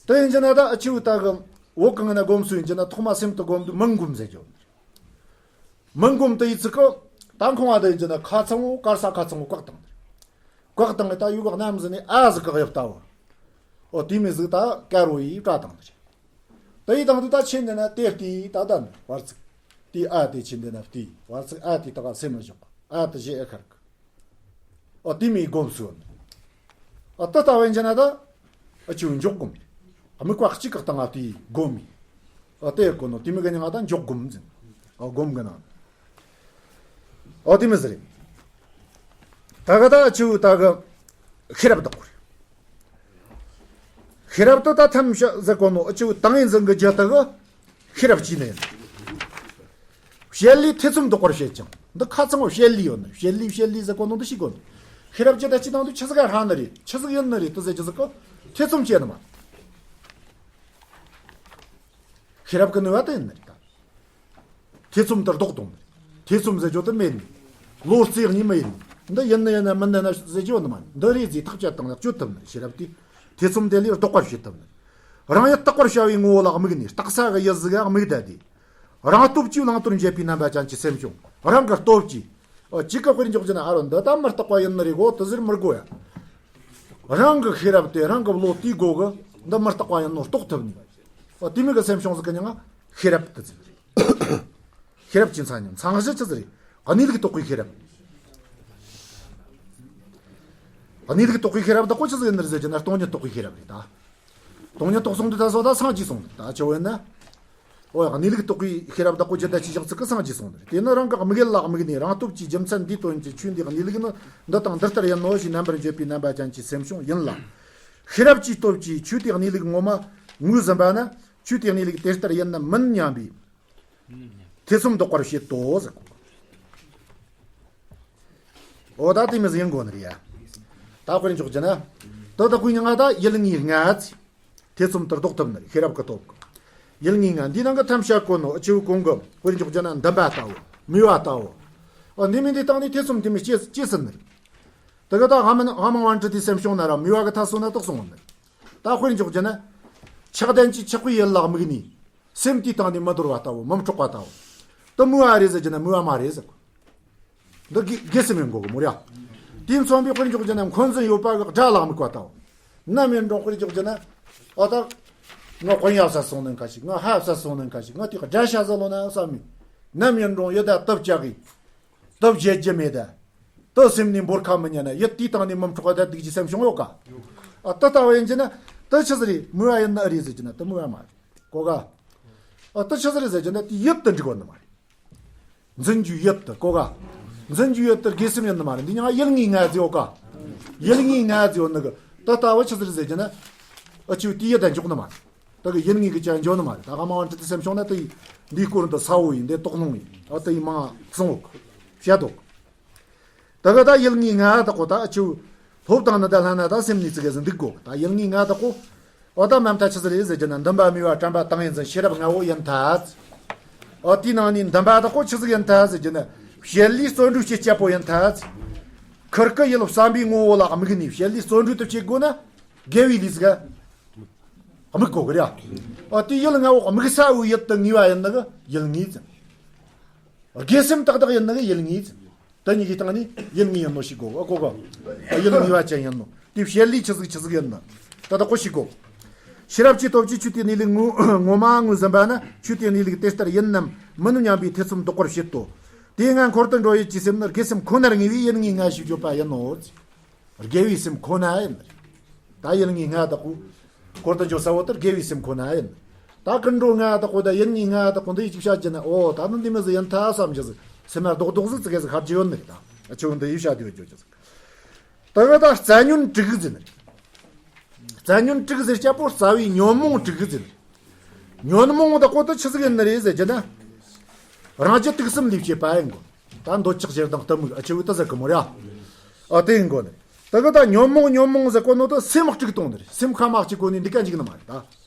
དེ་ཡིན་རྒྱུ་ན་ད་ཨ་ཆུ་ད་གི་འོ་གང་ན་སྒོམ་སུ་ཡིན་རྒྱུ་ན་ཐོག་མ་སེམས་དུ་སྒོམ་དུ་མི་སྒོམ་ཟེར་རྒྱུ། མི་སྒོམ་དུ་ཡི་ཚིག་གི་ད་ཁོང་བ་དུ་ཡིན་རྒྱུ་ན་ཁ་ཚང་བོ་དཀར་ས་ཁ་ཚང་བོ་བཀག་བཏང་ནི་རེད། བཀག་བཏང་གི་ད་ཡུལ་བཀག་ནམ་ཟིན་ནས་ཨ་ཟིག་བཀག་ཡོད་ལྟ་བུ། ཨོ་དེ་མི་ཟིག་ད་དཀར་བོ་ཡིས་བཀྲ་བཏང་ནི་རེད། དེ་ཡི་དང་དུ་ད་ཆེ་འདི་ན་དེ་ལྟའི་ད་ད་ནི་བར་ཚིག་དེ་ཨ་དེ་ཆེ་འདི་ན་བལྟས་བར་ཚིག་ཨ་དེ་ད་ག་སེམས་མི་འཇོག་ཨ་དེ་ཞེ་ཨེ་ཁར་གི། ཨ་དེ་མི་སྒོམ་སུ་ཡོད་ནི། ཨ་ད་ལྟ་བས་འཇོག་ན་ད་ཨ་ཆུ་འཇོག་སྒོམ། དམིགས་པ་གཅིག་གི་སྟེང་ང་དེ་སྒོམ་མི། ཨ་དེ་གོ་ནོ་དེ་མི་ག་ཉང་ང་ད་འཇོག་སྒོམ་ཟིན། ཨ་སྒོམ་གི་ནང་། ཨ་དེ་མི་ཟེར། ད་ག་ད་ཆུ་ད་གི་ཤེས་རབ་བདག་པོ་རེད། ཤེས་རབ་ཏུ་ད་ཐམས་ཅད་ཟེར་གོ་ནོ་ཨ་ཆུ་ཏང་ཡིན་ཟིན་གི་རྒྱུ་ད་གི་ཤེས་རབ་ཀྱི་ནས་ཡིན། བཤད་ལས་ཐེ་ཚོམ་བཟློག་པར་བྱེད་ཅིང་། འདི་ཁ་ཚང་བ་བཤད་ལས་ཡོད་ནི། བཤད་ལས་བཤད་ལས་ཟེར་གོ་ནོ་འདི་ཤེས་དགོས་ནི། ཤེས་རབ་ཀྱི་ད་ཅི་དང་དུ་ཆི་ཟིག་ག་ཧྲ་ནི་རེད། ཆི་ཟིག་ཡིན་ནི་རེད། དུ་ཟེར་གྱི་ཟིག་གི་ཐེ་ཚོམ་བྱེད་ནི་མ། ཤེས་རབ་ཀྱི་ནུས་པ་དེ་ཡིན་ནི་རེད་ད། ཐེ་ཚོམ་དེར་ལྡོག་གཏོང་ནི། ཐེ་ཚོམ་ཟེར་རྒྱུ་དེ་མེད་ནི། བློ་རྩེ་གཉིས་མ་ཡིན་ནི། འདི་ཡིན་ནི་ཡིན་ན་མིན་ནི་ན་ཟེར་རྒྱུ་ནི་མ། འདི་རེད་ཟེར་ཐག་བཅད་བཏང་ན་གཅོད་ཐུབ་ནི། ཤེས་རབ་དེ་ཐེ་ཚོམ་དེ་ལས་ལྡོག་པར་བྱེད་ཐུབ་ནི། རང་ཡུལ་རྟག་པར་བྱ་བའི་ངོ་བོ་ལ་དམིགས་ནས། རྟག་ས་གི་ཡུལ་ཟིག་ག་དམིགས་བསྡད་དེ། རང་སྟོབས་ཀྱིས་བླང་དོར་འབྱེད་པའི་རྣམ་པ་ཅན་གྱི་སེམས་བྱུང་། རང་གི་སྟོབས་ཀྱིས། ཨོ་གཅིག་གི་དཔེར་འཇོག་རྒྱུ་ན་ཨ་རོ་འདི་ད་མི་རྟག་པ་ཡིན་ནི་རེད་གོ་དུ་ཟེར་མི་དགོས་ཡ། རང་གི་ཤེས་རབ་དེ་རང་གི་བློ་དེའི་སྒོ་གི་འདི་མི་རྟག་པ་ཡིན་ནོ་རྟོགས་ཐུབ་ནི། ཨོ་དེ་མིན་གི་སེམས་བྱུང་ཟིག་གི་མྱིང་ང་ཤེས་རབ་དུ་ཟེར། ཤེས་རབ་ཀྱི་མཚན་ཉིད་མཚན་གཞི་ཆི་ཟིག་རེད། གནས་ལུགས་རྟོགས་པའི་ཤེས་རབ། གནས་ལུགས་རྟོགས་པའི་ཤེས་རབ་དག་གོ་ཆི་ཟིག་ཡིན་ནི་རེད་ཟེར་རྒྱུ་ན་སྟོང་ཉིད་རྟོགས་པའི་ཤེས་རབ་རེད་ད། སྟོང་ཉིད་རྟོགས་སོང་དུས་ད་སོ་ད་སངས་རྒྱས་སོང་ད་ཆི་བོ་ཡིན་ན། ཨོ་ཡ་གནས་ལུགས་རྟོགས་པའི་ཤེས་རབ་དག་གོ་ཇི་ལྟ་ཅི་བཞག་ཚིག་གི་སངས་རྒྱས་སོང་ནི་རེད། དེ་ནི་རང་གི་དམིགས་ཡུལ་ལ་དམིགས་ནས་རང་སྟོབས་ཀྱིས་རྒྱུ་མཚན་འདིའི་དོན་གྱི་ཆོས་འདིའི་གནས་ལུགས་ནི་འདི་དང་འདི་ལྟར་ཡིན་ནོ་ཞེས་རྣམ་པར་འབྱེད་པའི་རྣམ་པ་ཅན་གྱི་སེམས་བྱུང་ཡིན་ལ། ཤེས་རབ་ཀྱི་སྟོབས་ཀྱིས་ཆོས་དེའི་གནས་ལུགས་ངོ་མ་ངོས་ཟིན་པ་ན་ཆོས་དེའི་གནས་ལུགས་དེ་ལྟར་ཡིན་ནམ་མིན་སྙམ་པའི་ཐེ་ཚོམ་བཟློག་པར་བྱེད་དོ་ཟེར། འོ་ད་དེ་མི་ཟིན་དགོས་ནི་རེད་ཡ། ད་དཔེར་འཇོག་རྒྱུ་ན། ད་ད་ཁོའི་མྱིང་ང་ད་ཡུལ་ངེས་ལྔ་ཟེར། ཐེ་ཚོམ་དེར་ལྡོག་ཐུབ་ནི་རེད་ཤེས་རབ་ཀྱི་སྟོབས་ཀྱིས། ཡུལ་ངེས་ལྔ་འདིའི་ནང་གི་ཐམས་ཅད་གོ་ནོ་ཨ་ཆེའུ་གོང་གི་དཔེར་འཇོག་རྒྱུ་ན་འདུན་པ་ལྟ་བུ་མོས་པ་ལྟ་བུ། ཨ་འདི་མི་འདི་སྟེང་ནས་ཐེ་ཚོམ་དེ་མི་སྐྱེ་སྐྱེ་སྲིད་ནི་རེད། དེ་ག་ད་ཧ་མ་ཧ་མ་ཝན་ཁྲི་དེའི་སེམས་བྱུང་ན་ར་མོས་པ་གི་ཐ་སོ་ན་དོག་སོང་ནི་རེད། ད་དཔེར་འཇོག་རྒྱུ་ན། ཆགས་ལྡན་གྱི་ཆགས་པའི་ཡུལ་ལ་དམིགས་ནས། སེམས་དེའི་སྟེང་ནས་མི་འདོར་བ་ལྟ་བུ་མི་འཕྲོག་པ་ལྟ་བུ། དེ་མོས་པ་རེད་ཟེར་རྒྱུ་ན་མོས་པ་མ་རེད་ཟེར། འདི་དགེ་དགེ་སེམས་ཡིན་དགོས་གི་མོ་ར། དེ་མཚོན་པའི་དཔེར་འཇོག་རྒྱུ་ན་འཁོན་འཛིན་ཡོད་པ་གི་དགྲ་ལ་དམིགས་པ་ལྟ་བུ། ནམ་ཡིན་རུང་དཔེར་འཇོག་རྒྱུ་ན། ཨ་ད། ང་དཔོན་ཡབ་ས་སོང་ནི་ཁ་ཞིག་ང་ཧབ་ས་སོང་ནི་ཁ་ཞིག་ང་དེ་དགྲ་ཤ་ཟ་ལོ་ན་བསམ་མི། ནམ་ཡིན་རུང་ཡི་ད་སྟབས་བཅག་གི། སྟབས་བྱེད་རྒྱུ་མེད་ད། ད་སེམས་ནས་འབོར་ཁ་མི་ཉན་ན་ཡི་དེའི་སྟེང་ནས་མི་འཕྲོག་པ་ད་སྡིག་གི་སེམས་བྱུང་ཡོད་ཀ། ཨ་ད་ལྟ་བ་ཡིན་གྱི་ན། ད་ཆི་ཟིག་རེད་མོས་པ་ཡིན་ན་ཨ་རེད་ཟེར་གྱི་ན་ད་མོས་པ་མ་རེད། གོ་ག། ཨ་ད་ཆི་ཟིག་རེད་ཟེར་གྱི་ན་དེ་ཡུལ་དུ་འགྲིག་གོ་ནི་མ་རེད། འཛིན་རྒྱུའི་ཡུལ་དུ་གོ་ག། འཛིན་རྒྱུའི་ཡུལ་དུ་དགེ་སེམས་ཡིན་ནི་མ་རེད། འདི་ཉིད་ཡུལ་ངེས་ལྔ་ཟེར་ཡོད་ཀ། ཡུལ་ངེས་ལྔ་ཟེར་ཡོད་ནི་གི་ད་ལྟ་བ་ཆི་ཟིག་རེད་ཟེར་གྱི་ན། ཨ་ཆེའུ་དེ་ཡུལ་དུ་འཇོག་ནི་མ་རེད། ད་གི་ཡུལ་ངེས་གི་ཅན་འཇོག་ནི་མ་རེད། ད་ག་མ་བ་འདྲི་དེ་སེམས་བྱུང་ན་དེ་ཡིན། འདིའི་སྐོར་འདི་ས་བོ་ཡིན་འདི་དོགས་སློང་ཡིན། ཨ་དེ་ཡིན་མ་གསུང་འོག་བཤད་འདུག་ད་ག་ད་ཡུལ་ངེས་ལྔ་དག་གོ་ད་ཨ་ཆེའུ། སློབ་དང་ནི་ད་ལྷ་ན་ད་སེམས་ནི་ཙི་གེ་ཟིག་འདུག་གོ་ད་ཡུལ་ངེས་ལྔ་དག་གོ་ཨོ་ད་མ་མཐའ་ཆི་ཟིག་རེད་ཟེར་གྱི་ན་འདུན་པ་མོས་པ་དྲན་པ་ཏིང་ངེ་འཛིན་ཤེས་རབ་ལྔ་བོ་ཡིན་ཐལ། ཨོ་དེའི་ནང་ནས་འདུན་པ་དག་གོ་ཆི་ཟིག་ཡིན་ཐལ་ཟེར་གྱི་ན། བྱེད་ལས་བརྩོན་འགྲུས་ཀྱི་སྐྱེད་པོ་ཡིན་ཐལ། ཁུར་གི་ཡུལ་བསམ་པའི་ངོ་བོ་ལ་དམིགས་ནས་བྱེད་ལས་བརྩོན་འགྲུས་དུ་བྱེད་དགོས་ན། དགེ་བའི་ལས་ཟིག་དམིགས་དགོས་གི་རེད། ཨོ་དེ་ཡུལ་ལྔ་བོ་དམིགས་ས་བོའི་ཡུལ་དུ་ངེས་པ་ཡིན་ནི་གི་ཡུལ་ངེས་ཟེར། དགེ་སེམས་ཏག་ཏག་ཡིན་ནི་གི་ཡུལ་ངེས་ཟེར། དེ་གཉིས་ཀྱི་སྟེང་ནས་ཡུལ་ངེས་ཡིན་ནོ་ཤེས་དགོས། ཨ་གོ་གོ། ཡུལ་ངེས་པ་ཅན་ཡིན་ནོ། དེ་བྱེད་ལས་ཆི་ཟིག་ཆི་ཟིག་ཡིན་ནི། ད་ལྟ་གོ་ཤེས་དགོས། ཤེས་རབ་ཀྱི་སྟོབས་ཀྱིས་ཆོས་དེའི་གནས་ལུགས་ངོ་ངོ་མ་ངོས་ཟིན་པ་ན་ཆོས་དེའི་གནས་ལུགས་དེ་ལྟར་ཡིན་ནམ་མིན་སྙམ་པའི་ཐེ་ཚོམ་བཟློག་པར་བྱེད་དོ། དེའི་སྔ་འཁོར་དུ་འགྲོ་ཡུལ་གྱི་སེམས་ནི་དགེ་སེམས་ཁོ་ནར་ངེས་པས་ཡུལ་ངེས་ལྔ་ཞེས་བརྗོད་པ་ཡིན་ནོ། དགེ་བའི་སེམས་ཁོ་ན་ཡིན། ད་ཡུལ་ངེས་ལྔ་དག་གོ། འཁོར་དུ་འགྱོ་ས་བོ་དེར་དགེ་བའི་སེམས་ཁོ་ན་ཡིན། ད་ཀུན་འགྲོ་ལྔ་དག་གོ་ད་ཡུལ་ངེས་ལྔ་དག་གོ་འདི་ཡི་ཅིག་བྱ་རྒྱུ་ན་ཨོ་ད་ནི་འདི་མི་ཟིག་ཡིན་ཐལ་བསམ་རྒྱུ་ཟིག་སེམས་ལ་རྡོག་རྡོག་ཟིག་ཙི་གེ་ཟིག་ཧར་རྒྱུ་ཡོད་ནི་རེད་ད། ཨ་ཆུ་འདི་ཡི་བྱ་དེ་བརྗོད་རྒྱུ་ཟིག་ད་ག་ད་རྩ་ཉོན་དྲུག་ཟེར་ནི་རེད། རྩ་ཉོན་དྲུག་ཟེར་སྐྱ་པོ་རྩ་བའི་ཉོན་མོངས་དྲུག་ཟེར་ནི་རེད། ཉོན་མོངས་དག་གོ་དེ་ཆི་ཟིག་ཡིན་ནི་རེད་ཟེར་རྒྱུ་ན། རང་རྒྱུ་དུག་གསུམ་ལས་བྱེད་པ་ཡིན་དགོས། ད་འདོད་ཆགས་ཞེ་སྡང་གཏི་མུག་ཨ་ཆེ་བོ་དེ་ཟེར་གི་མོ་ར། ཨ་དེ་ཡིན་དགོས་ནི། དེ་གི་ད་ཉོན་མོངས་ཉོན་མོངས་ཟེར་གོ་ནོ་དེ་སེམས་དཀྲུགས་གཏོང་ནི་རེད། སེམས་ཁ་མ་གཅིག་གོ་ནི་འདི་ག་འཇིག་ནི་མ་རེད་ད།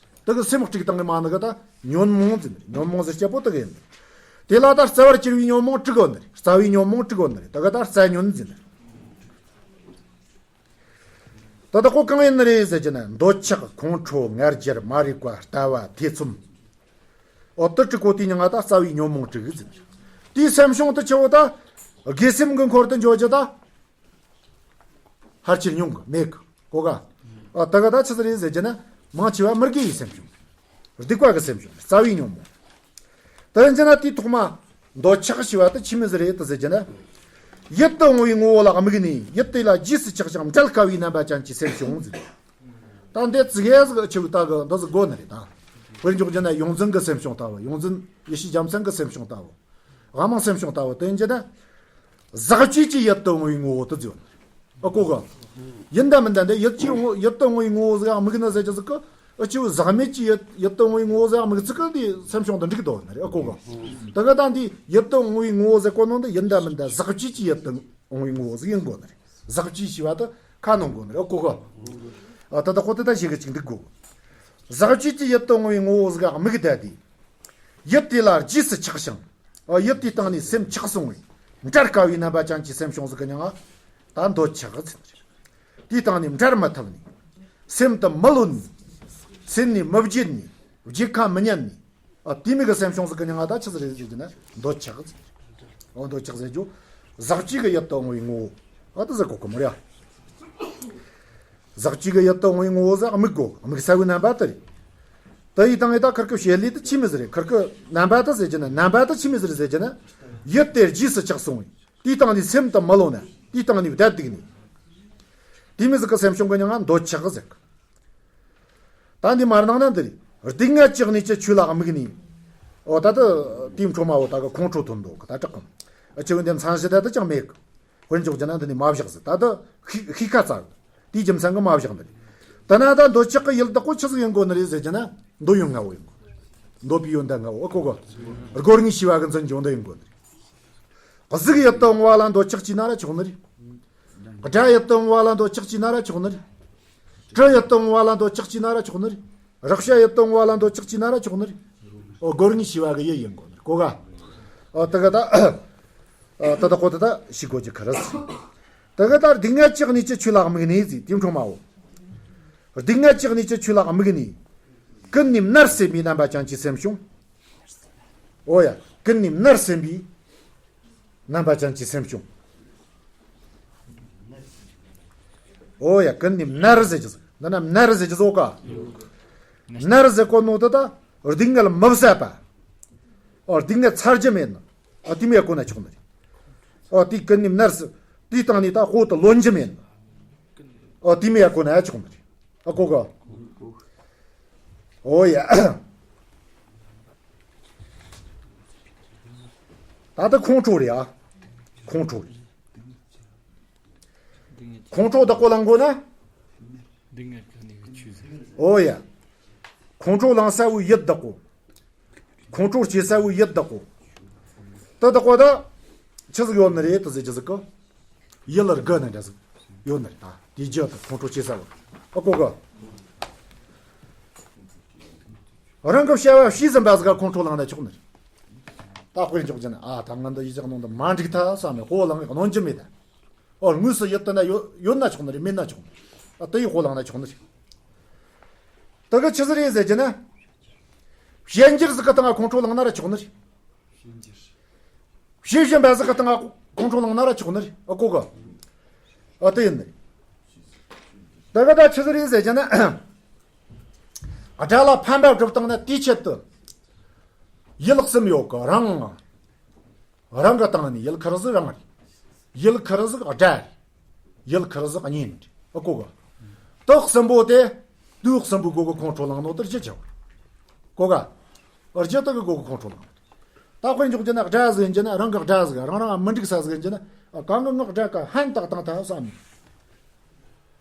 དེ་གི་སེམས་དཀྲུགས་བཏང་གི་མ་ནི་གི་ད་ཉོན་མོངས་ཟེར་ནི་རེད། ཉོན་མོངས་ཟེར་སྐྱ་པོ་དེ་གི་ཡིན། དེ་ལ་ད་རྩ་བར་གྱུར་བའི་ཉོན་མོངས་དྲུག་ཡོད་ནི་རེད། རྩ་བའི་ཉོན་མོངས་དྲུག་ཡོད་ནི་རེད། དེ་གི་ད་རྩ་ཉོན་ཟེར་ནི་རེད། ད་ལྟ་ཁོ་གང་ཡིན་ནི་རེད་ཟེར་གྱི་ན་འདོད་ཆགས་ཁོང་ཁྲོ་ང་རྒྱལ་མ་རིག་པ་ལྟ་བ་ཐེ་ཚོམ། འོ་དེ་དྲུག་གོ་དེའི་མྱིང་ང་ད་རྩ་བའི་ཉོན་མོངས་དྲུག་ཟེར། དེའི་སེམས་བྱུང་དེ་ཆེ་བོ་ད་དགེ་སེམས་ཀྱི་འཁོར་དུ་འཇོག་རྒྱུ་ད་ཕལ་ཆེར་ཉུང་གི་མེད་གི་གོ་ག་ཨ་ད་ག་ད་ཆི་ཟིག་རེད་ཟེར་གྱི་ན་མང་ཆེ་བ་མི་དགེ་བའི་སེམས་བྱུང་། སྡིག་པ་གི་སེམས་བྱུང་རྩ་བའི་ཉོན་མོངས། དེ་ཡིན་ན་དེའི་ཐོག་མ་འདོད་ཆགས་ཞེས་པ་དེ་ཆི་མོ་ཟིག་རེད་དེ་ཟེར་གྱི་ན། ཡིད་དུ་འོང་བའི་ངོ་བོ་ལ་དམིགས་ནས་ཡིད་དེ་ལ་རྗེས་སུ་ཆགས་ཤིང་འབྲལ་དཀའ་བའི་རྣམ་པ་ཅན་གྱི་སེམས་བྱུང་ཟེར། ད་འདི་ཙི་གེ་ཟིག་ཆེ་བོ་ད་གི་འདི་ཟིག་དགོས་ནི་རེད་ད། དཔེར་འཇོག་རྒྱུ་ན་ཡོངས་འཛིན་གྱི་སེམས་བྱུང་ལྟ་བུ། ཡོངས་འཛིན་ཡེ་ཤེས་རྒྱལ་མཚན་གྱི་སེམས་བྱུང་ལྟ་བུ། དབང་མོ་སེམས་བྱུང་ལྟ་བུ་དེ་ཡིན་གྱི་ན། ཟག་བཅས་ཀྱི་ཡིད་དུ་འོང་བའི་ངོ་བོ་དེ་ཟེར་ནི། ཨ་གོ་ག་ཡིན་ད་མིན་ད་འདི་ཡུལ་གྱི་ངོ་ཡུལ་དུ་བསྔོ་བའི་ངོ་བོ་ཟིག་དམིགས་ནི་ཟེར་གྱི་ཟིག་གི། ཨ་ཅིའུ་ཟག་མེད་ཀྱི་ཡུལ་ཡུལ་དུ་བསྔོ་བའི་ངོ་བོ་ཟིག་དམིགས་ཚིག་གི་འདི་སེམས་བྱུང་དུ་འགྲིག་དོ་ནི་རེད། ཨ་གོ་ག་ད་ག་ད་འདི་ཡུལ་དུ་བསྔོ་བའི་ངོ་བོ་ཟེར་གོ་ནོ་འདི་ཡིན་ད་མིན་ད་ཟག་བཅས་ཀྱི་ཡུལ་དུ་བསྔོ་བའི་ངོ་བོ་ཟིག་ཡིན་དགོ་ནི་རེད། ཟག་བཅས་ཞེས་པ་དུ་ཁ་ནོན་དགོ་ནི་རེད། ཨ་གོ་ག་ཨ་ད་ད་ཁོ་དེ་ད་ཞིག་གི་ཅིག་འདུག་གོ་ཟག་བཅས་ཀྱི་ཡུལ་དུ་བསྔོ་བའི་ངོ་བོ་ཟིག་དམིགས་ད་དེ། ཡུལ་དེ་ལ་རྗེས་སུ་ཆགས་ཤིང་། ཨ་ཡུལ་དེའི་སྟེང་ནས་སེམས་ཆགས་སོང་བས། འབྲལ་དཀའ་བའི་རྣམ་པ་ཅན་གྱི་སེམས་བྱུང་ཟིག་གི་མྱིང་ང་ད་འདོད་ཆགས་ཟེར་ནི་རེད། དེའི་སྟེང་ནས་འབྲལ་མི་ཐུབ་ནས། སེམས་དུ་མི་ལོན་ནས། སེམས་ནས་མི་བརྗེད་ནས། བརྗེད་ཁ་མི་ཉན་ནས། ཨ་དེ་མོ་གི་སེམས་བྱུང་ཟིག་གི་མྱིང་ང་ད་ཆི་ཟིག་རེད་ཟེར་གྱི་ན་འདོད་ཆགས་ཟེར། ཨོ་འདོད་ཆགས་ཟེར་རྒྱུ། ཟག་བཅས་ཀྱི་ཡུལ་དུ་བསྔོ་བའི་ངོ་བོ། ཨ་ད་ཟེར་གོ་གི་མོ་རེད། ཟག་བཅས་ཀྱི་ཡུལ་དུ་བསྔོ་བའི་ངོ་བོ་ཟེར་དམིགས་དགོ་དམིགས་ས་བའི་རྣམ་པ་དེ་རེད། དེ་ཡི་སྟེང་ངེ་ད་ཁིར་ཀི་བྱེད་ལས་དེ་ཆི་མོ་ཟིག་རེད། ཁིར་ཀི་རྣམ་པ་དེ་ཟེར་གྱི་ན་རྣམ་པ་དེ་ཆི་མོ་ཟིག་རེད་ཟེར་གྱི་ན། ཡུལ་དེར་རྗེས་སུ་ཆགས་སོང་བས། དེའི་སྟེང་ནས་སེམས་དུ་མི་ལོན་ན། དེའི་སྟེང་ནས་བསྡད་འདུག་ནས། དེ་མོ་ཟིག་གི་སེམས་བྱུང་གི་མྱིང་ང་འདོད་ཆགས་ཟེར་གི། ད་འདི་མར་ནང་ན་འདི་རེད། སྡུག་བསྔལ་གྱི་གནས་ཀྱི་ཆོས་ལ་དམིགས་ནས། འོ་ད་ལྟ་དེའི་འཕྲོ་མ་འོ་ད་གི་ཁོང་ཁྲོ་ཐོན་འདུག་གི་ད་དྲག་གམ། ཨ་ཆེ་བོ་འདི་མཚན་གཞི་ད་ལྟ་ཅང་མེད་གི། དཔེར་འཇོག་རྒྱུ་ན་འདི་ནས་མ་བཞག་ཟེར། ད་ལྟ་ཤི་ཤི་ཁ་ཚར། དེའི་རྒྱུ་མཚན་གི་མ་བཞག་འདི་རེད། ད་ན་ད་འདོད་ཆགས་ཀྱི་ཡུལ་བདག་པོ་ཆི་ཟིག་ཡིན་དགོ་ནི་རེད་ཟེར་གྱི་ན། འདོད་ཡོན་ལྔ་བོ་ཡིན་དགོ་འདོད་པའི་ཡོན་ཏན་ལྔ་བོ་ཨ་གོ་གོ་སྒོར་ངའི་ཤི་བ་གི་འཛིན་སྦྱོང་འདི་ཡིན་དགོ་ནི་རེད། གཟུགས་ཡུལ་དུ་བསྔོ་བ་ལ་འདོད་ཆགས་སྐྱེས་ན་ར་ཆོག་ནི་རེད། སྒྲ་ཡུལ་དུ་བསྔོ་བ་ལ་འདོད་ཆགས་སྐྱེས་ན་ར་ཆོག་ནི་རེད། དྲི་ཡུལ་དུ་བསྔོ་བ་ལ་འདོད་ཆགས་སྐྱེས་ན་ར་ཆོག་ནི་རེད། རེག་བྱ་ཡུལ་དུ་བསྔོ་བ་ལ་འདོད་ཆགས་སྐྱེས་ན་ར་ཆོག་ནི་རེད། ཨོ་སྒོར་ངའི་ཤི་བ་གི་ཡུལ་ཡིན་དགོ་ནི་རེད་གོ་ག་ཨོ་ད་ག་ད་ཨ་ད་ད་གོ་ད་ད་ཤི་དགོ་གི་ཁ་ར་ཟེར། ད་ག་ད་སྡུག་བསྔལ་གྱི་གནས་ཀྱི་ཆོས་ལ་དམིགས་ནས་ཟེར་དེའི་འཕྲོ་མ་འོ། སྡུག་བསྔལ་གྱི་གནས་ཀྱི་ཆོས་ལ་དམིགས་ནས། ཀུན་ནས་མནར་སེམས་པའི་རྣམ་པ་ཅན་གྱི་སེམས་བྱུང་། ཨོ་ཡ། ཀུན་ནས་མནར་སེམས་པའི་རྣམ་པ་ཅན་གྱི་སེམས་བྱུང་། ཨོ་ཡ། ཀུན་ནས་མནར་ཟེར་གྱི་ཟིག་འདི་ན་མནར་ཟེར་གྱི་ཟོ་ཀ་མནར་ཟེར་གོ་ནོ་དེ་ད་སྡུག་བསྔལ་མི་བཟད་པ། ཨོ་སྡུག་བསྔལ་ཚར་རྒྱུ་མེད་ནི། ཨོ་དེ་མོ་ཡ་གོ་ན་ཆོག་ནི་རེད། ཨོ་དེ་ཀུན་ནས་མནར་ཟེར། དེའི་སྟེང་ནས་ད་དཔེ་དེ་ལོན་རྒྱུ་མེད་ནི། ཨོ་དེ་མོ་ཡ་གོ་ན་ཡ་ཆོག་ནི་རེད། ཨ་གོ་ག་ཨོ་ཡ། ད་ལྟ་ཁོང་ཁྲོ་རེད་ཨ། ཁོང་ཁྲོ་རེད། ཁོང་ཁྲོ་བདག་པོ་ལང་དགོ་ན། སྡུག་བསྔལ་གྱི་གནས་ཀྱི་ཆོས་ཟེར། ཨོ་ཡ། ཁོང་ཁྲོ་ལང་ས་བོའི་ཡུལ་བདག་པོ། ཁོང་ཁྲོ་སྐྱེ་ས་བོའི་ཡུལ་བདག་པོ། དེ་བདག་པོ་ད། ཆི་ཟིག་ཡོད་ནི་རེད་དེ་ཟེར་གྱི་ཟིག་གི། ཡུལ་ལ་དགུ་ནི་འདྲ་ཟིག་ཡོད་ནི་རེད་ད། དེའི་རྒྱུ་དེ་ཁོང་ཁྲོ་སྐྱེ་ས་བོ། ཨ་གོ་ག་རང་གི་བྱ་བ་བྱས་ཟིན་པ་ཟིག་ག་ཁོང་ཁྲོ་ལངས་ན་ཆོག་ནི་རེད། ད་དཔེ་འཇོག་རྒྱུ་ན་ཨ་ད་ང་འདི་ཡི་ཅག་ནང་དུ་མ་འགྲིག་ཐལ་བསམ་ནས་དཔེ་ལངས་གནོན་རྒྱུ་མེད་ད། ཨོ་དངོས་སུ་ཡོད་དེ་ན་ཡོད་ཡོད་ན་ཆོག་ནི་རེད། མེད་ན་ཆོག་ནི་རེད། ཨ་དེ་ཡི་དཔེ་ལངས་ན་ཆོག་ནི་རེད། དེ་གི་ཆི་ཟིག་རེད་ཟེར་རྒྱུ་ན། བྱེད་འགྱུར་ཟིག་གི་སྟེང་ང་ཁོང་ཁྲོ་ལངས་ན་ར་ཆོག་ནི་རེད། བྱེད་བཞིན་པ་ཟིག་གི་སྟེང་ང་ཁོང་ཁྲོ་ལངས་ན་ར་ཆོག་ནི་རེད། ཨ་གོ་ག་ཨ་དེ་ཡིན་ནི་རེད། དེ་གི་ད་ཆི་ཟིག་རེད་ཟེར་རྒྱུ་ན། དགྲ་ལ་ཕན་པ་སྒྲུབ་སྟངས་ན་དེའི་ཆེད་དུ། ཡུལ་གསུམ་ཡོད་གི་རང་། རང་གི་སྟེང་ནས་ཡུལ་ཁུར་ཟིག་རང་རེད། ཡུལ་ཁུར་ཟིག་དགྲ་རེད། ཡུལ་ཁུར་ཟིག་གཉེན་རེད། ཨ་གོ་ག་དེ་གསུམ་པོ་དེ། དུས་གསུམ་པོའི་སྒོ་གི་ཁོང་ཁྲོ་ལངས་ནོ་དེ་རྒྱུ་ཆེ་བ། གོ་ག་རྒྱུ་དེ་གི་སྒོ་གི་ཁོང་ཁྲོ་ལངས་ནོ། ད་དཔེ་འཇོག་རྒྱུ་ན་དགྲ་ཟིག་ཡིན་རྒྱུ་ན་རང་གི་དགྲ་ཟིག་རང་རང་མི་འགྲིག་ས་ཟིག་ཡིན་རྒྱུ་ན། གང་གི་ངག་དགྲ་ཀ་ཕན་བཏགས་བཏང་ཐལ་བསམ་ནས།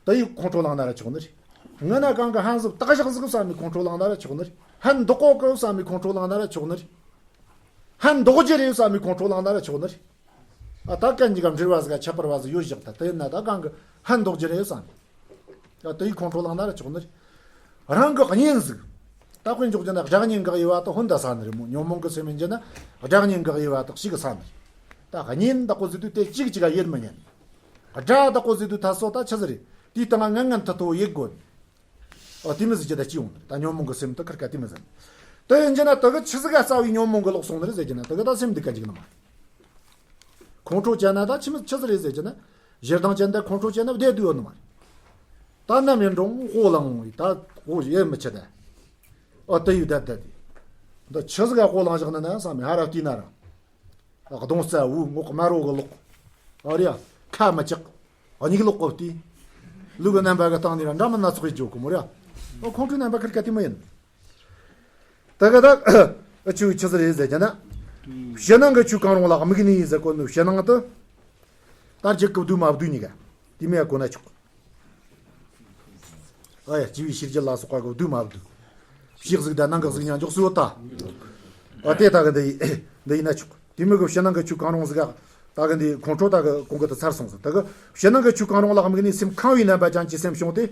དེ་ཡི་ཁོང་ཁྲོ་ལངས་ན་ར་ཆོག་ནི་རེད། ངི་ན་གང་གི་ཕན་ཟིག་བཏགས་བཞག་ཟིག་བསམ་ནས་ཁོང་ཁྲོ་ལངས་ན་ར་ཆོག་ནི་རེད། ཕན་འདོགས་གོ་གི་བསམ་ནས་ཁོང་ཁྲོ་ལངས་ན་ར་ཆོག་ནི་རེད། ཕན་འདོགས་རྒྱུ་རེད་བསམ་ནས་ཁོང་ཁྲོ་ལངས་ན་ར་ཆོག་ནི་རེད། ཨ་ད་གན་གྱི་ག་འབྲེལ་བ་ཟིག་ག་ཁྱད་པར་བ་ཟིག་ཡོད་བཞག་ད་དེ་ཡིན་ན་ད་གང་གི་ཕན་འདོགས་རྒྱུ་རེད་བསམ་ནས། ཨ་དེ་ཡི་ཁོང་ཁྲོ་ལངས་ན་ར་ཆོག་ནི་རེད། རང་གི་གཉེན་ཟིག་ད་དཔེ་འཇོག་རྒྱུ་ན་དགྲ་གཉེན་འགག་ཡོད་བ་ད་ཧོན་ད་ས་ནི་རེད་མོ། ཉོན་མོངས་གི་སེམས་ཡིན་རྒྱུ་ན་དགྲ་གཉེན་འགག་ཡོད་བ་ད་གཅིག་གི་ས་ནི་རེད། ད་གཉེན་ད་གོ་ཟིག་དུས་དེ་གཅིག་གཅིག་ག་ཡེད་མི་ཉན། དགྲ་ད་གོ་ཟིག་དུས་ད་སོ་ད་ཆི་ཟིག་རེད། དེའི་སྟེང་ང་ངན་ངན་ཐུ་ཐུ་ཡེད་དགོ་ནི། ཨོ་དེ་མི་ཟིག་ཅི་ད་ཅི་ཡོང་ནི་ད་ཉོན་མོངས་གི་སེམས་དེ་ཁར་ཀ་དེ་མི་ཟིན། དེ་ཡིན་རྒྱུ་ན་དེ་གི་ཆི་ཟིག་ག་རྩ་བའི་ཉོན་མོངས་གི་ལོག་སོང་ནི་རེད་ཟེར་རྒྱུ་ན་དེ་གི་ད་སེམས་འདི་ག་འཇིག་ནི་མ་རེད། ཁོང་ཁྲོ་བཅད་ན་ད་ཆི་མི་ཆི་ཟིག་རེད་ཟེར་རྒྱུ་ན། ཞེ་སྡང་ཅན་ད་ཁོང་ཁྲོ་བཅད་ན་བདེ་སྡུག་ཡོད་ནི་མ་རེད། ད་ནམ་ཡིན་རུང་དཔེ་བླངས་ད་དཔེ་ཡེད་མི་ཆེ་ད། ཨོ་དེ་ཡི་ད་ད་དེ། ད་ཆི་ཟིག་ག་དཔེ་བླངས་བཞག་ནི་ན་བསམ་མི་ཧ་ར་བལྟས་ན་རང་། གདོང་རྩ་བོ་ངོ་དམར་རོ་གི་ལོག་ཨ་རེ་ཡ། ཁ་མི་ལྕག་སྙིགས་ལོག་གོ་དེ། ལུག་གི་རྣམ་པ་གི་སྟེང་ནས་ར་འདྲ་མི་སྣ་ཚོགས་ཡེད་རྒྱུ་གི་མོ་རེ་ཡ། ཨོ་ཁོང་ཁྲོའི་རྣམ་པ་ཁིར་ཀ་དེ་མོ་ཡིན། ད་ག་ད་ཨ་ཆུ་ཆི་ཟིག་རེད་ཟེར་རྒྱུ་ན། ཕྱི་ནང་གི་ཆོས་གང་རུང་ལ་དམིགས་ནས་ཟེར་གོ་ནོ་ཕྱི་ནང་དུ། ད་རྒྱུད་སྐུ་བསྡུས་མ་བསྡུས་གཉིས་ཀ་དེ་མེད་གོ་ན་ཆོག་ཨ་ཡ། སྤྱི་བོའི་ཤེར་རྒྱུད་ལ་སོགས་པ་གོ་བསྡུ་མ་བསྡུ། ཕྱི་གཟུགས་དང་ནང་གི་གཟུགས་མཉམ་འཇོག་སྲོལ་ཡོད་ད། ཨ་དེ་ད་གི་འདི་ཡི་འདི་ཡིན་ན་ཆོག་དེ་མོ་གི་ཕྱི་ནང་གི་ཆོས་གང་རུང་ཟིག་ག་ད་གི་འདི་ཁོང་ཁྲོ་ད་གི་གོང་གི་དུ་ཚར་སོང་ཟིག་ད་གི་ཕྱི་ནང་གི་ཆོས་གང་རུང་ལ་དམིགས་ནས་སེམས་ཁེངས་པའི་རྣམ་པ་ཅན་གྱི་སེམས་བྱུང་སྟེ།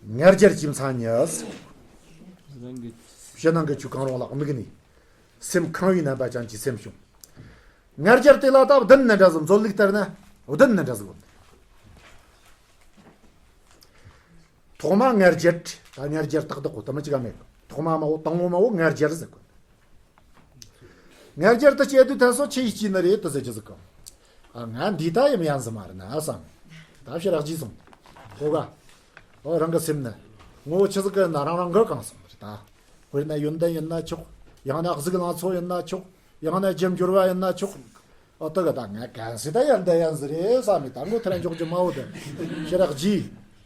ང་རྒྱལ་གྱི་མཚན་ཉིད། ཕྱི་ནང་གི་ཆོས་གང་རུང་ལ་དམིགས་ནས་སེམས་ཁེངས་པའི་རྣམ་པ་ཅན་གྱི་སེམས་བྱུང་། ང་རྒྱལ་དེ་ལ་ད་བདུན་ནི་འདྲ་ཟིག་མཛོད་ལུགས་ལྟར་ན་བདུན་ནི་འདྲ་ཟིག་ཡོད། ཐོག་མ་ང་རྒྱལ། ད་ང་རྒྱལ་ཏག་ཏག་གོ་ད་མི་གཅིག་ག་མེད། ཐོག་མ་མ་བོ་དང་པོ་མ་བོ་ང་རྒྱལ་ཟེར་གོ་ང་རྒྱལ་དུ་སྐྱེ་དུས་ཐལ་སོ་ཆི་ཡིས་སྐྱེས་ནི་རེད་དུ་ཟེར་གྱི་ཟིག་གོ་ཨ་ང་འདི་ད་ཡིན་ཡང་ཟི་མ་རེད་ན་བསམ། ད་ཕྱི་རག་ཅི་སོང་། ཧོ་ག་ཨོ་རང་གི་སེམས་ནི་ངོ་བོ་ཆི་ཟིག་གི་ན་རང་རང་གི་གང་སོང་རེད་ད། དཔེར་ན་ཡོན་ཏན་ཡིན་ན་ཆོག་ཡང་ན་གཟུགས་ལང་ཚོ་ཡིན་ན་ཆོག་ཡང་ན་རྒྱུ་འབྱོར་བ་ཡིན་ན་ཆོག་ཨོ་དེ་གི་ད་ང་གལ་སྲིད་ད་ཡང་འདི་ཡང་ཟི་རེད་བསམ་མི་ད་ངོ་ཐལ་འཇོག་རྒྱུ་མ་འོ་དེ་ཕྱི་རག་ཅི།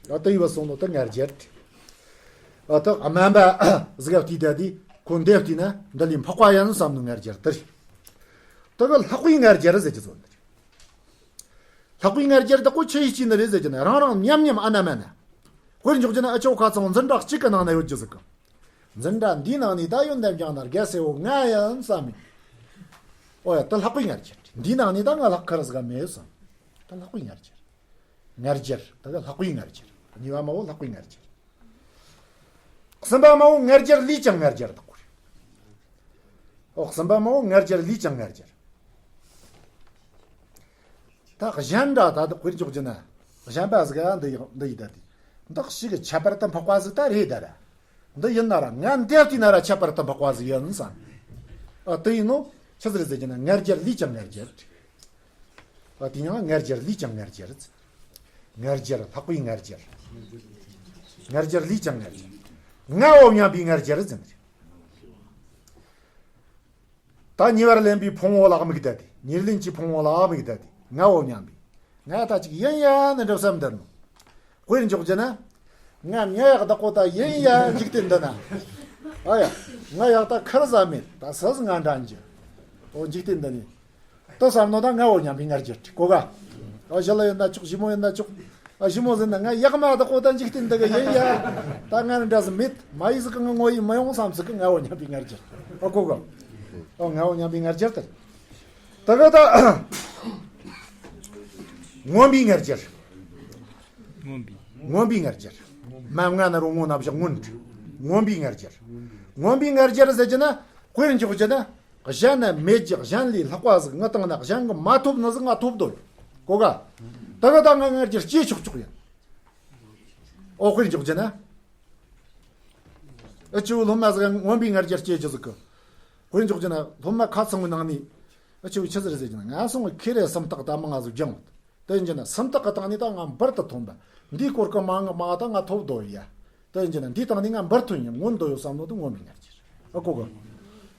ཨོ་དེ་ཡི་བ་སོང་ནོ་ད་ང་རྒྱལ། ཨོ་ད་དམན་པ་ཟིག་ག་བལྟས་ད་དེ་ཁོ་འདི་བལྟས་ན་འདི་ལས་འཕགས་པ་ཡིན་བསམ་ནོ་ང་རྒྱལ་དེ་རེད། དེ་གི་ལྷག་པའི་ང་རྒྱལ་ཟེར་གྱི་ཚོ་འདི་རེད། ལྷག་པའི་ང་རྒྱལ་དེ་ཀོ་ཆི་ཡིས་སྐྱེས་ནི་རེད་ཟེར་གྱི་ན་རང་རང་མཉམ་མཉམ་ཨ་ན་མ་ན། དཔེར་འཇོག་རྒྱུ་ན་ཨ་ཅོ་ཁ་ཚང་འཛིན་གྲྭ་གཅིག་གི་ནང་ན་ཡོད་རྒྱུ་ཟིག་གི་འཛིན་གྲྭ་འདིའི་ནང་ནས་ད་ཡོན་ཏན་སྦྱངས་ན་རྒྱལ་སྲས་བོ་ང་ཡིན་བསམ་མི། ཨོ་ཡ་ད་ལྷག་པའི་ང་རྒྱལ་འདིའི་ནང་ནས་ད་ང་ལྷག་ཁར་ཟིག་མེད་བསམ། ད་ལྷག་པའི་ང་རྒྱལ། ང་རྒྱལ་ད་གི་ལྷག་པའི་ང་རྒྱལ། གཉིས་པ་མ་བོ་ལྷག་པའི་ང་རྒྱལ། གསུམ་པ་མ་བོ་ང་རྒྱལ་ལས་ཀྱང་ང་རྒྱལ་དག་གོ་རེད། ཨོ་གསུམ་པ་མ་བོ་ང་རྒྱལ་ལས་ཀྱང་ང་རྒྱལ། ད་གཞན་འདྲ་ད་དེ་དཔེར་འཇོག་རྒྱུ་ན། གཞན་པ་ཟིག་ཨ་འདི་ཡག་འདི་ཡི་ད་དེ། འདི་ཞིག་གི་ཁྱད་པར་དུ་འཕགས་པ་ཟིག་ད་རེད་ད་ར། འདི་ཡིན་ན་ར་ང་འདི་བལྟས་ན་ར་ཁྱད་པར་དུ་འཕགས་པ་ཟིག་ཡིན་བསམ། ཨ་དེ་ཡིན་ནོ། ཆི་ཟིག་རེད་ཟེར་རྒྱུ་ན་ང་རྒྱལ་ལས་ཀྱང་ང་རྒྱལ། ཨ་དེ་ཡང་ང་རྒྱལ་ལས་ཀྱང་ང་རྒྱལ་ཟེར། ང་རྒྱལ་ལྷག་པའི་ང་རྒྱལ། ང་རྒྱལ་ལས་ཀྱང་ང་རྒྱལ། ང་བོ་མཉམ་པའི་ང་རྒྱལ་ཟེར། ད་ཉེ་བར་ལེན་པའི་ཕུང་པོ་ལ་དམིགས་ཏེ་དེ། ཉེར་ལེན་གྱི་ཕུང་པོ་ལ་དམིགས་ཏེ་དེ། ང་བོ་མཉམ་པའི། ང་ད་ཅིག་ཡིན་ཡ་ནི་འགྲོ་བསམ་འདིར་ནོ། དཔེར་འཇོག་རྒྱུ་ན། ང་ཉ་ཡག་བདག་པོ་ད་ཡིན་ཡ་འཇིག་རྟེན་འདི་ན། ཨ་ཡ། ང་ཡག་ད་ཁར་ཟ་མེད་ད་སུ་ང་འདྲ་འཇི། ཨོ་འཇིག་རྟེན་འདི་ནི། ད་བསམ་ནོ་ད་ང་བོ་མཉམ་པའི་ང་རྒྱལ་གོ་ག་ཨ་ཞི་ལ་ཡིན་ན་ཆོག་ཞི་མོ་ཡིན་ན་ཆོག་ཨ་ཞི་མོ་ཟེར་ན་ང་ཡག་མ་བདག་པོ་ད་འཇིག་རྟེན་འདི་ག་ཡིན་ཡ། ད་ང་ནི་འདྲ་ཟི་མེད་མ་ཡི་ཟི་གི་ང་ངོ་ཡི་མི་ཡོང་བསམ་ཟི་གི་ང་བོ་མཉམ་པའི་ང་རྒྱལ་ཨ་གོ་ག་ཨོ་ང་བོ་མཉམ་པའི་ང་རྒྱལ་དེ། ད་ག་ད། མངོན་པའི་ང་རྒྱལ། མངོན་པའི། མངོན་པའི་ང་རྒྱལ། མ་ང་ན་རུ་ངོ་ན་བཞག་མངོན། མངོན་པའི་ང་རྒྱལ། མངོན་པའི་ང་རྒྱལ་ཟེར་གྱི་ན། དཔེར་འཇོག་གྱི་ན། གཞན་ན་མེད་ཀྱི་གཞན་ལས་ལྷག་པ་ཟིག་ངི་སྟེང་ན་གཞན་གྱི་མ་ཐོབ་ནི་ཟིག་ང་ཐོབ་འདོད་ཡོད། གོ་ག་ད་ག་ད་ང་ང་རྒྱལ་སྐྱེ་ཆོག་ཆོག་ཡིན། ཨོ་དཔེར་འཇོག་གྱི་ན། ཨ་ཅོ་སློབ་མ་ཟིག་མངོན་པའི་ང་རྒྱལ་སྐྱེ་རྒྱུ་ཟིག་གི་དཔེར་འཇོག་གྱི་ན་སློབ་མ་ཁ་ཚང་བའི་ནང་ནས། ཨ་ཅོ་ཆི་ཟིག་རེད་ཟེར་གྱི་ན་ང་སོང་བའི་ཁེ་རེ་སུམ་རྟགས་ད་མང་ང་ཟིག་སྦྱངས། དེ་ཡིན་གྱི་ན་སུམ་རྟགས་ཀྱི་སྟེང་ནས་ད་ང་འབུར་དུ་ཐོན་པ། འདིའི་སྐོར་གྱི་མ་ང་མ་ད་ང་ཐོབ་འདོད་ཡ། དེ་ཡིན་གྱི་ན་འདིའི་སྟེང་ནས་ང་འབུར་ཐོན་ཡིན་མངོན་འདོད་ཡོད་བསམ་ནོ་དེ་མངོན་པའི་ང་རྒྱལ། ཨ་གོ་ག་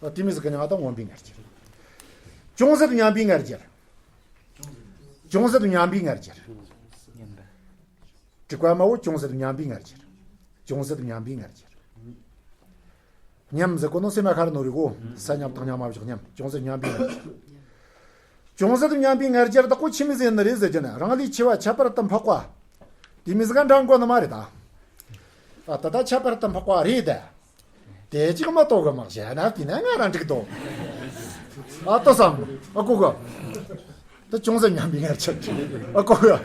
ཨ་དེ་མི་ཟིག་གི་ནི་ང་ད་མངོན་པའི་ང་རྒྱལ། ཅུང་ཟད་མཉམ་པའི་ང་རྒྱལ། ཅུང་ཟད་མཉམ་པའི་ང་རྒྱལ། དྲུག་པ་མ་བོ་ཅུང་ཟད་མཉམ་པའི་ང་རྒྱལ། ཅུང་ཟད་མཉམ་པའི་ང་རྒྱལ། མཉམ་ཟེར་གོ་ནོ་སེམས་མ་ཁར་ནོ་རི་གོ་ས་མཉམ་དང་མཉམ་མ་བཞག་མཉམ་ཅུང་ཟད་མཉམ་པའི་ང་རྒྱལ། ཅུང་ཟད་མཉམ་པའི་ང་རྒྱལ་དག་གོ་ཆི་མི་ཟེར་ནི་རེད་ཟེར་གྱི་ན་རང་ལས་ཆེ་བ་ཁྱད་པར་དུ་འཕགས་པ། དེ་མི་ཟིག་ག་འདྲ་གོ་ནི་མ་རེད་ད། ཨ་ད་ད་ཁྱད་པར་དུ་འཕགས་པ་རེད་ད། དེ་གཅིག་མ་གཏོགས་གི་མ་གཞན་ན་དེ་ན་ང་རང་འགྲིག་དོ། ཨ་ཏོ་བསམ། ཨ་གོ་ག་ད་ཅུང་ཟད་མཉམ་པའི་ང་རྒྱལ། ཨ་གོ་ག་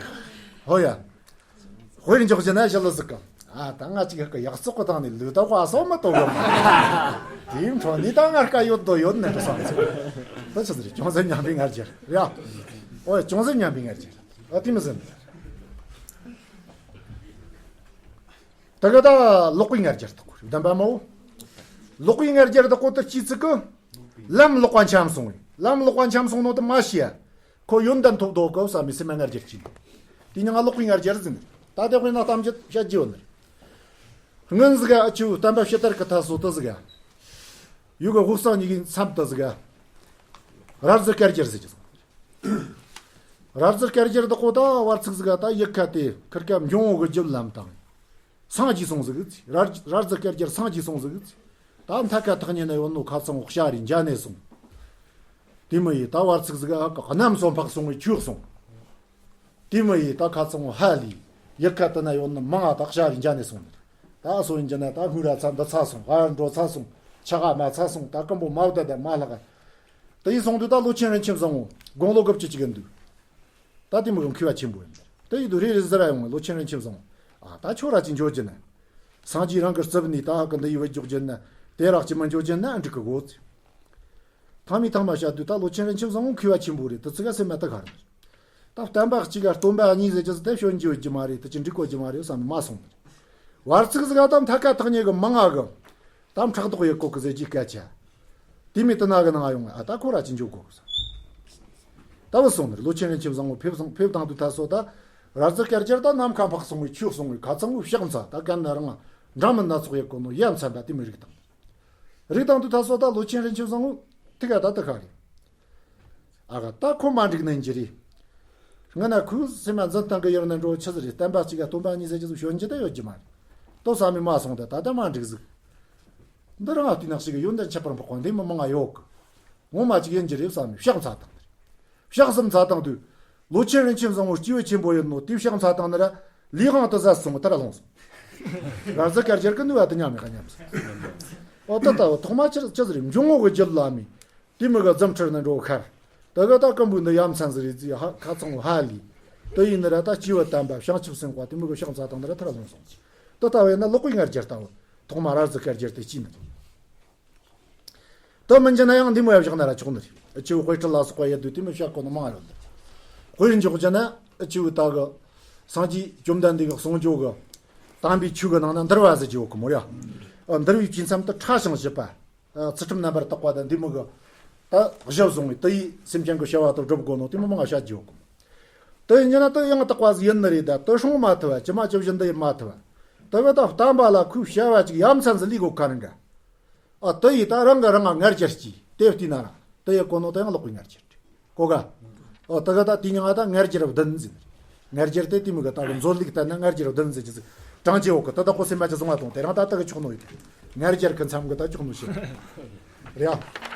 ཧོ་ཡ། དཔེར་འཇོག་བྱས་ན་ཞི་ལུ་ཟིག་གི་ཨ་ད་ང་ཅིག་གི་ཡག་བཙོག་གི་སྟེང་ནས་ལུས་ད་བ་སོགས་མ་གཏོགས་གི་མ། དེའི་འཕྲོ་ནས་ད་ང་དཀའ་ཡོད་དོ་ཡོད་ནས་འགྲོ་སོང་ཟིག་ད་ཆི་ཟིག་རེད། ཅུང་ཟད་མཉམ་པའི་ང་རྒྱལ་ཡ། ཨོ་ཡ་ཅུང་ཟད་མཉམ་པའི་ང་རྒྱལ། ཨ་དེ་མི་ཟིན། ད་ག་ད་ལོག་པའི་ང་རྒྱལ་དག་གོ་བདེན་པ་མ་བོ། ལོག་པའི་ང་རྒྱལ་དག་གོ་དེ་ཅི་ཚིག་གི་ལམ་ལོག་པ་འཁྱམས་སོང་བས། ལམ་ལོག་པ་འཁྱམས་སོང་ནོ་དེ་མ་ཤེས་ཡ། ཁོ་ཡོན་ཏན་ཐོབ་དོ་གོ་བསམ་མི་སེམས་མ་ང་རྒྱལ་གྱིས། དེ་ནི་ང་ལོག་པའི་ང་རྒྱལ་ཟིན། ད་དེ་དཔེར་ན་གཏམ་རྒྱུད་བཤད་རྒྱུ་ཡོད་ནི། སྔོན་ཟིག་ཨ་ཆུ་བསྟན་པ་ཕྱི་དར་གི་ཐ་སོ་དེ་ཟིག་ཡུ་གི་ཧུ་སང་གཉིས་ཀྱི་མཚམས་དེ་ཟིག་ར་རྫི་སྐར་རྒྱལ་ཟེར་གྱི་སོང་། ར་རྫི་སྐར་རྒྱལ་དེ་གོ་ད་བར་ཚིག་ཟིག་ད་ཡུལ་ཁ་དེ་ཁིར་ཀ་འབྱུང་བོ་གི་རྒྱུད་ལམ་དང་། སངས་རྒྱས་སོང་ཟིག་ཚེ། ར་ར་རྫི་སྐར་རྒྱལ་སངས་རྒྱས་སོང་ཟིག་ཚེ། ད་མཐའ་ཁ་ཐག་ཉེ་ན་ཡོད་ནོ་ཁ་ཚང་བོ་ཤ་རི་འཇའ་ནས་སོང་། དེ་མི་ཡི་ད་བར་ཚིག་ཟིག་ཨ་ཀ་གནམ་སོ་འཕགས་སོང་བའི་ཆོས་སོང་ དེ་མི་ཡིས་ད་ཁ་ཚང་ཧ་ལས། ཡུལ་ཁ་དེ་ན་ཡོད་ནི་མང་ང་ད་ཤ་རི་འཇའ་ནས་སོང་ནི། ད་སོ་ཡིན་གྱི་ན་ད་སྔུན་ར་ཚ་འདི་ཚ་སོང་། ཧ་འགྲོ་ཚ་སོང་། ཆ་ག་མ་ཚ་སོང་། ད་ཀམ་པོ་མ་བདའ་ད་མ་ལྷག་དེ་ཡིན་སོང་དུས་ད་ལོ་ཆེན་རིན་ཆེན་བཟང་བོ་དགུང་ལོ་དགུ་བཅུ་གཅིག་གི་འདུག་ད་དེ་མི་གི་མཁས་པ་ཆེན་པོ་ཡིན། དེ་ཡིན་དུས་རེ་རེ་ཟེར་ར་ཡོང་ལོ་ཆེན་རིན་ཆེན་བཟང་བོ། ཨ་ད་ཁྱོད་ར་ཅིག་འཇོག་གྱི་ན། སངས་རྒྱས་རང་གི་རྩིབ་ནས་ད་ཧ་གི་འདི་ཡི་བུ་འཇོག་གྱི་ན། དེ་རག་ཅིག་མི་འཇོག་གྱི་ན་འགྲིག་གི་གོ་ཚེ། ཐང་མི་ཐང་མ་བཤད་དུས་ད་ལོ་ཆེན་རིན་ཆེན་བཟང་བོ་མཁས་པ་ཆེན་པོ་རེད། དེ་ཚིག་ག་སེམས་མ་ད་ག་རེད། ད་བསྟན་པ་གཅིག་ག་སྟོན་པ་གཉིས་ཟེར་གྱི་ཟེར་དེ་ཤོད་འཇུ་རྒྱུ་མ་རེད། དེ་ཅི་འགྲིག་གོ་རྒྱུ་མ་རེད་བསམ་མ་སོང་། བར་ཚིག་ཟིག་ག་དམ་ཐ་ཀ་ཐག་ཉེ་གི་མང་ང་གི་དམ་ཕྲག་དོག་ཡེ་གོ་གི་ཟེར་གྱི་སྐད་ཆ། དེ་མི་དེ་ན་གི་ནང་ཡོང་ང་ཨ་ད་ཁོ་ར་ཅི་འཇུ་གོ་གི་ཟེར། ད་བུ་སོང་ནི་ལོ་ཆེན་རིན་ཆེན་བཟང་བོ་ཕེབས་སོང་ཕེབས་དང་དུས་ད་སོ་ད། ར་ཙི་སྐར་ཅར་ད་ནམ་མཁའ་འཕགས་སོང་བའི་ཆོས་སོང་བའི་ཁ་ཚང་བོ་ཕྱག་འཚལ་ད་གན་ན་རང་འདྲ་མི་སྣ་ཚོགས་ཡེ་གོ་ནོ་ཡ་མཚན་པ་དེ་མི་རིག་དང་། རིག་དང་དུས་ད་སོ་ད་ལོ་ཆེན་རིན་ཆེན་བཟང་བོ་ཐིག་ག་ད་ད་ག་རེད། ཨ་ག་ད་ཁོ་མ་འགྲིག་ནན་གྱི་རེད། སྔ་ན་ཁོའི་སེམས་མ་འཛིན་སྟངས་གི་ཡུལ་ན་འགྲོ་ཆི་ཟིག་རེད། བསྟན་པ་གཅིག་ག་སྟོན་པ་གཉིས་ཟེར་གྱི་ཟིག་ཤོད་འཇི་ད་ཡོད་ཀྱི་མ་རེད། ལྟོས་ས་མི་མ་སོང་ད་ད་ད་མ་འགྲིག་ཟིག་འདི་རང་ལྟས་ན་ཞིག་ཡོན་ཏན་ཁྱད་པར་འཕགས་པ་འདི་མི་མང་ང་ཡོད་གི། ངོ་མ་གཅིག་ཡིན་གྱི་རེད་བསམ་ནས་ཕྱག་འཚལ་བཏང་ནི་རེད། ཕྱག་གསུམ་འཚལ་བཏང་དུས། ལོ་ཆེན་རིན་ཆེན་བཟང་བོ་སྐྱེས་བུ་ཆེན་པོ་ཡིན་ནོ་དེ་ཕྱག་འཚལ་བཏང་ནི་ར། ལས་དབང་དུ་ཟད་སོང་ངོ་ད་ར་ལྷུང་སོང་། ར་ཙི་སྐར་ཅར་གི་ནུས་པ་དེ་ཉམས་མེད་ཁ་ཉམས་སོང་། ཨོ་ད་ལྟ་བུ་ཐོག་མ་ཆི་ཆི་ཟིག་རེད། འཇུག་ངོགས་གི་རྒྱུད་ལ་མི། དེ་མི་ག་རྫུ་འཕྲུལ་ནི་འགྲོ་ཁར། ད་ག་ད་ཀམ་པོ་འདི་ཡ་མཚན་ཟིག་རེད་ཟིག་ཧ་ཁ་ཚང་བོ་ཧ་ལས། དེ་ཡིན་ནི་ར་ད་སྐྱེས་བུ་དམ་པ་བྱང་ཆུབ་སེམས་དཔའ་དེ་མི་ག་ཕྱག་འཚལ་བཏང་ནི་ར་ད་ར་ལྷུང་སོང་། ད་ལྟ་བས་ན་ལོག་པའི་ང་རྒྱལ་ལྟ་བུ། ཐོག་མ་ར་ཙི་སྐར་ཅར་དེ་སྐྱེས་ནི། དེ་མིན་གྱི་ན་ཡང་འདི་མོ་ཡ་བཞག་ན་ར་ཆོག་ནི་རེད། ཨ་ཆུ་དཔེ་ཁྲིད་ལ་སོགས་པ་ཡ་དུས་དེ་མོ་བཤད་གོ་ནི་མང་ཡོད་འདི། དཔེར་འཇོག་གྱི་ན་ཨ་ཆུ་ད་གི་སངས་རྒྱས་བཅོམ་ལྡན་འདས་ཀྱི་གསུང་ཆོས་གི་དམ་པའི་ཆོས་གི་ནང་ན་འདུལ་བ་ཟེར་གྱི་ཡོད་གི་མོ་ཡ། ཨ་འདུལ་བའི་བཅུའི་མཚམས་དུ་ཕྲ་ཞིང་ཞིབ་པ། ཨ་ཚུལ་ཁྲིམས་རྣམ་པར་དག་པ་དང་འདི་མོ་གི་ད་གཞི་བཟུང་བའི་དེ་ཡིས་སེམས་ཅན་གྱི་བྱ་བ་དུ་སྒྲུབ་དགོས་ནོ་དེ་མོ་མང་ང་བཤད་ཀྱི་ཡོད་གི། དེ་ཡིན་གྱི་ན་དེ་ཡང་དག་པ་ཟིག་ཡིན་ནི་རེད། ད་དེ་སྲུང་མ་ཐུབ་བ་ཇི་མ་ཇི་བཞིན་འདི་ཡིན་མ་ཐུབ་བ། དེ་གི་ད་བསྟན་པ་ལ་ཁོའི་བྱ་བ་ཅིག་ཡ་མཚན་ཟིག་ལས་དགོས་ཁ་རང་ག་ཨ་དེ་ཡིས་ད་རང་གི་རང་ང་ངར་རྒྱལ་སྐྱེས་དེ་བལྟས་ན་ར་དེ་ཡི་གོ་ནོ་དེ་ཡང་ལོག་པའི་ངར་རྒྱལ་རེད། གོ་ག་ཨོ་དེ་གི་ད་དེ་མྱིང་ང་ད་ངར་རྒྱལ་བདུན་ཟེར། ངར་རྒྱལ་དེ་དེ་མོ་གི་ད་གི་མཛོད་ལུགས་ལྟར་ན་ངར་རྒྱལ་བདུན་ཟེར་གྱི་ཟིག་གྲངས་ཀྱི་འོག་གི་དེ་ད་གོ་སེམས་མ་ཅི་བཟུང་བ་དང་དེ་རང་ད་དེ་གི་ཆོག་ནོ་ཡོད་དེ། ངར་རྒྱལ་གི་མཚམས་གི་ད་ཆོག་ནོ་ཞིག་རེད་ཨ།